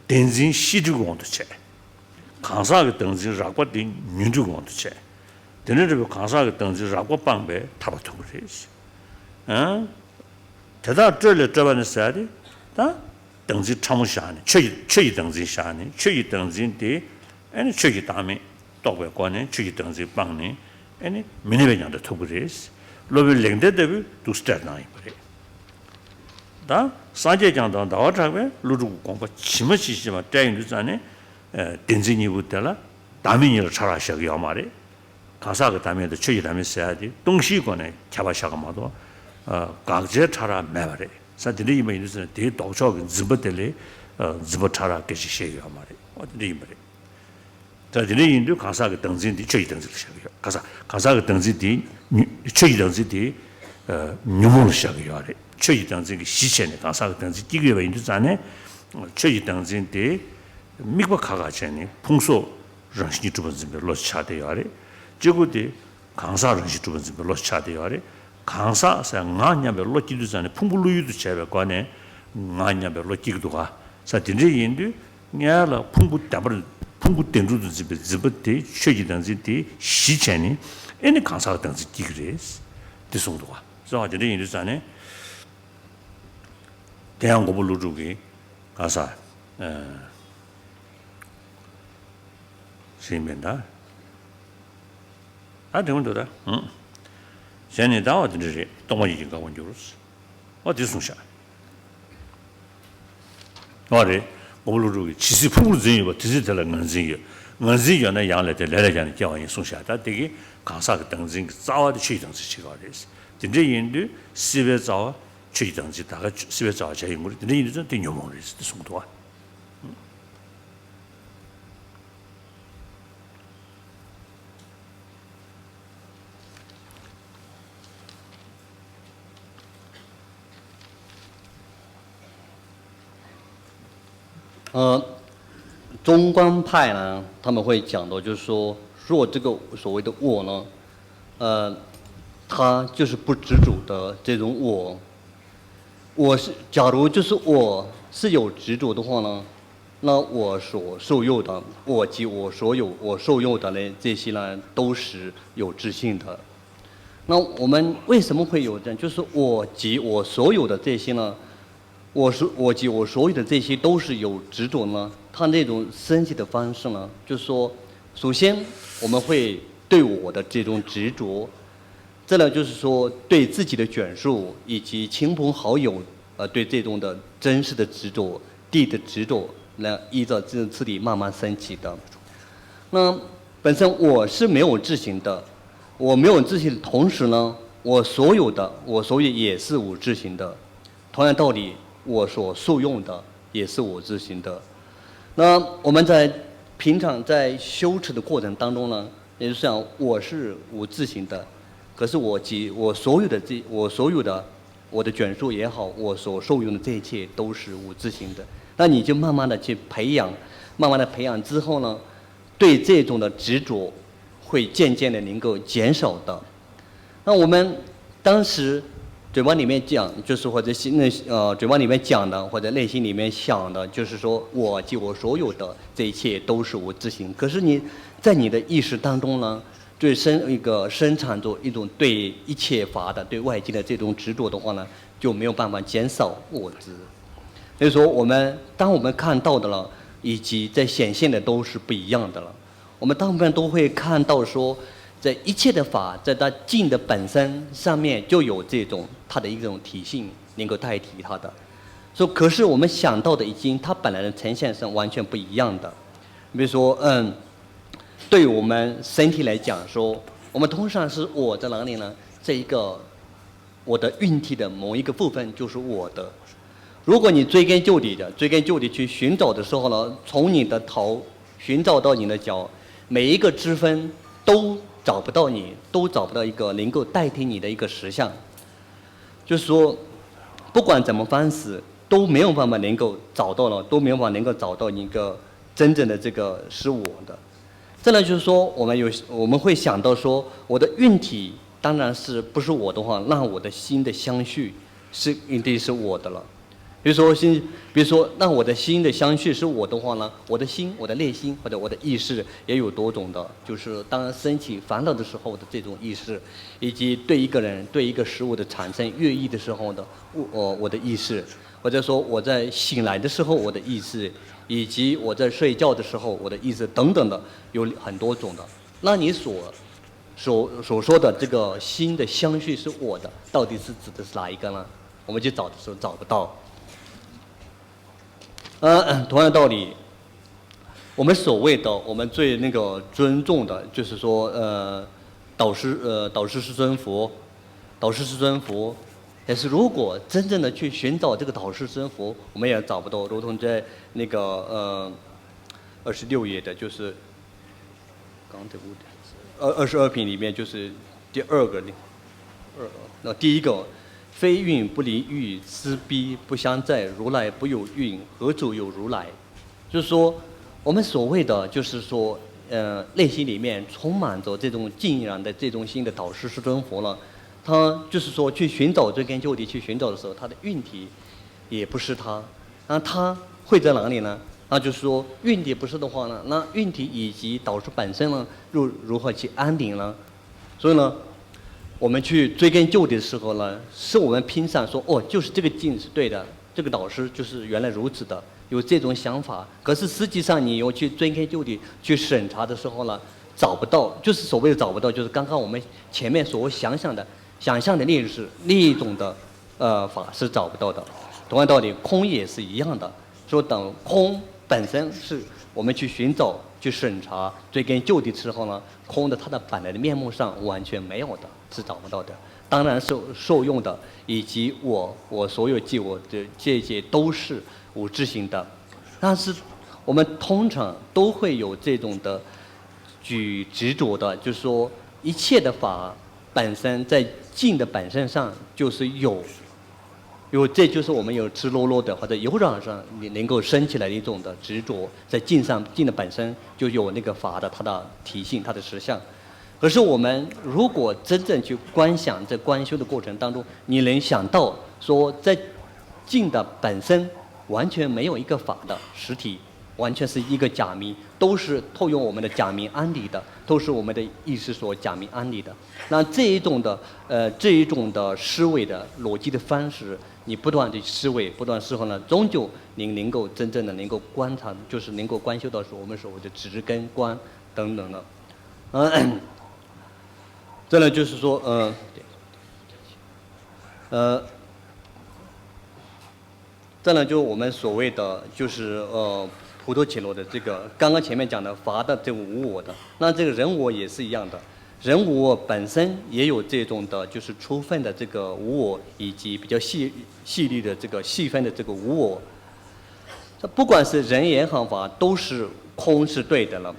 བདེན་འཛིན་ཤེས་སྒྲིབ་ཀྱི་དབང་དུ་བྱས། གང་ཟག་གི་བདག་འཛིན་རགས་པ་དེ་ཉོན་སྒྲིབ་ཀྱི་དབང་དུ་བྱས། དེ་ནས་འབྲས་བུ་གང་ཟག་གི་བདག་འཛིན་རགས་པ་སྤངས་པས་ཐར་པ་ཐོབ་ཀྱི་རེད། ཨ། དེ་དག་སྤྲོས་ལས་སྤྲོས་པ་ནི་ཟེར་ཡ་དེ། ད་བདག་འཛིན་ཕྲ་མོ་བཞག་ནས་ཆོས་ཀྱི་ཆོས་ཀྱི་བདག་འཛིན་བཞག་ནས་ཆོས་ཀྱི་བདག་འཛིན་དེ། ཨ་ནི་ཆོས་ཀྱི་བདག་མེད་རྟོགས་པའི་སྒོ་ནས་ཆོས་ཀྱི་བདག་འཛིན་སྤངས་ནས་ཨ་ནི་མི་གནས་པའི་མྱང་འདས་ཐོབ་ཀྱི་རེད། སློབ་དཔོན་ལེགས་ལྡན་ལྟ་བུས་འདུག་སེ་བཀྲལ་གནང་ཡིན་པ་རེད། ད་སངས་རྒྱས་བསྐྱངས་དང་ཟླ་བ་གྲགས་པས་ཀླུ་སྒྲུབ་ཀྱི་དགོངས་པ་ཇི་མ་ཇི་བཞིན་པ་བཀྲལ་ཡོང་དུས་ཙང་ནས། ཨ། བདེན་འཛིན་གཉིས་པོ་དེ་ལ་བདག་མེད་གཉིས་ལ་ཕྲ་རགས་བཞག་གི་ཡོད་མ་རེད། གང་ཟག་གི་བདག་མེད་དང་ཆོས་ཀྱི་བདག་མེད་ཟེར་ཡ་དེ་སྟོང་གཞིའི་སྒོ་ནས་ཁྱད་པར་བཞག་གི་མ་གཏོགས། ཨ། དགག་བྱའི་ཕྲ་རགས་མེད་པ་རེད། ས་དེ་འདྲ་ཡིན་པ་ཡིན་དུས་ཙང་ནས་དེའི་ལྡོག་ཕྱོགས་ཀྱི་འཛིན་པ་དེ་ལས། ཨ། འཛིན་པ་ཕྲ་རགས་སྐད་ཆ་བཤད་ཀྱི་ཡོད་མ་རེད། འོ་དེ་འདྲ་ཡིན་པ་རེད། ད་དེ་འདྲ་ཡིན་དུས་གང་ཟག་གི་བདག་འཛིན་དེ་ཆོས་ཀྱི་བདག་འཛིན་ལ་བཞག་གི་ཡོད། གང་ཟག་གང་ཟག་གི་བདག་འཛིན་དེ་ཉོན་ཆོས་ཀྱི་བདག་འཛིན་དེ། ཨ། ཉོན་མོངས་ལ་བཞག་གི་ཡོད་རེད། ཆོས་ཀྱི་བདག་འཛིན་གྱི་གཞི་བྱས་ནས་གང་ཟག་གི་བདག་འཛིན་སྐྱེ་གི་ཡོད་པ་ཡིན་དུས་ཙང་ནས། ཆོས་ཀྱི་བདག་འཛིན་དེ་དམིགས་པ་ཁ་ཁ་བྱས་ནས་ཕུང་སོགས་རང་བཞིན་གྱིས་གྲུབ་པར་འཛིན་པའི་བློ་ཆགས་བསྡད་ཡོད་རེད། གཅིག་པུ་དེ། གང་ཟག་རང་བཞིན་གྲུབ་པར་འཛིན་པའི་བློ་ཆགས་བསྡད་ཡོད་རེད། གང་ཟག་ཟེར་ང་སྙམ་པའི་བློ་སྐྱེ་དུས་ཙང་ནས་ཕུང་པོ་བློ་ཡུལ་དུ་བྱས་པའི་སྒོ་ནས། ང་སྙམ་པའི་བློ་སྐྱེ་གི་འདུག་ག་ས་དེ་འདྲ་ཡིན་དུས་ངས་ལ་ཕུང་པོ་བདེན་པར་ཕུང་པོ་བདེན་གྲུབ་ཏུ་འཛིན་པའི་འཛིན་པ་དེ་ཆོས་ཀྱི་བདག་འཛིན་དེ་གཞི་བྱས་ནས་ཨེ་ནི་གང་ཟག་གི་བདག་འཛིན་སྐྱེ་གི་རེད། དེ་གསུངས་འདུག་ག་ས་དེ་འདྲ་ཡིན་དུས་ཙང་ནས། དེ་ཡང་མགོན་པོ་ཀླུ་སྒྲུབ་ཀྱིས་ག་ས། ཞིག་མིན་ད། ད་དྲན་གྱི་འདུག་ད། ཨང་། གཞན་ནི་ཟླ་བ་དེ་འདྲ་རེད། སྟོང་པ་ཉིད་ཀྱིས་འགག་པར་འགྱུར། ཨོ་དེ་གསུངས་ཤག་ཨོ་རེད། མགོན་པོ་ཀླུ་སྒྲུབ་ཀྱིས་ཇི་སྲིད་ཕུང་པོར་འཛིན་ཡོད་པ་དེ་སྲིད་དེ་ལ་ངར་འཛིན་ཡོད། ངར་འཛིན་ཡོད་ན་ཡང་ལས་དེ་ལས་ལས་ཀྱང་ནི་སྐྱེ་བ་ཡིན་གསུངས་ཤག་ད་དེ་གིས་གང་ཟག་གི་བདག་འཛིན་གྱི་རྩ་བ་དེ་ཆོས་ཀྱི་བདག་འཛིན་བྱེད་དགོས་རེད། དེ་འདྲ་ཡིན་དུས་སྲིད་པའི་རྩ་བ་ཆོས་ཀྱི་བདག་འཛིན་ད་ག་སྲིད་པའི་རྩ་བ་བྱས་ཡོང་གི་རེད། དེ་འདྲ་ཡིན་དུས་ཙང་དེ་ཉོན་མོངས་རེད་དེ་གསུངས་འདུག་ཨ། 呃，中观派呢，他们会讲到，就是说，若这个所谓的我呢，呃，它就是不执着的这种我。我是，假如就是我是有执着的话呢，那我所受用的，我及我所有我受用的呢，这些呢，都是有自性的。那我们为什么会有这样？就是我及我所有的这些呢，我是我及我所有的这些都是有执着呢？他那种升起的方式呢，就是说，首先我们会对我的这种执着，再呢就是说对自己的眷属以及亲朋好友，呃，对这种的真实的执着、地的执着，来依照这种次第慢慢升起的。那本身我是没有自性的，我没有自性的同时呢，我所有的我所有也是无自性的。同样道理，我所受用的也是无自性的。那我们在平常在修持的过程当中呢，也就是讲我是无自性的，可是我及我所有的这我所有的我的眷属也好，我所受用的这一切都是无自性的。那你就慢慢的去培养，慢慢的培养之后呢，对这种的执着会渐渐的能够减少的。那我们当时嘴巴里面讲，就是或者心呃嘴巴里面讲的，或者内心里面想的，就是说我及我所有的这一切都是无自性。可是你在你的意识当中呢，对生一个生产着一种对一切法的、对外境的这种执着的话呢，就没有办法减少我执。所以说，我们当我们看到的了，以及在显现的都是不一样的了。我们大部分都会看到说，在一切的法，在它境的本身上面就有这种它的一种体性，能够代替它的。说，可是我们想到的已经，它本来的呈现是完全不一样的。比如说，嗯，对于我们身体来讲说，我们通常是我在哪里呢？这一个我的运体的某一个部分就是我的。如果你追根究底的，追根究底去寻找的时候呢，从你的头寻找到你的脚，每一个支分都找不到你，都找不到一个能够代替你的一个实相。就是说，不管怎么方式，都没有办法能够找到了，都没有办法能够找到一个真正的这个是我的。再来就是说，我们有我们会想到说，我的运体当然是不是我的话，那我的心的相续是一定是我的了。比如说心，比如说，那我的心的相续是我的话呢，我的心、我的内心或者我的意识也有多种的，就是当升起烦恼的时候的这种意识，以及对一个人、对一个事物的产生愿意的时候的我、呃、我的意识，或者说我在醒来的时候我的意识，以及我在睡觉的时候我的意识等等的，有很多种的。那你所所所说的这个心的相续是我的，到底是指的是哪一个呢？我们去找的时候找不到。呃，同样道理，我们所谓的，我们最那个尊重的，就是说，呃，导师，呃，导师师尊佛，导师师尊佛。但是如果真正的去寻找这个导师师尊佛，我们也找不到。如同在那个呃二十六页的，就是刚才五点，二二十二品里面就是第二个，二，那第一个，非运不离欲，知彼不相在，如来不有运，何处有如来？就是说，我们所谓的就是说，呃，内心里面充满着这种敬仰的这种心的导师师尊佛呢，他就是说去寻找，追根究底去寻找的时候，他的运体也不是它，那它会在哪里呢？那就是说，运体不是的话呢，那运体以及导师本身呢，又如何去安宁呢？所以呢，我们去追根究底的时候呢，是我们拼上说，哦，就是这个境是对的，这个导师就是原来如此的，有这种想法。可是实际上，你又去追根究底去审查的时候呢，找不到，就是所谓的找不到，就是刚刚我们前面所想象的、想象的那是另一种的呃法是找不到的。同样道理，空也是一样的，说等空本身是我们去寻找、去审查、追根究底之后呢，空的它的本来的面目上完全没有的，是找不到的。当然是受用的，以及我我所有即我的这些都是无自性的，但是我们通常都会有这种的举执着的，就是说一切的法本身在境的本身上就是有，有这就是我们有赤裸裸的或者有染上你能够升起来的一种的执着，在境上境的本身就有那个法的它的体性它的实相。可是我们如果真正去观想，在观修的过程当中，你能想到说，在境的本身完全没有一个法的实体，完全是一个假名，都是透用我们的假名安立的，都是我们的意识所假名安立的。那这一种的呃这一种的思维的逻辑的方式，你不断的思维，不断思考呢，终究您能够真正的能够观察，就是能够观修到是我们所谓的止跟观等等的。嗯，这呢就是说，呃，呃，这呢就是我们所谓的就是呃普陀伽罗的这个，刚刚前面讲的法的这个无我的，那这个人我也是一样的，人我本身也有这种的，就是初分的这个无我，以及比较细细腻的这个细分的这个无我。这不管是人也好法，都是空是对的了。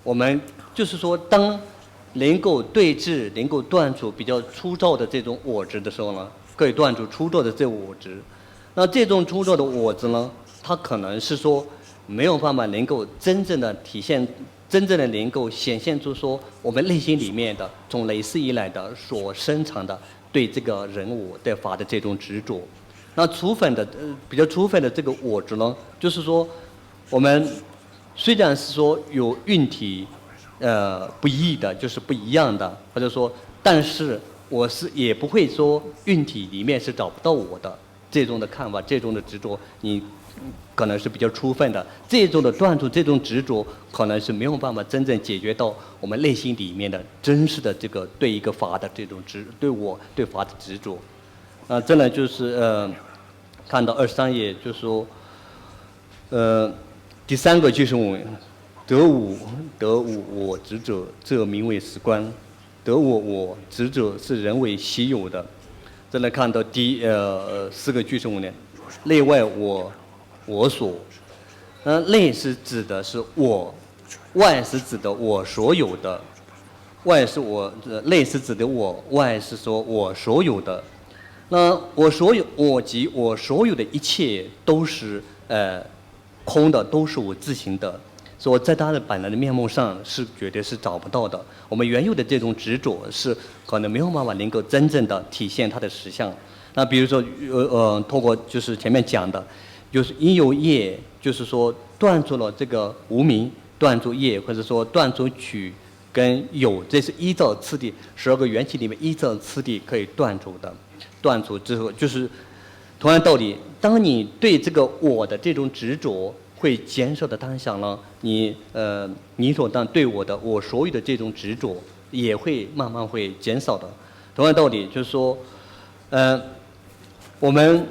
我们就是说，当能够对治、能够断除比较粗糙的这种我执的时候呢，可以断除粗糙的这种我执。那这种粗糙的我执呢，它可能是说没有办法能够真正的体现，真正的能够显现出说我们内心里面的从累世以来的所深藏的对这个人我对法的这种执着。那初分的呃比较初分的这个我执呢，就是说我们虽然是说有运体，呃，不一的，就是不一样的，或者说，但是我是也不会说运体里面是找不到我的这种的看法，这种的执着，你可能是比较充分的。这种的断除这种执着，可能是没有办法真正解决到我们内心里面的真实的这个对一个法的这种执，对我对法的执着。啊，这呢就是呃，看到二三页，就是说。呃，第三个就是我，得无得无我执者，则名为实观。得我我执者是人为稀有的。再来看到第呃四个句型呢，内外我我所，呃，内是指的是我，外是指的我所有的，外是我呃内是指的我，外是说我所有的。那我所有我及我所有的一切都是呃空的，都是无自性的，所以在它的本来的面目上是绝对是找不到的。我们原有的这种执着是可能没有办法能够真正的体现它的实相。那比如说，呃呃，通过就是前面讲的，就是因由业，就是说断除了这个无明，断除业，或者说断除取跟有，这是依照次第，十二个缘起里面依照次第可以断除的。断除之后，就是同样道理，当你对这个我的这种执着会减少的当下呢，你呃，你所当对我的我所有的这种执着也会慢慢会减少的。同样道理，就是说，呃，我们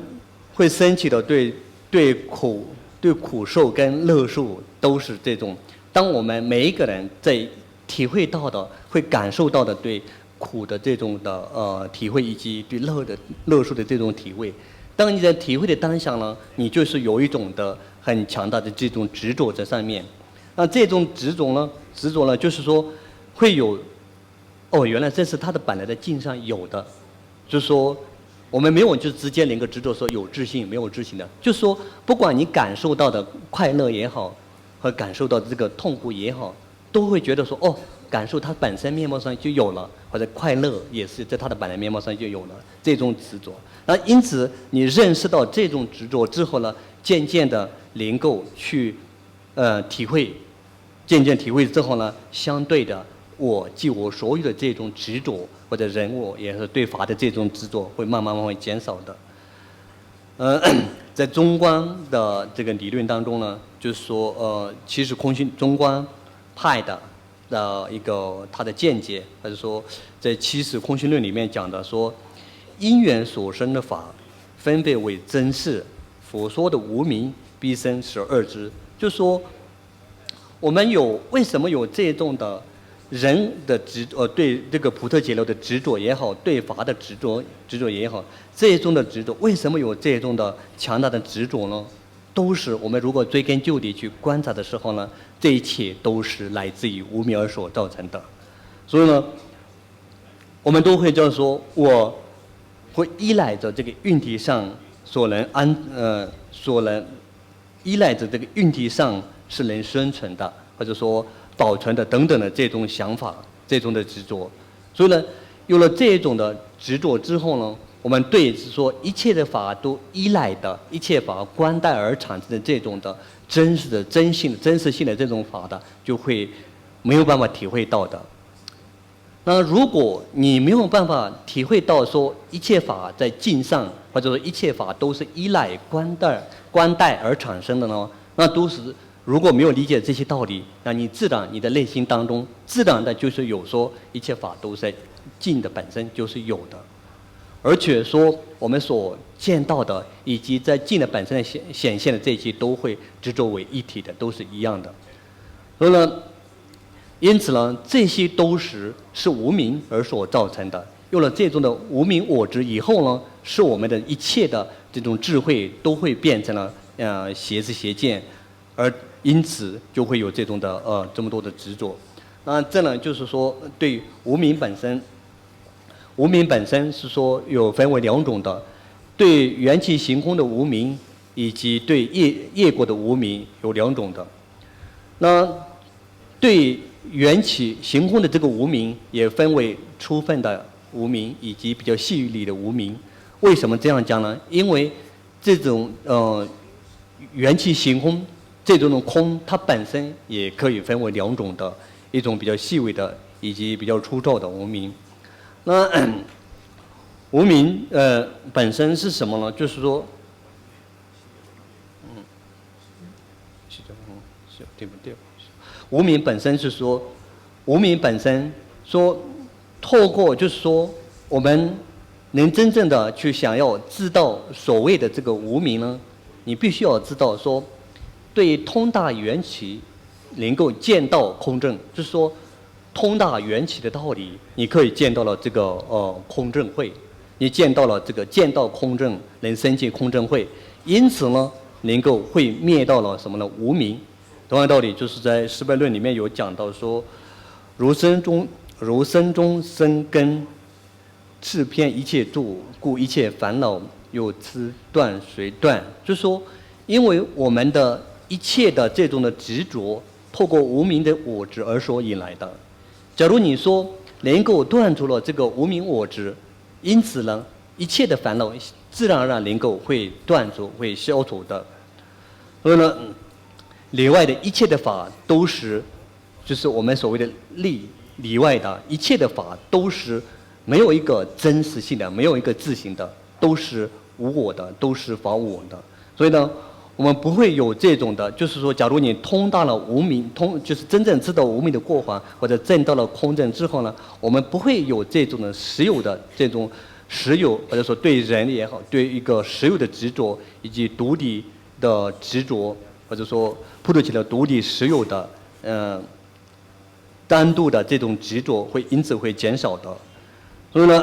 会升起的对对苦对苦受跟乐受都是这种。当我们每一个人在体会到的、会感受到的对苦的这种的呃体会，以及对乐的乐受的这种体会，当你在体会的当下呢，你就是有一种的很强大的这种执着在上面。那这种执着呢，执着呢，就是说会有哦，原来这是他的本来的境上有的，就是说我们没有就直接连个执着说有自性没有自性的，就是说不管你感受到的快乐也好，和感受到的这个痛苦也好，都会觉得说哦，感受它本身面貌上就有了，或者快乐也是在它的本来面貌上就有了这种执着。那因此，你认识到这种执着之后呢，渐渐的能够去，呃，体会，渐渐体会之后呢，相对的，我即我所有的这种执着或者人我也是对法的这种执着会慢慢慢慢减少的。呃，在中观的这个理论当中呢，就是说，呃，其实空性中观派的的一个他的见解，他就说，在七识空性论里面讲的说，因缘所生的法，分别为真实，佛说的无明，必生十二支。就说我们有为什么有这种的人的执呃对这个普特伽罗的执着也好，对法的执着执着也好，这种的执着，为什么有这种的强大的执着呢？都是我们如果追根究底去观察的时候呢，这一切都是来自于无明而所造成的。所以呢，我们都会叫说，我会依赖着这个运体上所能安呃所能依赖着这个运体上是能生存的，或者说保存的等等的这种想法，这种的执着。所以呢，有了这种的执着之后呢，我们对说一切的法都依赖的，一切法观待而产生的这种的真实的真性、真实性的这种法的，就会没有办法体会到的。那如果你没有办法体会到说一切法在境上，或者说一切法都是依赖观待观待而产生的呢，那都是如果没有理解这些道理，那你自然你的内心当中自然的就是有说一切法都在境的本身就是有的，而且说我们所见到的以及在境的本身的显显现的这些都会执着为一体的，都是一样的。所以呢，因此呢，这些都是是无明而所造成的。有了这种的无明我执以后呢，是我们的一切的这种智慧都会变成了呃邪知邪见，而因此就会有这种的呃这么多的执着。那这呢，就是说对无明本身，无明本身是说有分为两种的，对缘起行空的无明，以及对业业果的无明有两种的。那对缘起行空的这个无明也分为初分的无明以及比较细腻的无明。为什么这样讲呢？因为这种呃缘起行空这种的空，它本身也可以分为两种的，一种比较细微的以及比较粗糙的无明。那无明呃本身是什么呢？就是说，嗯，是的，嗯，是对不对？无明本身是说，无明本身说，透过就是说，我们能真正的去想要知道所谓的这个无明呢，你必须要知道说，对于通达缘起，能够见到空证，就是说，通达缘起的道理，你可以见到了这个呃空证慧，你见到了这个见到空证，能生见空证慧，因此呢，能够会灭到了什么呢？无明。同样道理，就是在《十八论》里面有讲到说，如生中如生中生根，自偏一切住，故一切烦恼由此断随断。就说，因为我们的一切的这种的执着，透过无明的我执而所引来的。假如你说能够断除了这个无明我执，因此呢，一切的烦恼自然而然能够会断除、会消除的。所以呢，另外的一切的法都是，就是我们所谓的例例外的一切的法都是没有一个真实性的，没有一个自性的，都是无我的，都是法无我的。所以呢，我们不会有这种的，就是说，假如你通达了无明，通就是真正知道无明的过患，或者证到了空证之后呢，我们不会有这种的实有的这种实有，或者说对人也好，对一个实有的执着，以及独立的执着，或者说普度起了独立实有的，嗯、单独的这种执着会因此会减少的。所以呢，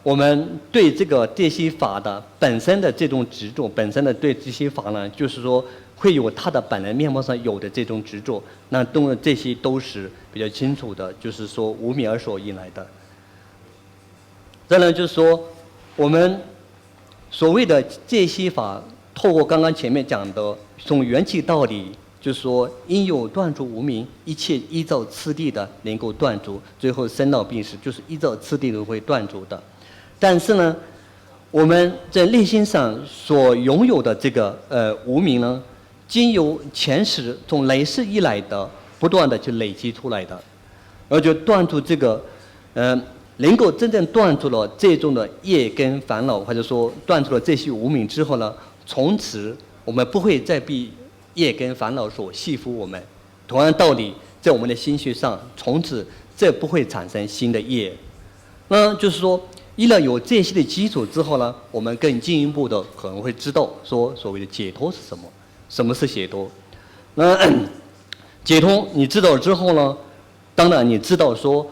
我们对这个这些法的本身的这种执着，本身的对这些法呢，就是说会有它的本来面貌上有的这种执着，那都这些都是比较清楚的，就是说无明而所引来的。再呢，就是说我们所谓的这些法，透过刚刚前面讲的从缘起道理就是说，因有断除无明，一切依照次第的能够断除，最后生老病死就是依照次第的会断除的。但是呢，我们在内心上所拥有的这个呃无明呢，经由前世从来世以来的不断的去累积出来的，而就断除这个，呃，能够真正断除了这种的业跟烦恼，或者说断除了这些无明之后呢，从此我们不会再被业跟烦恼所束缚我们。同样道理，在我们的心绪上，从此再不会产生新的业。那就是说，依了有这些的基础之后呢，我们更进一步的可能会知道说所谓的解脱是什么，什么是解脱。那解脱你知道之后呢，当然你知道说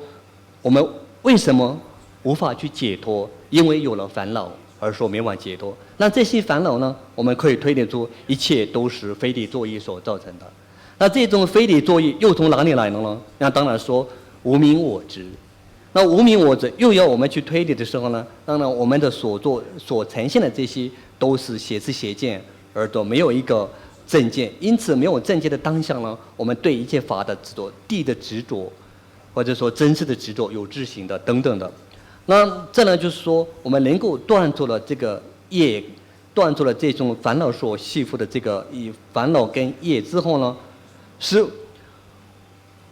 我们为什么无法去解脱，因为有了烦恼而说没法解脱。那这些烦恼呢，我们可以推理出一切都是非理作意所造成的。那这种非理作意又从哪里来的呢？那当然说无明我执。那无明我执又要我们去推理的时候呢，当然我们的所做所呈现的这些都是邪知邪见，而都没有一个正见。因此，没有正见的当下呢，我们对一切法的执着、地的执着，或者说真实的执着、有自性的等等的。那这呢，就是说我们能够断除了这个业，断除了这种烦恼所束缚的这个以烦恼跟业之后呢，是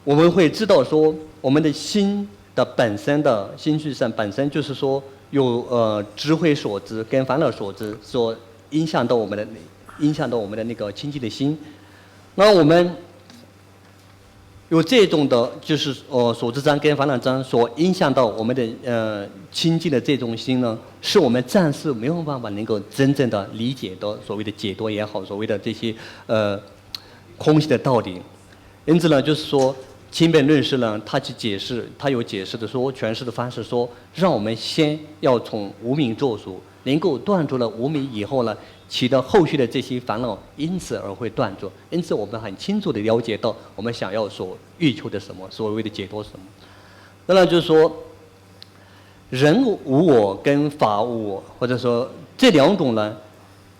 我们会知道说，我们的心的本身的心绪上本身就是说有呃执慧所执跟烦恼所执所影响到我们的影响到我们的那个清净的心。那我们有这种的，就是呃所知障跟烦恼障所影响到我们的呃清净的这种心呢，是我们暂时没有办法能够真正的理解的所谓的解脱也好，所谓的这些呃空性的道理。因此呢，就是说，《清本论师》呢，他去解释，他有解释的说，诠释的方式说，让我们先要从无明做主，能够断除了无明以后呢，其他后续的这些烦恼因此而会断除。因此，我们很清楚的了解到我们想要所欲求的什么，所谓的解脱是什么。当然，就是说，人无我跟法无我，或者说这两种呢，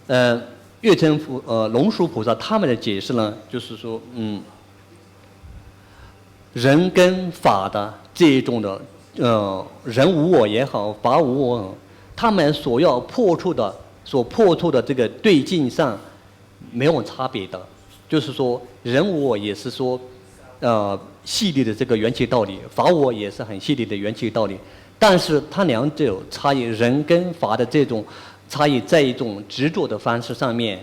呃，月称菩呃龙树菩萨他们的解释呢，就是说，嗯，人跟法的这一种的，呃，人无我也好，法无我，他们所要破除的，所破除的这个对境上没有差别的，就是说人无我也是说，呃，细腻的这个缘起道理，法无我也是很细腻的缘起道理，但是它两者有差异，人跟法的这种差异在一种执着的方式上面。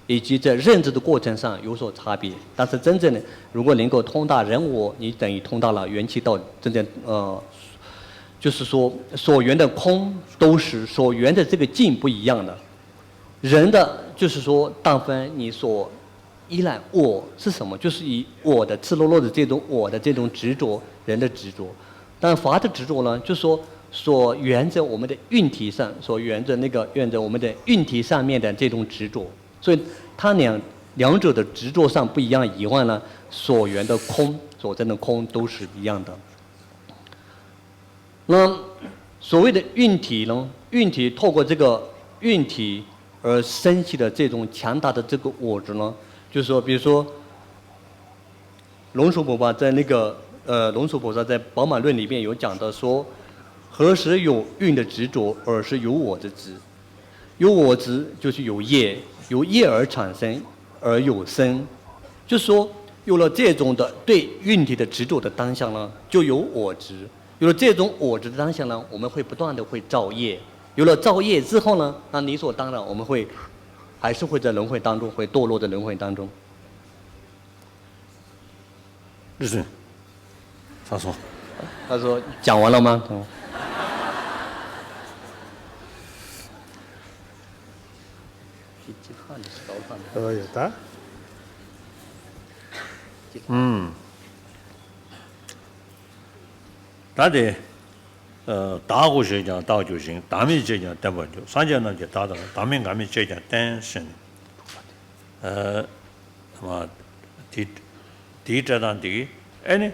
以及在认知的过程上有所差别。但是真正的，如果能够通达人我，你等于通达了缘起道，真正呃，就是说所缘的空都是所缘的这个境不一样的。人的就是说，大部分你所依赖我是什么，就是以我的赤裸裸的这种我的这种执着，人的执着。但法的执着呢，就是说所缘着我们的运体上，所缘着那个缘着我们的运体上面的这种执着。所以它两两者的执着上不一样以外呢，所缘的空，所证的空都是一样的。那所谓的运体呢，运体透过这个运体而升起的这种强大的这个我执呢，就是说，比如说，龙树菩萨在那个呃，龙树菩萨在《宝鬘论》里面有讲到说，何时有运的执着，而是有我的执。有我执就是有业，由业而产生，而有生。就说有了这种的对运体的执着的当下呢，就有我执。有了这种我执的当下呢，我们会不断的会造业。有了造业之后呢，那理所当然我们会还是会在轮回当中，会堕落在轮回当中。 律师，他说，他说讲完了吗？嗯。 ཨོ་ཡོད་ད། ཨུམ། ད་དེ། ཨ། བདག་གོ་ཞེས་ཀྱང་བརྟག་འགྱུར་ཞིང་། བདག་མེད་ཅེས་ཀྱང་བསྟན་པར་འགྱུར། སངས་རྒྱས་རྣམས་ཀྱིས་བདག་ལྟ་བུ། བདག་མེད་འགལ་མེད་ཅེས་ཀྱང་བསྟན་ཟེར་ནས། ཨ། མ། དེ། དེའི་འགྲེལ་སྟངས་དེ། ཨེ་ནི།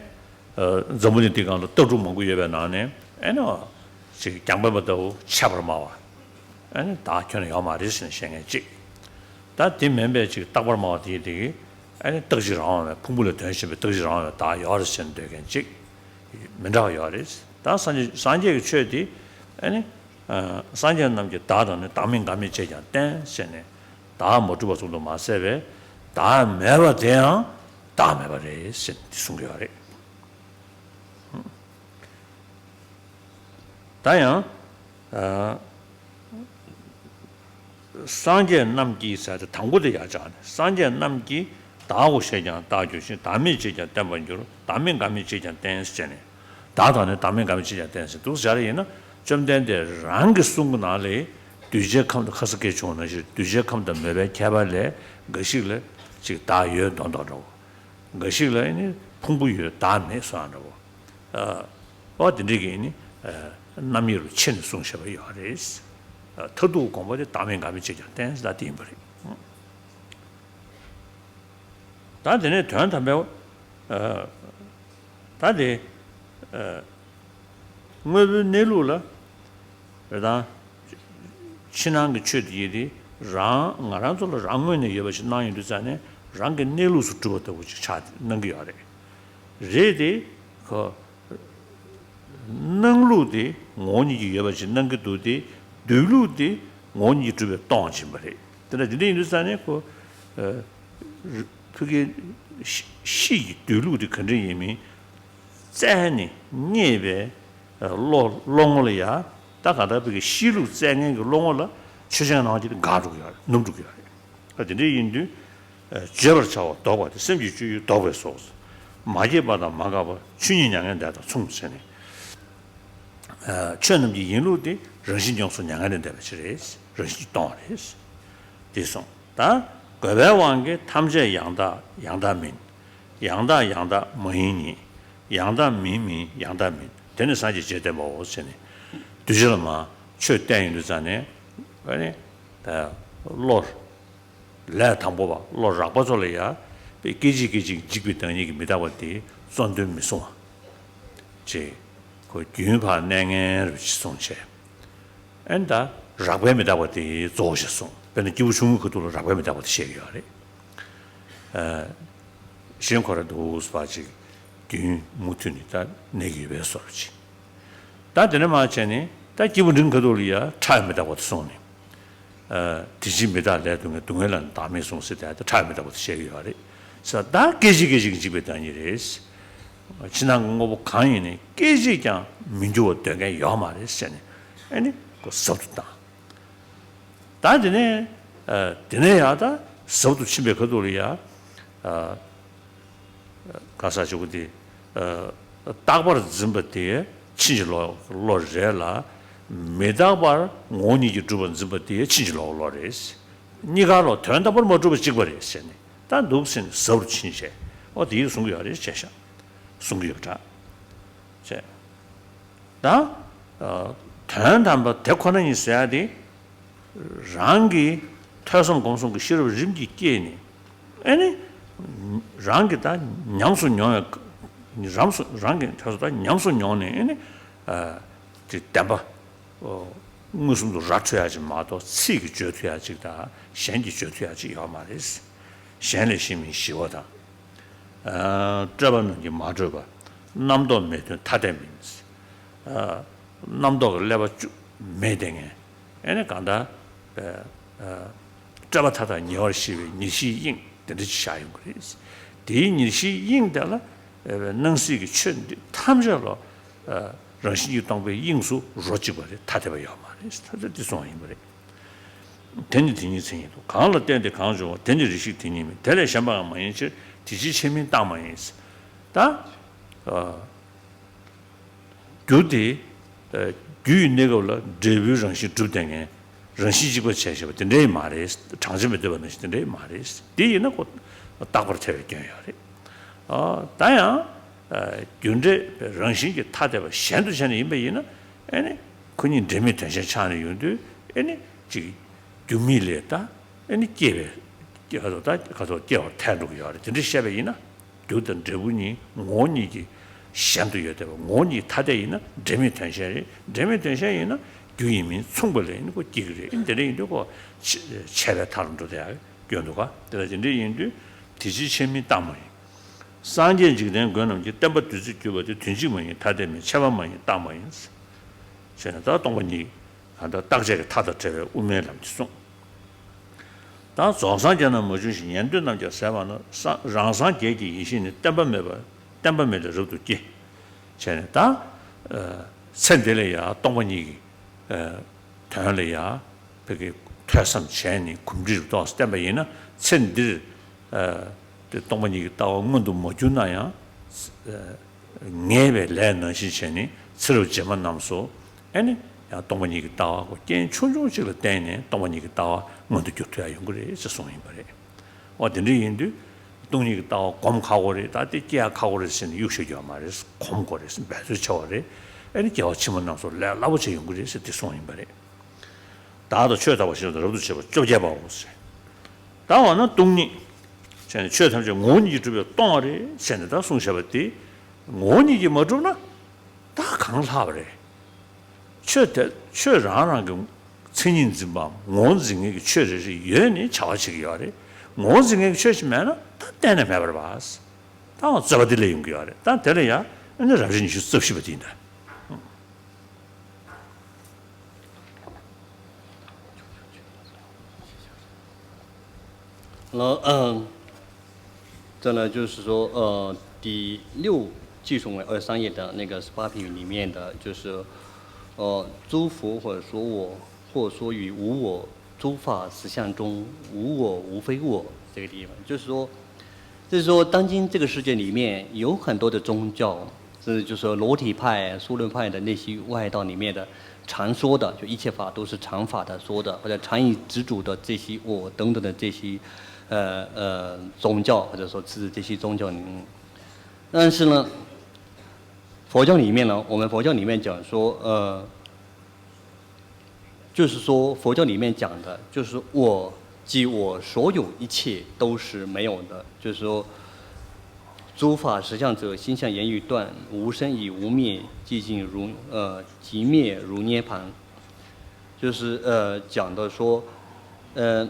ཨ། འཛམ་བུ་གླིང་འདི་སྒང་ལ་ལྟ་གྲུབ་མང་པོ་ཡོད་པའི་ནང་ནས། ཨེ་ནི། ཅིག་རྒྱང་འཕེན་པ་ལྟ་བུ་ཆད་པར་སྨྲ་བ། ཨེ་ནི། བདག་ཁྱོན་ནས་ཡོད་མ་རེད་ཟེར་ནས་བཤད་མཁན་གཅིག། ད་དེ་མིན་པའི་ཅིག་རྟག་པར་སྨྲ་བ་དེ་དེ། ཨ་ནི་རྟག་གཅིག་རང་དབང་བའི་ཕུང་པོ་ལས་དོན་གཞན་པའི་རྟག་གཅིག་རང་དབང་བའི་བདག་ཡོད་རེད་ཟེར་ནས་འདོད་མཁན་གཅིག་མི་འདྲ་བ་ཡོད་རེད། ད་སངས་རྒྱས་སངས་རྒྱས་ཀྱི་ཆོས་དེ་ཨ་ནི་སངས་རྒྱས་རྣམས་ཀྱི་བདག་དང་ནི་བདག་མེད་འགལ་མེད་ཅེས་ཀྱང་བསྟན་ཟེར་ནས། བདག་མ་གྲུབ་པ་ཙམ་དུ་མ་ཟད་པའི་བདག་མེད་པ་དེ་ཡང་བདག་མེད་པ་རེད་ཟེར་ནས་འདི་གསུང་གི་ཡོད་རེད། ད་ཡང་། ཨ། སངས་རྒྱས་རྣམས་ཀྱི་ཟེར་ཏེ་དང་པོ་དེ་ཡར་སྦྱར་ནས། སངས་རྒྱས་རྣམས་ཀྱི་བདག་གོ་ཞེས་ཀྱང་བཏགས་འགྱུར་ཞིང་། བདག་མེད་ཅེས་ཀྱང་བསྟན་པར་འགྱུར། བདག་མེད་འགལ་མེད་ཅེས་ཀྱང་བསྟན་ཟེར་ནས། བདག་དང་ནི་བདག་མེད་འགལ་མེད་ཅེས་ཀྱང་བསྟན་ཟེར་འདུག་སྦྱར་ཡིན་ན། བཅོམ་ལྡན་འདས་རང་གི་གསུང་གི་ནང་ལས་གདུལ་བྱའི་ཁམས་དང་ཁ་སང་སྐད་བྱུང་བ་ནང་བཞིན་གདུལ་བྱའི་ཁམས་དང་མོས་པའི་ཁྱད་པར་ལས། འགའ་ཞིག་ལ་ཅིག་བདག་ཡོད་མདོག་མདོག་འདྲ་བོ། འགའ་ཞིག་ལ་ནི་ཕུང་པོ་ཡོད་བདག་མེད་སོགས་འདྲ་བོ། ཨ། འོ་དེ་འདྲའི་གི་ནི་ཨ་རྣམ་དབྱེ་རུ་ཕྱེ་ནས་གསུངས་བཞག་པ་ཡོད་རེད། ཨ། མཐར་ཐུག་དགོངས་པ་དེ་བདག་མེད་འགལ་མེད་ཅེས་ཀྱང་བསྟན་ཟེར་ད་དེ་ཡིན་པ་རེད། ད་དེ་ནས་དོན་དམ་པའི། ཨ། ད་དེ། ཨ། དངོས་པོའི་གནས་ལུགས་ལ། རེད་དང་། ཕྱི་ནང་གི་ཆོས་དེ་ཡིན་ཏེ། རང་ང་རང་ཚོ་ལ་རང་ངོས་ནས་ཡོད་པ་ཞིག་སྣང་ཡོང་དུས་ཙང་ནས་རང་གི་གནས་ལུགས་སུ་གྲུབ་པ་ལྟ་བུ་ཅིག་ཆགས་སྣང་གི་ཡོད་རེད། རེད་དེ། ཁོ། སྣང་ལུགས་དེ་ངོ་བོ་ཉིད་ཀྱིས་ཡོད་པ་ཞིག་སྣང་གི་འདུག་སྟེ། སྡོད་ལུགས་དེ་ངོ་བོ་ཉིད་ཀྱིས་གྲུབ་པའི་སྟོང་ཡིན་པ་རེད། དེ་འདྲ་དེ་འདྲ་ཡིན་དུས་ཙང་ནས་ཁོ། ཨ། ཕ་གི་ཤི་ཤི་ཡི་སྡོད་ལུགས་དེ་ག་འདྲ་ཡིན་མིན་བཙལ་ནས་རྙེད་པའི་བློ་བློ་ངོ་ལ་ཡ། ད་ག་ད་ཕ་གི་ཤི་ལུགས་བཙལ་མཁན་གྱི་བློ་ངོ་ལ་ཆོས་ཅན་སྣང་བ་ཅན་དེ་འགག་འགྲོ་གི་ཡོད་རེད། ནུབ་འགྲོ་གི་ཡོད་རེད། ཨ། དེ་འདྲ་ཡིན་དུས། ཨ། བརྗོད་པར་བྱ་བ་ལྡོག་པ་སྟེ། སེམས་ཀྱི་སྤྱོད་ཡུལ་ལྡོག་པས་སོ། མ་སྐྱེས་པ་དང་མ་འགགས་པ། ཆོས་ཉིད་མྱ་ངན་འདས་དང་མཚུངས་ཟེར་ནས། ཨ། ཆོས་རྣམས་ཀྱི་ཡིན་ལུགས་དེ་རང་བཞིན་ཉམས་སུ་མྱ་ངན་ལས་འདས་པ་ཅིག་རེད། རང་བཞིན་གྱིས་སྟོང་བ་རེད། དེ་གསུངས། ད་རྒོལ་བའི་དབང་གིས་ཐམས་ཅད་ཡང་དག་ཡང་དག་མིན། ཡང་དག་ཡང་དག་མ་ཡིན་ཉིད། ཡང་དག་མིན་མིན་ཡང་དག་མིན། དེ་ནི་སངས་རྒྱས་རྗེས་བསྟན་པའོ་ཟེར་ནས། གདུལ་བྱ་ལ་མར་ཆོས་བསྟན་ཡོང་དུས་ཙང་ནས། ཨ་ནི། ད་བློ། ལས་དང་པོ་པ་བློ་རགས་པ་ཚོ་ལ་ཡ། སྐད་ཅིག་སྐད་ཅིག་འཇིག་པའི་བདག་ཉིད་ཀྱི་མི་རྟག་པ་དེ་བརྩོན་འདུན་མི་བཟུང་བ། ཅེས། ཁོ་རྒྱུན་བག་གནས་ངན་རུ་ཅིག་གསུངས་བྱས། ཨེ་ད་རགས་པའི་མི་རྟག་པ་དེ་གཙོ་བོ་ཞིག་གསུངས། དཔེར་ན་སྐྱེས་བུ་ཆུང་ངུའི་ཁ་ཐུག་ལ་རགས་པའི་མི་རྟག་པ་དེ་བཤད་ཀྱི་ཡོད་རེད། ཨ། གཞན་ཁོ་རང་འདུག་པ་ཅིག་རྒྱུན་མུ་མཐུད་ནས་ད་གནས་ཀྱི་ཡོད་པའི་བཟོ་འདྲ་ཅིག་ད་དེ་ནས་མར་བྱས་ནས་ད་སྐྱེས་བུ་འབྲིང་ཁ་ཐུག་ལ་ཡ་ཕྲ་བའི་མི་རྟག་པ་དེ་གསུངས་ནས། ཨ། དེ་ཕྱིར་མི་རྟག་ལས་སྡུག་བསྔལ། སྡུག་བསྔལ་ལ་ནི་བདག་མེད་གསུངས་ཟེར་ཏེ་ད་ཕྲ་བའི་མི་རྟག་པ་དེ་བཤད་ཀྱི་ཡོད་རེད། ས་ད་སྐད་ཅིག་སྐད་ཅིག་འཇིག་པའི་བདག་ཉིད་རེད། ཕྱི་ནང་གི་དངོས་པོ་གང་ཡིན་ནའི་སྐད་ཅིག་ཀྱང་མི་འགྱུར་བར་སྡོད་མཁན་ཡོད་མ་རེད་ཟེར་ནས། ཨ་ནི་ཁོ་ཟབ་ཏུ་བཏང་། ད་དེ་ནས། ཨ། དེ་ནས་ཡང་ད་ཟབ་ཏུ་ཕྱིན་པའི་ཁ་ཐུག་ལ་ཡ། ཨ། ག་ས་ཆུ་གུ་དེ། ཨ། རྟག་པར་འཛིན་པ་དེ་ཕྱིན་ཅི་ལོག་བློ་རེད་ལ། མི་རྟག་པར་ངོ་བོ་ཉིད་ཀྱིས་གྲུབ་པར་འཛིན་པ་དེ་ཕྱིན་ཅི་ལོག་བློ་རེད། གཉིས་ཀ་ལ་དོན་དམ་པར་མ་གྲུབ་པ་གཅིག་པ་རེད་ཟེར་ནས་ད་འདུག་ཟེར་ནས་ཟབ་རུ་ཕྱིན་བྱས། ཨོ་དེ་ཡིས་གསུང་གི་ཡོད་རེད་ཅེས་བཤད། གསུང་གི་ཡོད་པ་འདྲ། བྱས། ད། ཨ། དོན་དམ་པ་དེ་ཁོ་ན་ཉིད་ཟེར་ཡ་དེ། རང་གི་ཐོས་བསམ་སྒོམ་གསུམ་གྱི་ཤེས་རབ་རིམ་གྱིས་བསྐྱེད་ནས། ཨེ་ནི། རང་གིས་ད་ཉམས་སུ་མྱོང་བའི། རང་སུ་རང་གིས་ཐོས་བསམ་ད་ཉམས་སུ་མྱོང་ནས། ཨེ་ནི། ཨ། དེ་བདེན་པ། ཨོ། མངོན་སུམ་དུ་ར་འཕྲོད་ཡ་ཅིག་མ་གཏོགས་ཚིག་གིས་བརྗོད་ཐུབ་ཡ་ཅིག་དང་གཞན་གྱིས་བརྗོད་ཐུབ་ཡ་ཅིག་ཡོད་མ་རེད། གཞན་ལས་གཞན་མིན་ཞི་བ་དང་། ཨ། སྤྲོས་པ་རྣམས་ཀྱིས་མ་གྲུབ་པ། རྣམ་རྟོག་མེད་དོན་ཐ་དད་མིན། ཨ། རྣམ་རྟོག་གི་ཀླད་པ་བཅུ་མེད་བསྡད་མཁན། ཨེ་ནི་གང་ལྟར། ཨ། ཨ། སྤྲོས་པ་མཐའ་དག་ཉེ་བར་ཞི་བའི་ཉེར་ཞིའི་དབྱིངས་དེ་འདྲ་ཅིག་བཞག་ཡོང་གི་རེད། དེའི་ཉེར་ཞིའི་དབྱིངས་དེ་ལ། ཨ། སྣང་སྲིད་ཀྱི་ཆོས་འདི་ཐམས་ཅད་ལ། ཨ། རང་བཞིན་གྱིས་སྟོང་པའི་དབྱིངས་སུ་རོ་གཅིག་པ་རེད། ཐ་དད་པ་ཡོད་མ་རེད། ཐ་དད་དེ་གསུངས་པ་ཡིན་པ་རེད། དེ་ནི་དེ་ཉིད་མཚན་ཉིད་དོ། གང་ལ་བརྟེན་ཏེ་གང་བྱུང་བ། དེ་ནི་རེ་ཞིག་དེ་ཉིད་མིན། དེ་ལས་གཞན་པའང་མ་ཡིན་ཕྱིར། དེ་ཕྱིར་ཆོས་མིན་རྟག་མ་ཡིན། ད། ཨ། རྒྱུ་དེ། ཨ། རྒྱུ་ཡི་གནས་སྐབས་ལ་འབྲས་བུའི་རང་བཞིན་གྲུབ་བསྡད་མཁན། རང་བཞིན་གཅིག་པ་བྱས་བྱས་པ་དེ་འདྲ་ཡང་མ་རེད། གྲངས་ཅན་མི་འདོད་པ་ནང་བཞིན་དེ་འདྲ་ཡང་མ་རེད། དེ་ཡིན་ན་ཁོ་རྟག་པར་ཐལ་བའི་སྐྱོན་ཡོད་རེད། ཨ། ད་ཡང་། ཨ། རྒྱུ་འབྲས་རང་བཞིན་གྱིས་ཐ་དད་པ་གཞན་དུ་བྱས་ནས་ཡིན་པ་ཡིན་ན། ཨེ་ནི། ཁོ་གཉིས་འབྲེལ་མེད་དོན་གཞན་ཆགས་ནས་ཡོང་དུས། ཨེ་ནི། ཅིག་རྒྱུ་མེད་ལས་ད། ཨེ་ནི་སྐྱེ་བའི། ཁ་ཐོག་ད་ཁ་ཐོག་སྐྱེ་བར་ཐལ་འགྲོ་གི་ཡོད་རེད། དེ་འདྲ་བཤད་པ་ཡིན་ན། རྒྱུ་དང་འབྲས་བུ་གཉིས་ངོ་བོ་ཉིད་ཀྱིས་གཞན་དུ་ཡོད་བསྡད་པ། ངོ་བོ་ཉིད་ཐ་དད་ཡིན་ན་འབྲེལ་མེད་དོན་གཞན་རེད། འབྲེལ་མེད་དོན་གཞན་ཡིན་ན་རྒྱུ་ཡིན་མིན་མཚུངས་པ་ལས་ནི་ཁོ་སྐྱེ་གི་རེད། ཨེ་ནི་དེ་འདྲ་ཡིན་དུས་ཁོ་ཆད་པའི་མཐའ་རུ་འགྲོ་བསྡད་ཡ་སྐྱོན་འདུག་ག་དེ་ལ་དེ་འདྲ་ཡིན་དུས། དེ་ཕྱིར་ཆད་མིན་རྟག་མ་ཡིན། སངས་རྒྱས་འཇིག་རྟེན་མགོན་རྣམས་ཀྱི། བསྟན་པ་བདུད་རྩིར་གྱུར་པ་དེ། དོན་གཅིག་མ་ཡིན་ཐ་དད་མིན། ཆད་པ་མ་ཡིན་རྟག་མ་ཡིན། ཞེས་ནས་ད་སྟོང་པ་ཉིད་ཀྱི་གང་ལྟར་རྟག་ཆད་ཀྱི་མཐའ་དང་བྲལ་བའི་དབུ་མའི་ལམ་དེ་གསུངས། ད་རྫོགས་སངས་རྒྱས་རྣམས་མ་བྱུང་ཞིང་། ཉན་ཐོས་རྣམས་ཀྱང་ཟད་པ་ན། སངས་རང་སངས་རྒྱས་ཀྱི་ཡེ་ཤེས་ནི། བརྟེན་པ་མེད་པ། བརྟེན་པ་མེད་ལས་རབ་ཏུ་སྐྱེ། བྱས་ནས་ད་ཚེ་འདི་ལ་ཡང་སྟོང་པ་ཉིད་ཀྱི་དོན་ལ་ཡང་བོད་ཀྱི་ཐོས་བསམ་བྱས་ནས་གོམས་འདྲིས་རབ་ཏུ་བསྟེན་པ་ཡིན་ན། ཚེ་འདིར་དེ་སྟོང་པ་ཉིད་ཀྱི་ལྟ་བ་མངོན་དུ་མ་གྱུར་ན་ཡང་། ངེས་པའི་ལས་ནང་བཞིན་བྱས་ནས་ཚེ་རབས་རྗེས་མ་རྣམས་སུ་ཨེ་ནི་ཡང་སྟོང་པ་ཉིད་ཀྱི་ལྟ་བ་གོ་རྐྱེན་ཆུང་ཆུང་ཅིག་ལ་བརྟེན་ནས་སྟོང་པ་ཉིད་ཀྱི་ལྟ་བ་མངོན་དུ་འགྱུར་ཐུབ་ཡ་ཡོང་གི་རེད་ཅེས་གསུངས་ཡིན་པ་རེད། འོ་དེ་འདྲ་ཡིན་དུས་སྟོང་ཉིད་ཀྱི་ལྟ་བ་སྒོམ་ཁག་པོ་རེད། ད་དེ་སྐྱེ་ཡ་ཁག་པོ་རེད་ཟེར་ནས་གཡུག་བཞག་རྒྱུ་མ་རེད། གོམས་དགོས་རེད། འབད་རྩོལ་བྱ་བ་རེད། ཨེ་ནི་སྐྱེ་བ་ཕྱི་མ་རྣམས་སུ་ལས་སླ་པོ་ཅིག་ཡོང་གི་རེད་ཟེར་དེ་གསུངས་ཡིན་པ་རེད། བདག་དང་ཆོས་དག་པ་ཞིག་ལ་རབ་ཏུ་བྱེད་པ་བཅོ་བརྒྱད་པའོ་ཟེར། ད་འོ་ན་སྟོང་ཉིད་བྱས་ནས་ཆོས་ཐམས་ཅད་ངོ་བོ་ཉིད་ཀྱིས་གྲུབ་པས་སྟོང་བ་རེད་ཟེར་ནས་ད་གསུངས་བཞག་པ་དེ་ངོ་བོ་ཉིད་ཀྱིས་མ་གྲུབ་ན་ད་གང་ལྷག་པ་རེད། ཆོས་དེ་ཆོས་རང་རང་གི་མཚན་ཉིད་འཛིན་པའམ་ངོ་བོ་འཛིན་མཁན་གྱི་ཆོས་རེ་རེ་ཡོད་ནས་བྱ་བ་བྱེད་ཀྱི་ཡོད་རེད། ངོ་བོ་འཛིན་མཁན་གྱི་ཆོས་ཤིག་མེད་ན་ད་གཏན་ནས་མེད་པ་རེད་པ། ད་འོ་རྩོད་པ་དེ་ལས་ཡོང་གི་ཡོད་རེད། ད་དེ་ལ་ཡང་ཨ་ནི་རབ་བྱེད་ཉི་ཤུ་རྩ་བཞི་པ་དེ་ཡིན་ད། 然后，嗯，再来就是说，呃，第六句首尾二三页的那个十八品里面的，就是，呃，诸佛或者说我，或说与无我，诸法实相中，无我无非我，这个地方，就是说，就是说，当今这个世界里面有很多的宗教，是就是说裸体派、数论派的那些外道里面的常说的，就一切法都是常法的说的，或者常以执着的这些我等等的这些，呃呃宗教，或者说是这些宗教里面。但是呢，佛教里面呢，我们佛教里面讲说，呃，就是说佛教里面讲的，就是我即我所有一切都是没有的，就是说，诸法实相者，心相言语断，无生亦无灭，寂静如呃寂灭如涅槃。就是呃讲的说，呃，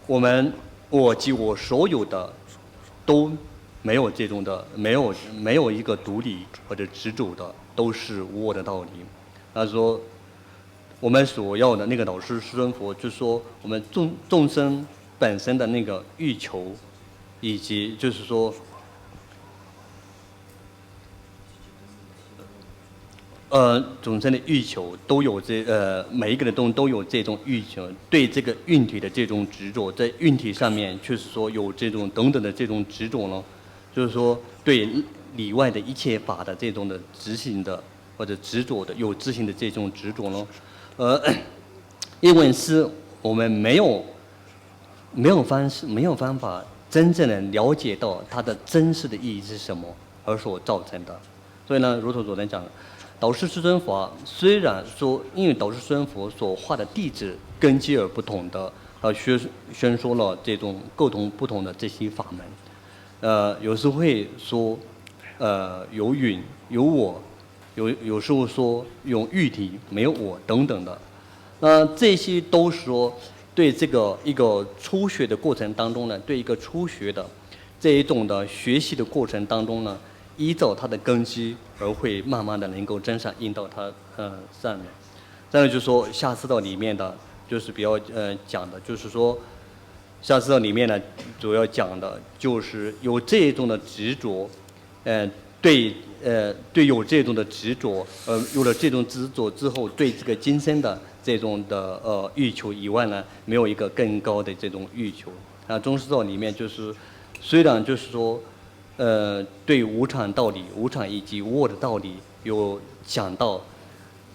我们我即我所有的都没有这种的，没有没有一个独立或者执着的，都是无我的道理。他说，我们所要的那个老师师尊佛，就是说我们众众生本身的那个欲求，以及就是说，呃，众生的欲求都有这呃每一个人都都有这种欲求，对这个运体的这种执着，在运体上面确实说有这种等等的这种执着呢，就是说对里外的一切法的这种的执行的或者执着的有执行的这种执着呢，呃，因为是我们没有没有方式没有方法真正的了解到它的真实的意义是什么而所造成的。所以呢，如同昨天讲的，导师师尊法虽然说因为导师师尊佛所化的弟子根基而不同的，而宣宣说了这种各种不同的这些法门，呃，有时会说，呃，有允有我，有有时候说用喻体没有我等等的，那这些都是说对这个一个初学的过程当中呢，对一个初学的这一种的学习的过程当中呢，依照他的根基而会慢慢的能够增上印到他呃上面。再有就是说下士道里面的，就是比较呃讲的，就是说下士道里面呢，主要讲的就是有这一种的执着，呃，对呃对有这种的执着，呃，有了这种执着之后，对这个今生的这种的呃欲求以外呢，没有一个更高的这种欲求。那中士道里面就是，虽然就是说，呃，对无常道理、无常以及无我的道理有讲到，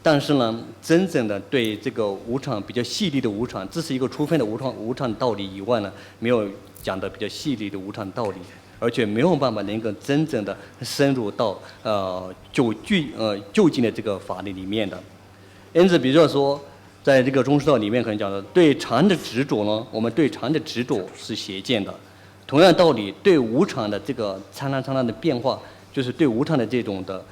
但是呢，真正的对这个无常比较细腻的无常，这是一个初分的无常无常道理以外呢，没有讲的比较细腻的无常道理，而且没有办法能够真正的深入到呃究究呃究竟的这个法理里面的。因此，比如说，在这个中士道里面可能讲的，对常的执着呢，我们对常的执着是邪见的。同样道理，对无常的这个刹那刹那的变化，就是对无常的这种的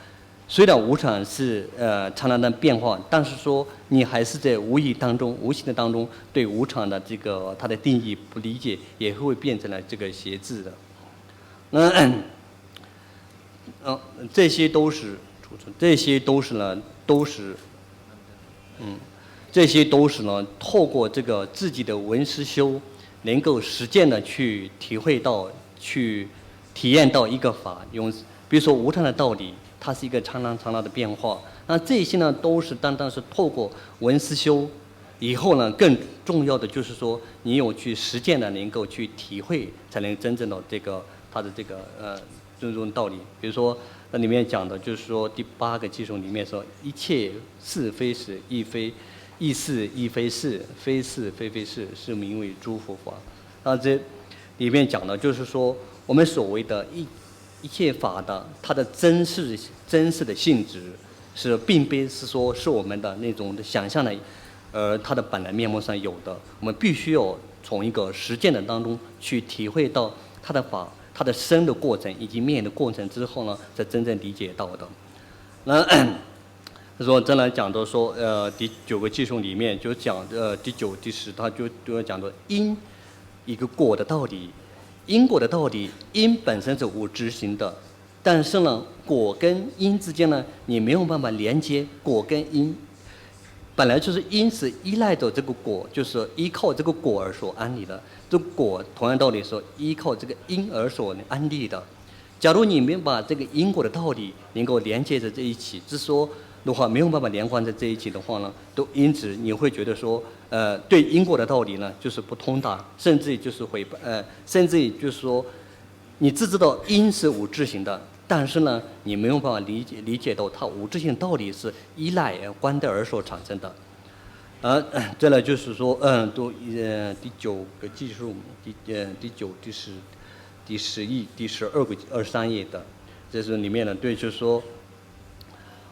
虽然无常是呃常常的变化，但是说你还是在无意当中、无形的当中对无常的这个它的定义不理解，也会变成了这个邪智的。那呃这些都是这些都是呢都是嗯这些都是呢透过这个自己的闻思修，能够实践的去体会到去体验到一个法，用比如说无常的道理，它是一个常常常常的变化。那这些呢，都是单单是透过闻思修以后呢，更重要的就是说，你有去实践的，能够去体会，才能真正的这个它的这个呃尊重道理。比如说，那里面讲的就是说第八个偈颂里面说，一切是非是亦非，亦是亦非是，非是非非是，是名为诸佛法。那这里面讲的就是说，我们所谓的一一切法的它的真实真实的性质，是并非是说是我们的那种想象的，呃，它的本来面目上有的。我们必须要从一个实践的当中去体会到它的法、它的生的过程以及灭的过程之后呢，才真正理解到的。那说真来讲的说，呃，第九个偈颂里面就讲，呃，第九、第十，他就就讲到因一个果的道理，因果的道理，因本身是无执行的，但是呢，果跟因之间呢，你没有办法连接果跟因。本来就是因是依赖着这个果，就是依靠这个果而所安立的。这果同样道理说，依靠这个因而所安立的。假如你没把这个因果的道理能够连接在这一起，就是说的话没有办法连贯在这一起的话呢，都因此你会觉得说，呃，对因果的道理呢，就是不通达，甚至于就是毁谤，呃，甚至于就是说，你只知道因是无自性的，但是呢，你没有办法理解理解到它无自性到底是依赖观待而所产生的。呃，这呢就是说，嗯，都呃第九个偈颂，第呃第九、第十、第十一、第十二个二十三页的，这是里面呢，对，就是说，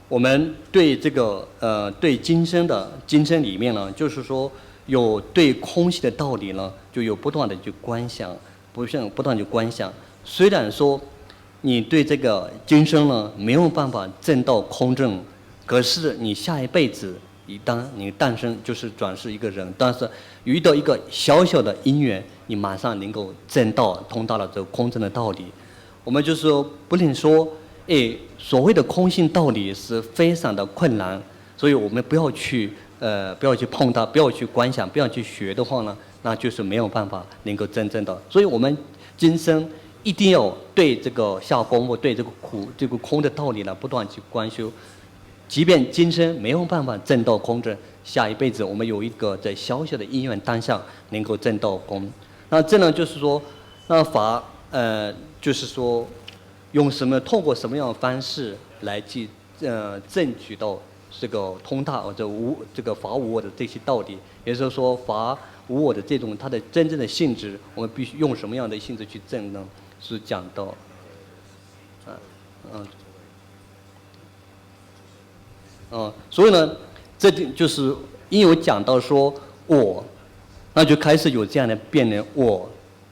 我们对这个呃对今生的今生里面呢，就是说有对空性的道理呢，就有不断的去观想，不断不断去观想。虽然说你对这个今生呢没有办法证到空证，可是你下一辈子，一旦你诞生就是转世一个人，但是遇到一个小小的因缘，你马上能够证到通达了这个空证的道理。我们就是说不能说，哎，所谓的空性道理是非常的困难，所以我们不要去呃不要去碰它，不要去观想，不要去学的话呢，那就是没有办法能够真正的。所以我们今生一定要对这个下功夫，对这个苦这个空的道理呢，不断去观修。即便今生没有办法证到空证，下一辈子我们有一个在小小的因缘当下能够证到空。那这呢，就是说，那法，呃，就是说，用什么，通过什么样的方式来去，呃，证取到这个通达或者无这个法无我的这些道理，也就是说，法无我的这种它的真正的性质，我们必须用什么样的性质去证呢？是讲到，啊，嗯。嗯，所以呢，这就就是因为我讲到说我，那就开始有这样的辩论，我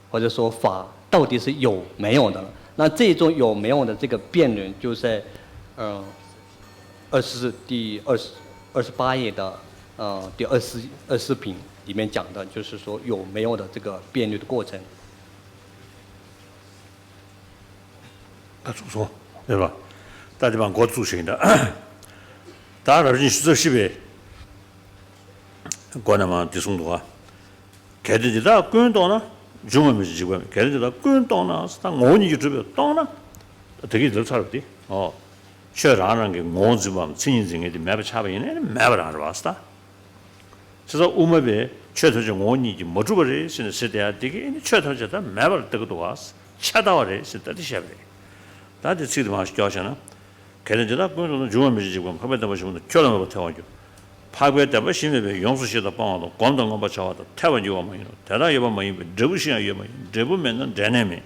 或者说法到底是有没有的了。那这种有没有的这个辩论，就在嗯二十第二十二十八页的呃第二十二十品里面讲的，就是说有没有的这个辩论的过程。 ད་ཚུགས་སོང་རེད་པ། ད་དེ་བ་འགོ་བཙུགས་ཤིག་ད། ད་རབ་བྱུང་ཞུ་ཚབ་ཤི་བའི་སྒོ་ནས་མ་དེ་གསུངས་འདུག་ག་གལ་ཏེ་འདི་དག་ཀུན་རྟོགས་ན། འབྱུང་བ་མེད་ཅིང་འཇིག་པ་མེད། གལ་ཏེ་འདི་དག་ཀུན་རྟོགས་ན། ད་ངོ་བོ་ཉིད་ཀྱིས་གྲུབ་པས་རྟོགས་ན། ད་དེ་གིས་ལབ་ཚར་བ་དེ། ཨོ། ཁྱོད་རང་རང་གི་ངོ་བོ་འཛིན་པའམ་མཚན་ཉིད་འཛིན་མཁན་དེ་མེད་པ་ཆགས་པ་ཡིན་ན་ནི་མེད་པ་རང་རེད་པ། ད། བྱས་ཙང་དབུ་མ་པས་ཆོས་ཐམས་ཅད་ངོ་བོ་ཉིད་ཀྱིས་མ་གྲུབ་པ་རེད་ཟེར་ནས་ཟེར་བསྡད་ཡ་འདི་གིས་ཨ་ནི་ཆོས་ཐམས་ཅད་ད་མེད་པར་བསྟན་གྱི་འདུག་ག་ཆད་ལྟ་བ་རེད་ཟེར་ད་འདི་བཤད་པ་རེད། ད་འདི་ཚིག་དེ་མར་ཞིག་སྐྱོར་བྱས་ན། གལ་ཏེ་འདི་དག་ཀུན་རྟོགས་ན། འབྱུང་བ་མེད་ཅིང་འཇིག་པ་མེད། འཕགས་པའི་བདེན་པ་གཞི་མ་དང་། ཁྱོད་ལ་མོས་པ་ཐལ་བར་འགྱུར། འཕགས་པའི་བདེན་པ་གཞི་མེད་པས་ཡོངས་སུ་ཤེས་དང་སྤང་བ་དང་། བསྒོམ་དང་མངོན་པར་བྱ་བ་དང་། ཐལ་བར་འགྱུར་བ་མ་ཡིན་ནོ། དེ་དག་ཡོད་པར་མ་ཡིན་པས་འབྲས་བུ་གཞན་ཡང་ཡོད་མ་ཡིན། འབྲས་བུ་མེད་ན་འབྲས་གནས་མེད།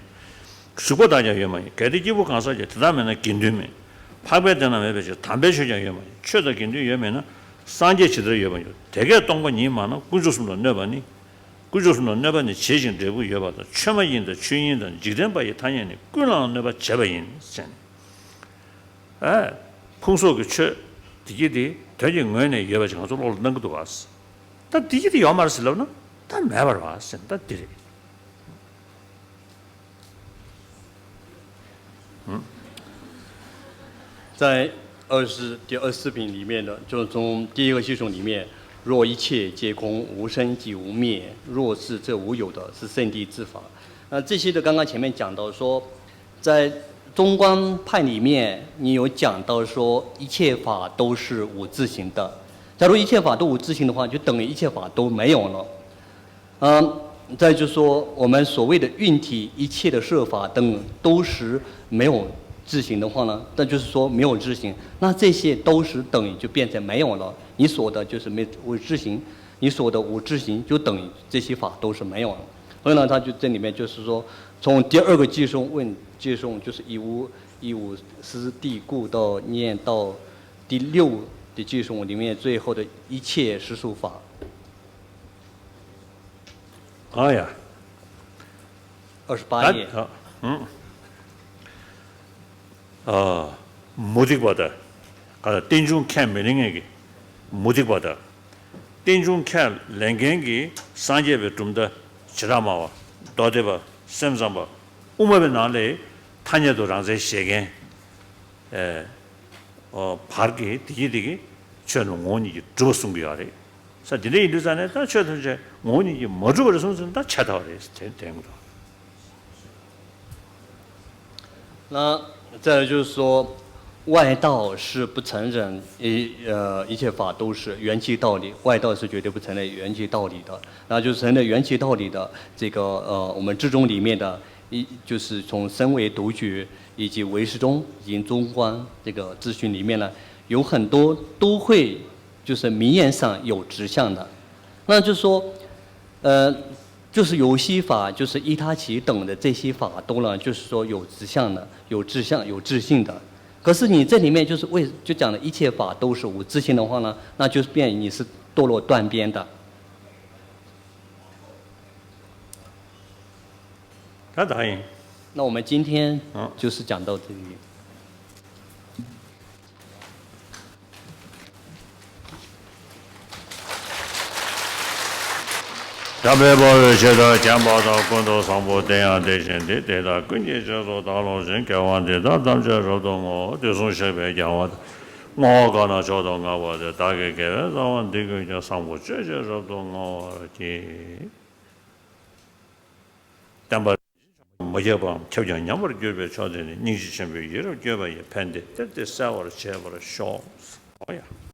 གཟུགས་པོ་དག་ཀྱང་ཡོད་མ་ཡིན། གལ་ཏེ་སྐྱེས་བུ་གང་ཟག་ཀྱང་། དེ་དག་མེད་ན་དགེ་འདུན་མེད། འཕགས་པའི་བདེན་རྣམས་མེད་པའི་ཕྱིར། དམ་པའི་ཆོས་ཀྱང་ཡོད་མ་ཡིན། ཆོས་དང་དགེ་འདུན་ཡོད་མེད་ན། སངས་རྒྱས་ཇི་ལྟར་ཡོད་པར་འགྱུར། དེ་སྐད་སྟོང་པ་ཉིད་མ་རྣམས། དཀོན་མཆོག་གསུམ་ལ་གནོད་པ་ནི། དཀོན་མཆོག་གསུམ་ལ་གནོད་པ་ནི་བྱེད་ཅིང་འབྲས་བུ་ཡོད་པ་དང་། ཆོས་མ་ཡིན་དང་ཆོས་ཡིན་དང་འཇིག་རྟེན་པ་ཡི་ཐ་སྙད་ནི། ཀུན་ལའང་གནོད་པ་བྱེད་པ་ཡིན་ཟེར་ནས། ཨེ། ཕུང་སོགས་ཀྱི་ཆོས་དེ་གྱད་དེ་དོན་གྱི་ངོས་ནས་ཡོད་པ་ཅིག་ང་ཚོ་བློ་ལ་སྣང་གི་འདུག་ག། ད་དེ་གྱད་དེ་ཡོད་མ་རེད་ཟེར་ལབ་ན་ད་མེད་པ་རེད་བ་ཟེར་ན་ད་འདི་རེད། 在二十第二十四品里面的，就是从第一个偈颂里面，若一切皆空，无生即无灭，若智则无有的，是圣谛之法。那这些的，刚刚前面讲到说，在中观派里面，你有讲到说一切法都是无自性的。假如一切法都无自性的话，就等于一切法都没有了。嗯，再就是说，我们所谓的运体，一切的设法等都是没有自性的话呢，那就是说没有自性，那这些都是等于就变成没有了。你所得就是没无自性，你所得无自性就等于这些法都是没有了。所以呢，他就这里面就是说，从第二个偈颂问偈颂，就是以无以无师地故到念到第六的偈颂里面最后的一切实属法。 ཨ་ཡ། 二十八页。 ད་ཨ་ཨ། མུ་སྟེགས་པ་དང་། ག་ད་རྟེན་འབྱུང་ཁས་མི་ལེན་མཁན་གྱི་མུ་སྟེགས་པ་དང་། རྟེན་འབྱུང་ཁས་ལེན་མཁན་གྱི་སངས་རྒྱས་པའི་གྲུབ་མཐའ་བྱེ་བྲག་སྨྲ་བ། མདོ་སྡེ་པ། སེམས་ཙམ་པ། དབུ་མ་པའི་ནང་ལས་ཐ་སྙད་དུ་རང་མཚན་བཞེད་མཁན། ཨེ། ཨོ། བར་གྱི་དེ་གྱད་དེ་གྱད་ཆོས་རྣམས་ངོ་བོ་ཉིད་ཀྱིས་གྲུབ་པ་གསུང་གི་ཡོད་རེད། ས་དེ་འདྲ་ཡིན་དུས་ཙང་ནས་ད་ཆོས་ཐམས་ཅད་ངོ་བོ་ཉིད་ཀྱིས་མ་གྲུབ་པ་རེད་གསུངས་ཚུལ་ད་ཁྱད་མཐའ་བ་རེད་དེ་དྲན་གྱི་འདུག 那再来就是说，外道是不承认一呃一切法都是缘起道理，外道是绝对不承认缘起道理的。那就承认缘起道理的这个呃，我们智宗里面的一就是从声闻独觉以及唯识宗以及中观这个资讯里面呢，有很多都会就是名言上有指向的。那就是说，呃，就是有些法，就是依他起等的这些法都呢，就是说有指向的，有指向，有自性的。可是你这里面就是为就讲了一切法都是无自性的话呢，那就变你是堕落断边的。 ད་ད་ཡིན། 那我们今天嗯。 就是讲到这里。 གྲགས་པས་སྤང་བའི་ཆེད་དུ་མཁྱེན་པ་དང་། ཀུན་ཏུ་བཟང་པོ་དེ་ཡང་དེ་བཞིན་ཏེ། དེ་དག་ཀུན་གྱི་རྗེས་སུ་བདག་སློབ་ཅིང་། དགེ་བ་འདི་དག་ཐམས་ཅད་རབ་ཏུ་བསྔོ། དུས་གསུམ་གཤེགས་པའི་རྒྱལ་བ་དང་། བསྔོ་བ་གང་རྣམས་མཆོག་ཏུ་བསྔགས་པ་དེས། བདག་གི་དགེ་བའི་རྩ་བ་འདི་ཀུན་ཀྱང་། བཟང་པོ་སྤྱོད་ཕྱིར་རབ་ཏུ་བསྔོ་བར་བགྱི། བསྟན་པ་མ་ཁྱབ་པའམ་ཁྱབ་ཀྱང་ཉམས་པར་གྱུར་པའི་ཕྱོགས་དེ་ནི། སྙིང་རྗེ་ཆེན་པོས་ཡིད་རབ་བསྐྱོད་པ་ཡིས། ཕན་བདེ་གཏེར་དེ་གསལ་བར་བྱེད་པར་ཤོག། ཨོ་ཡ།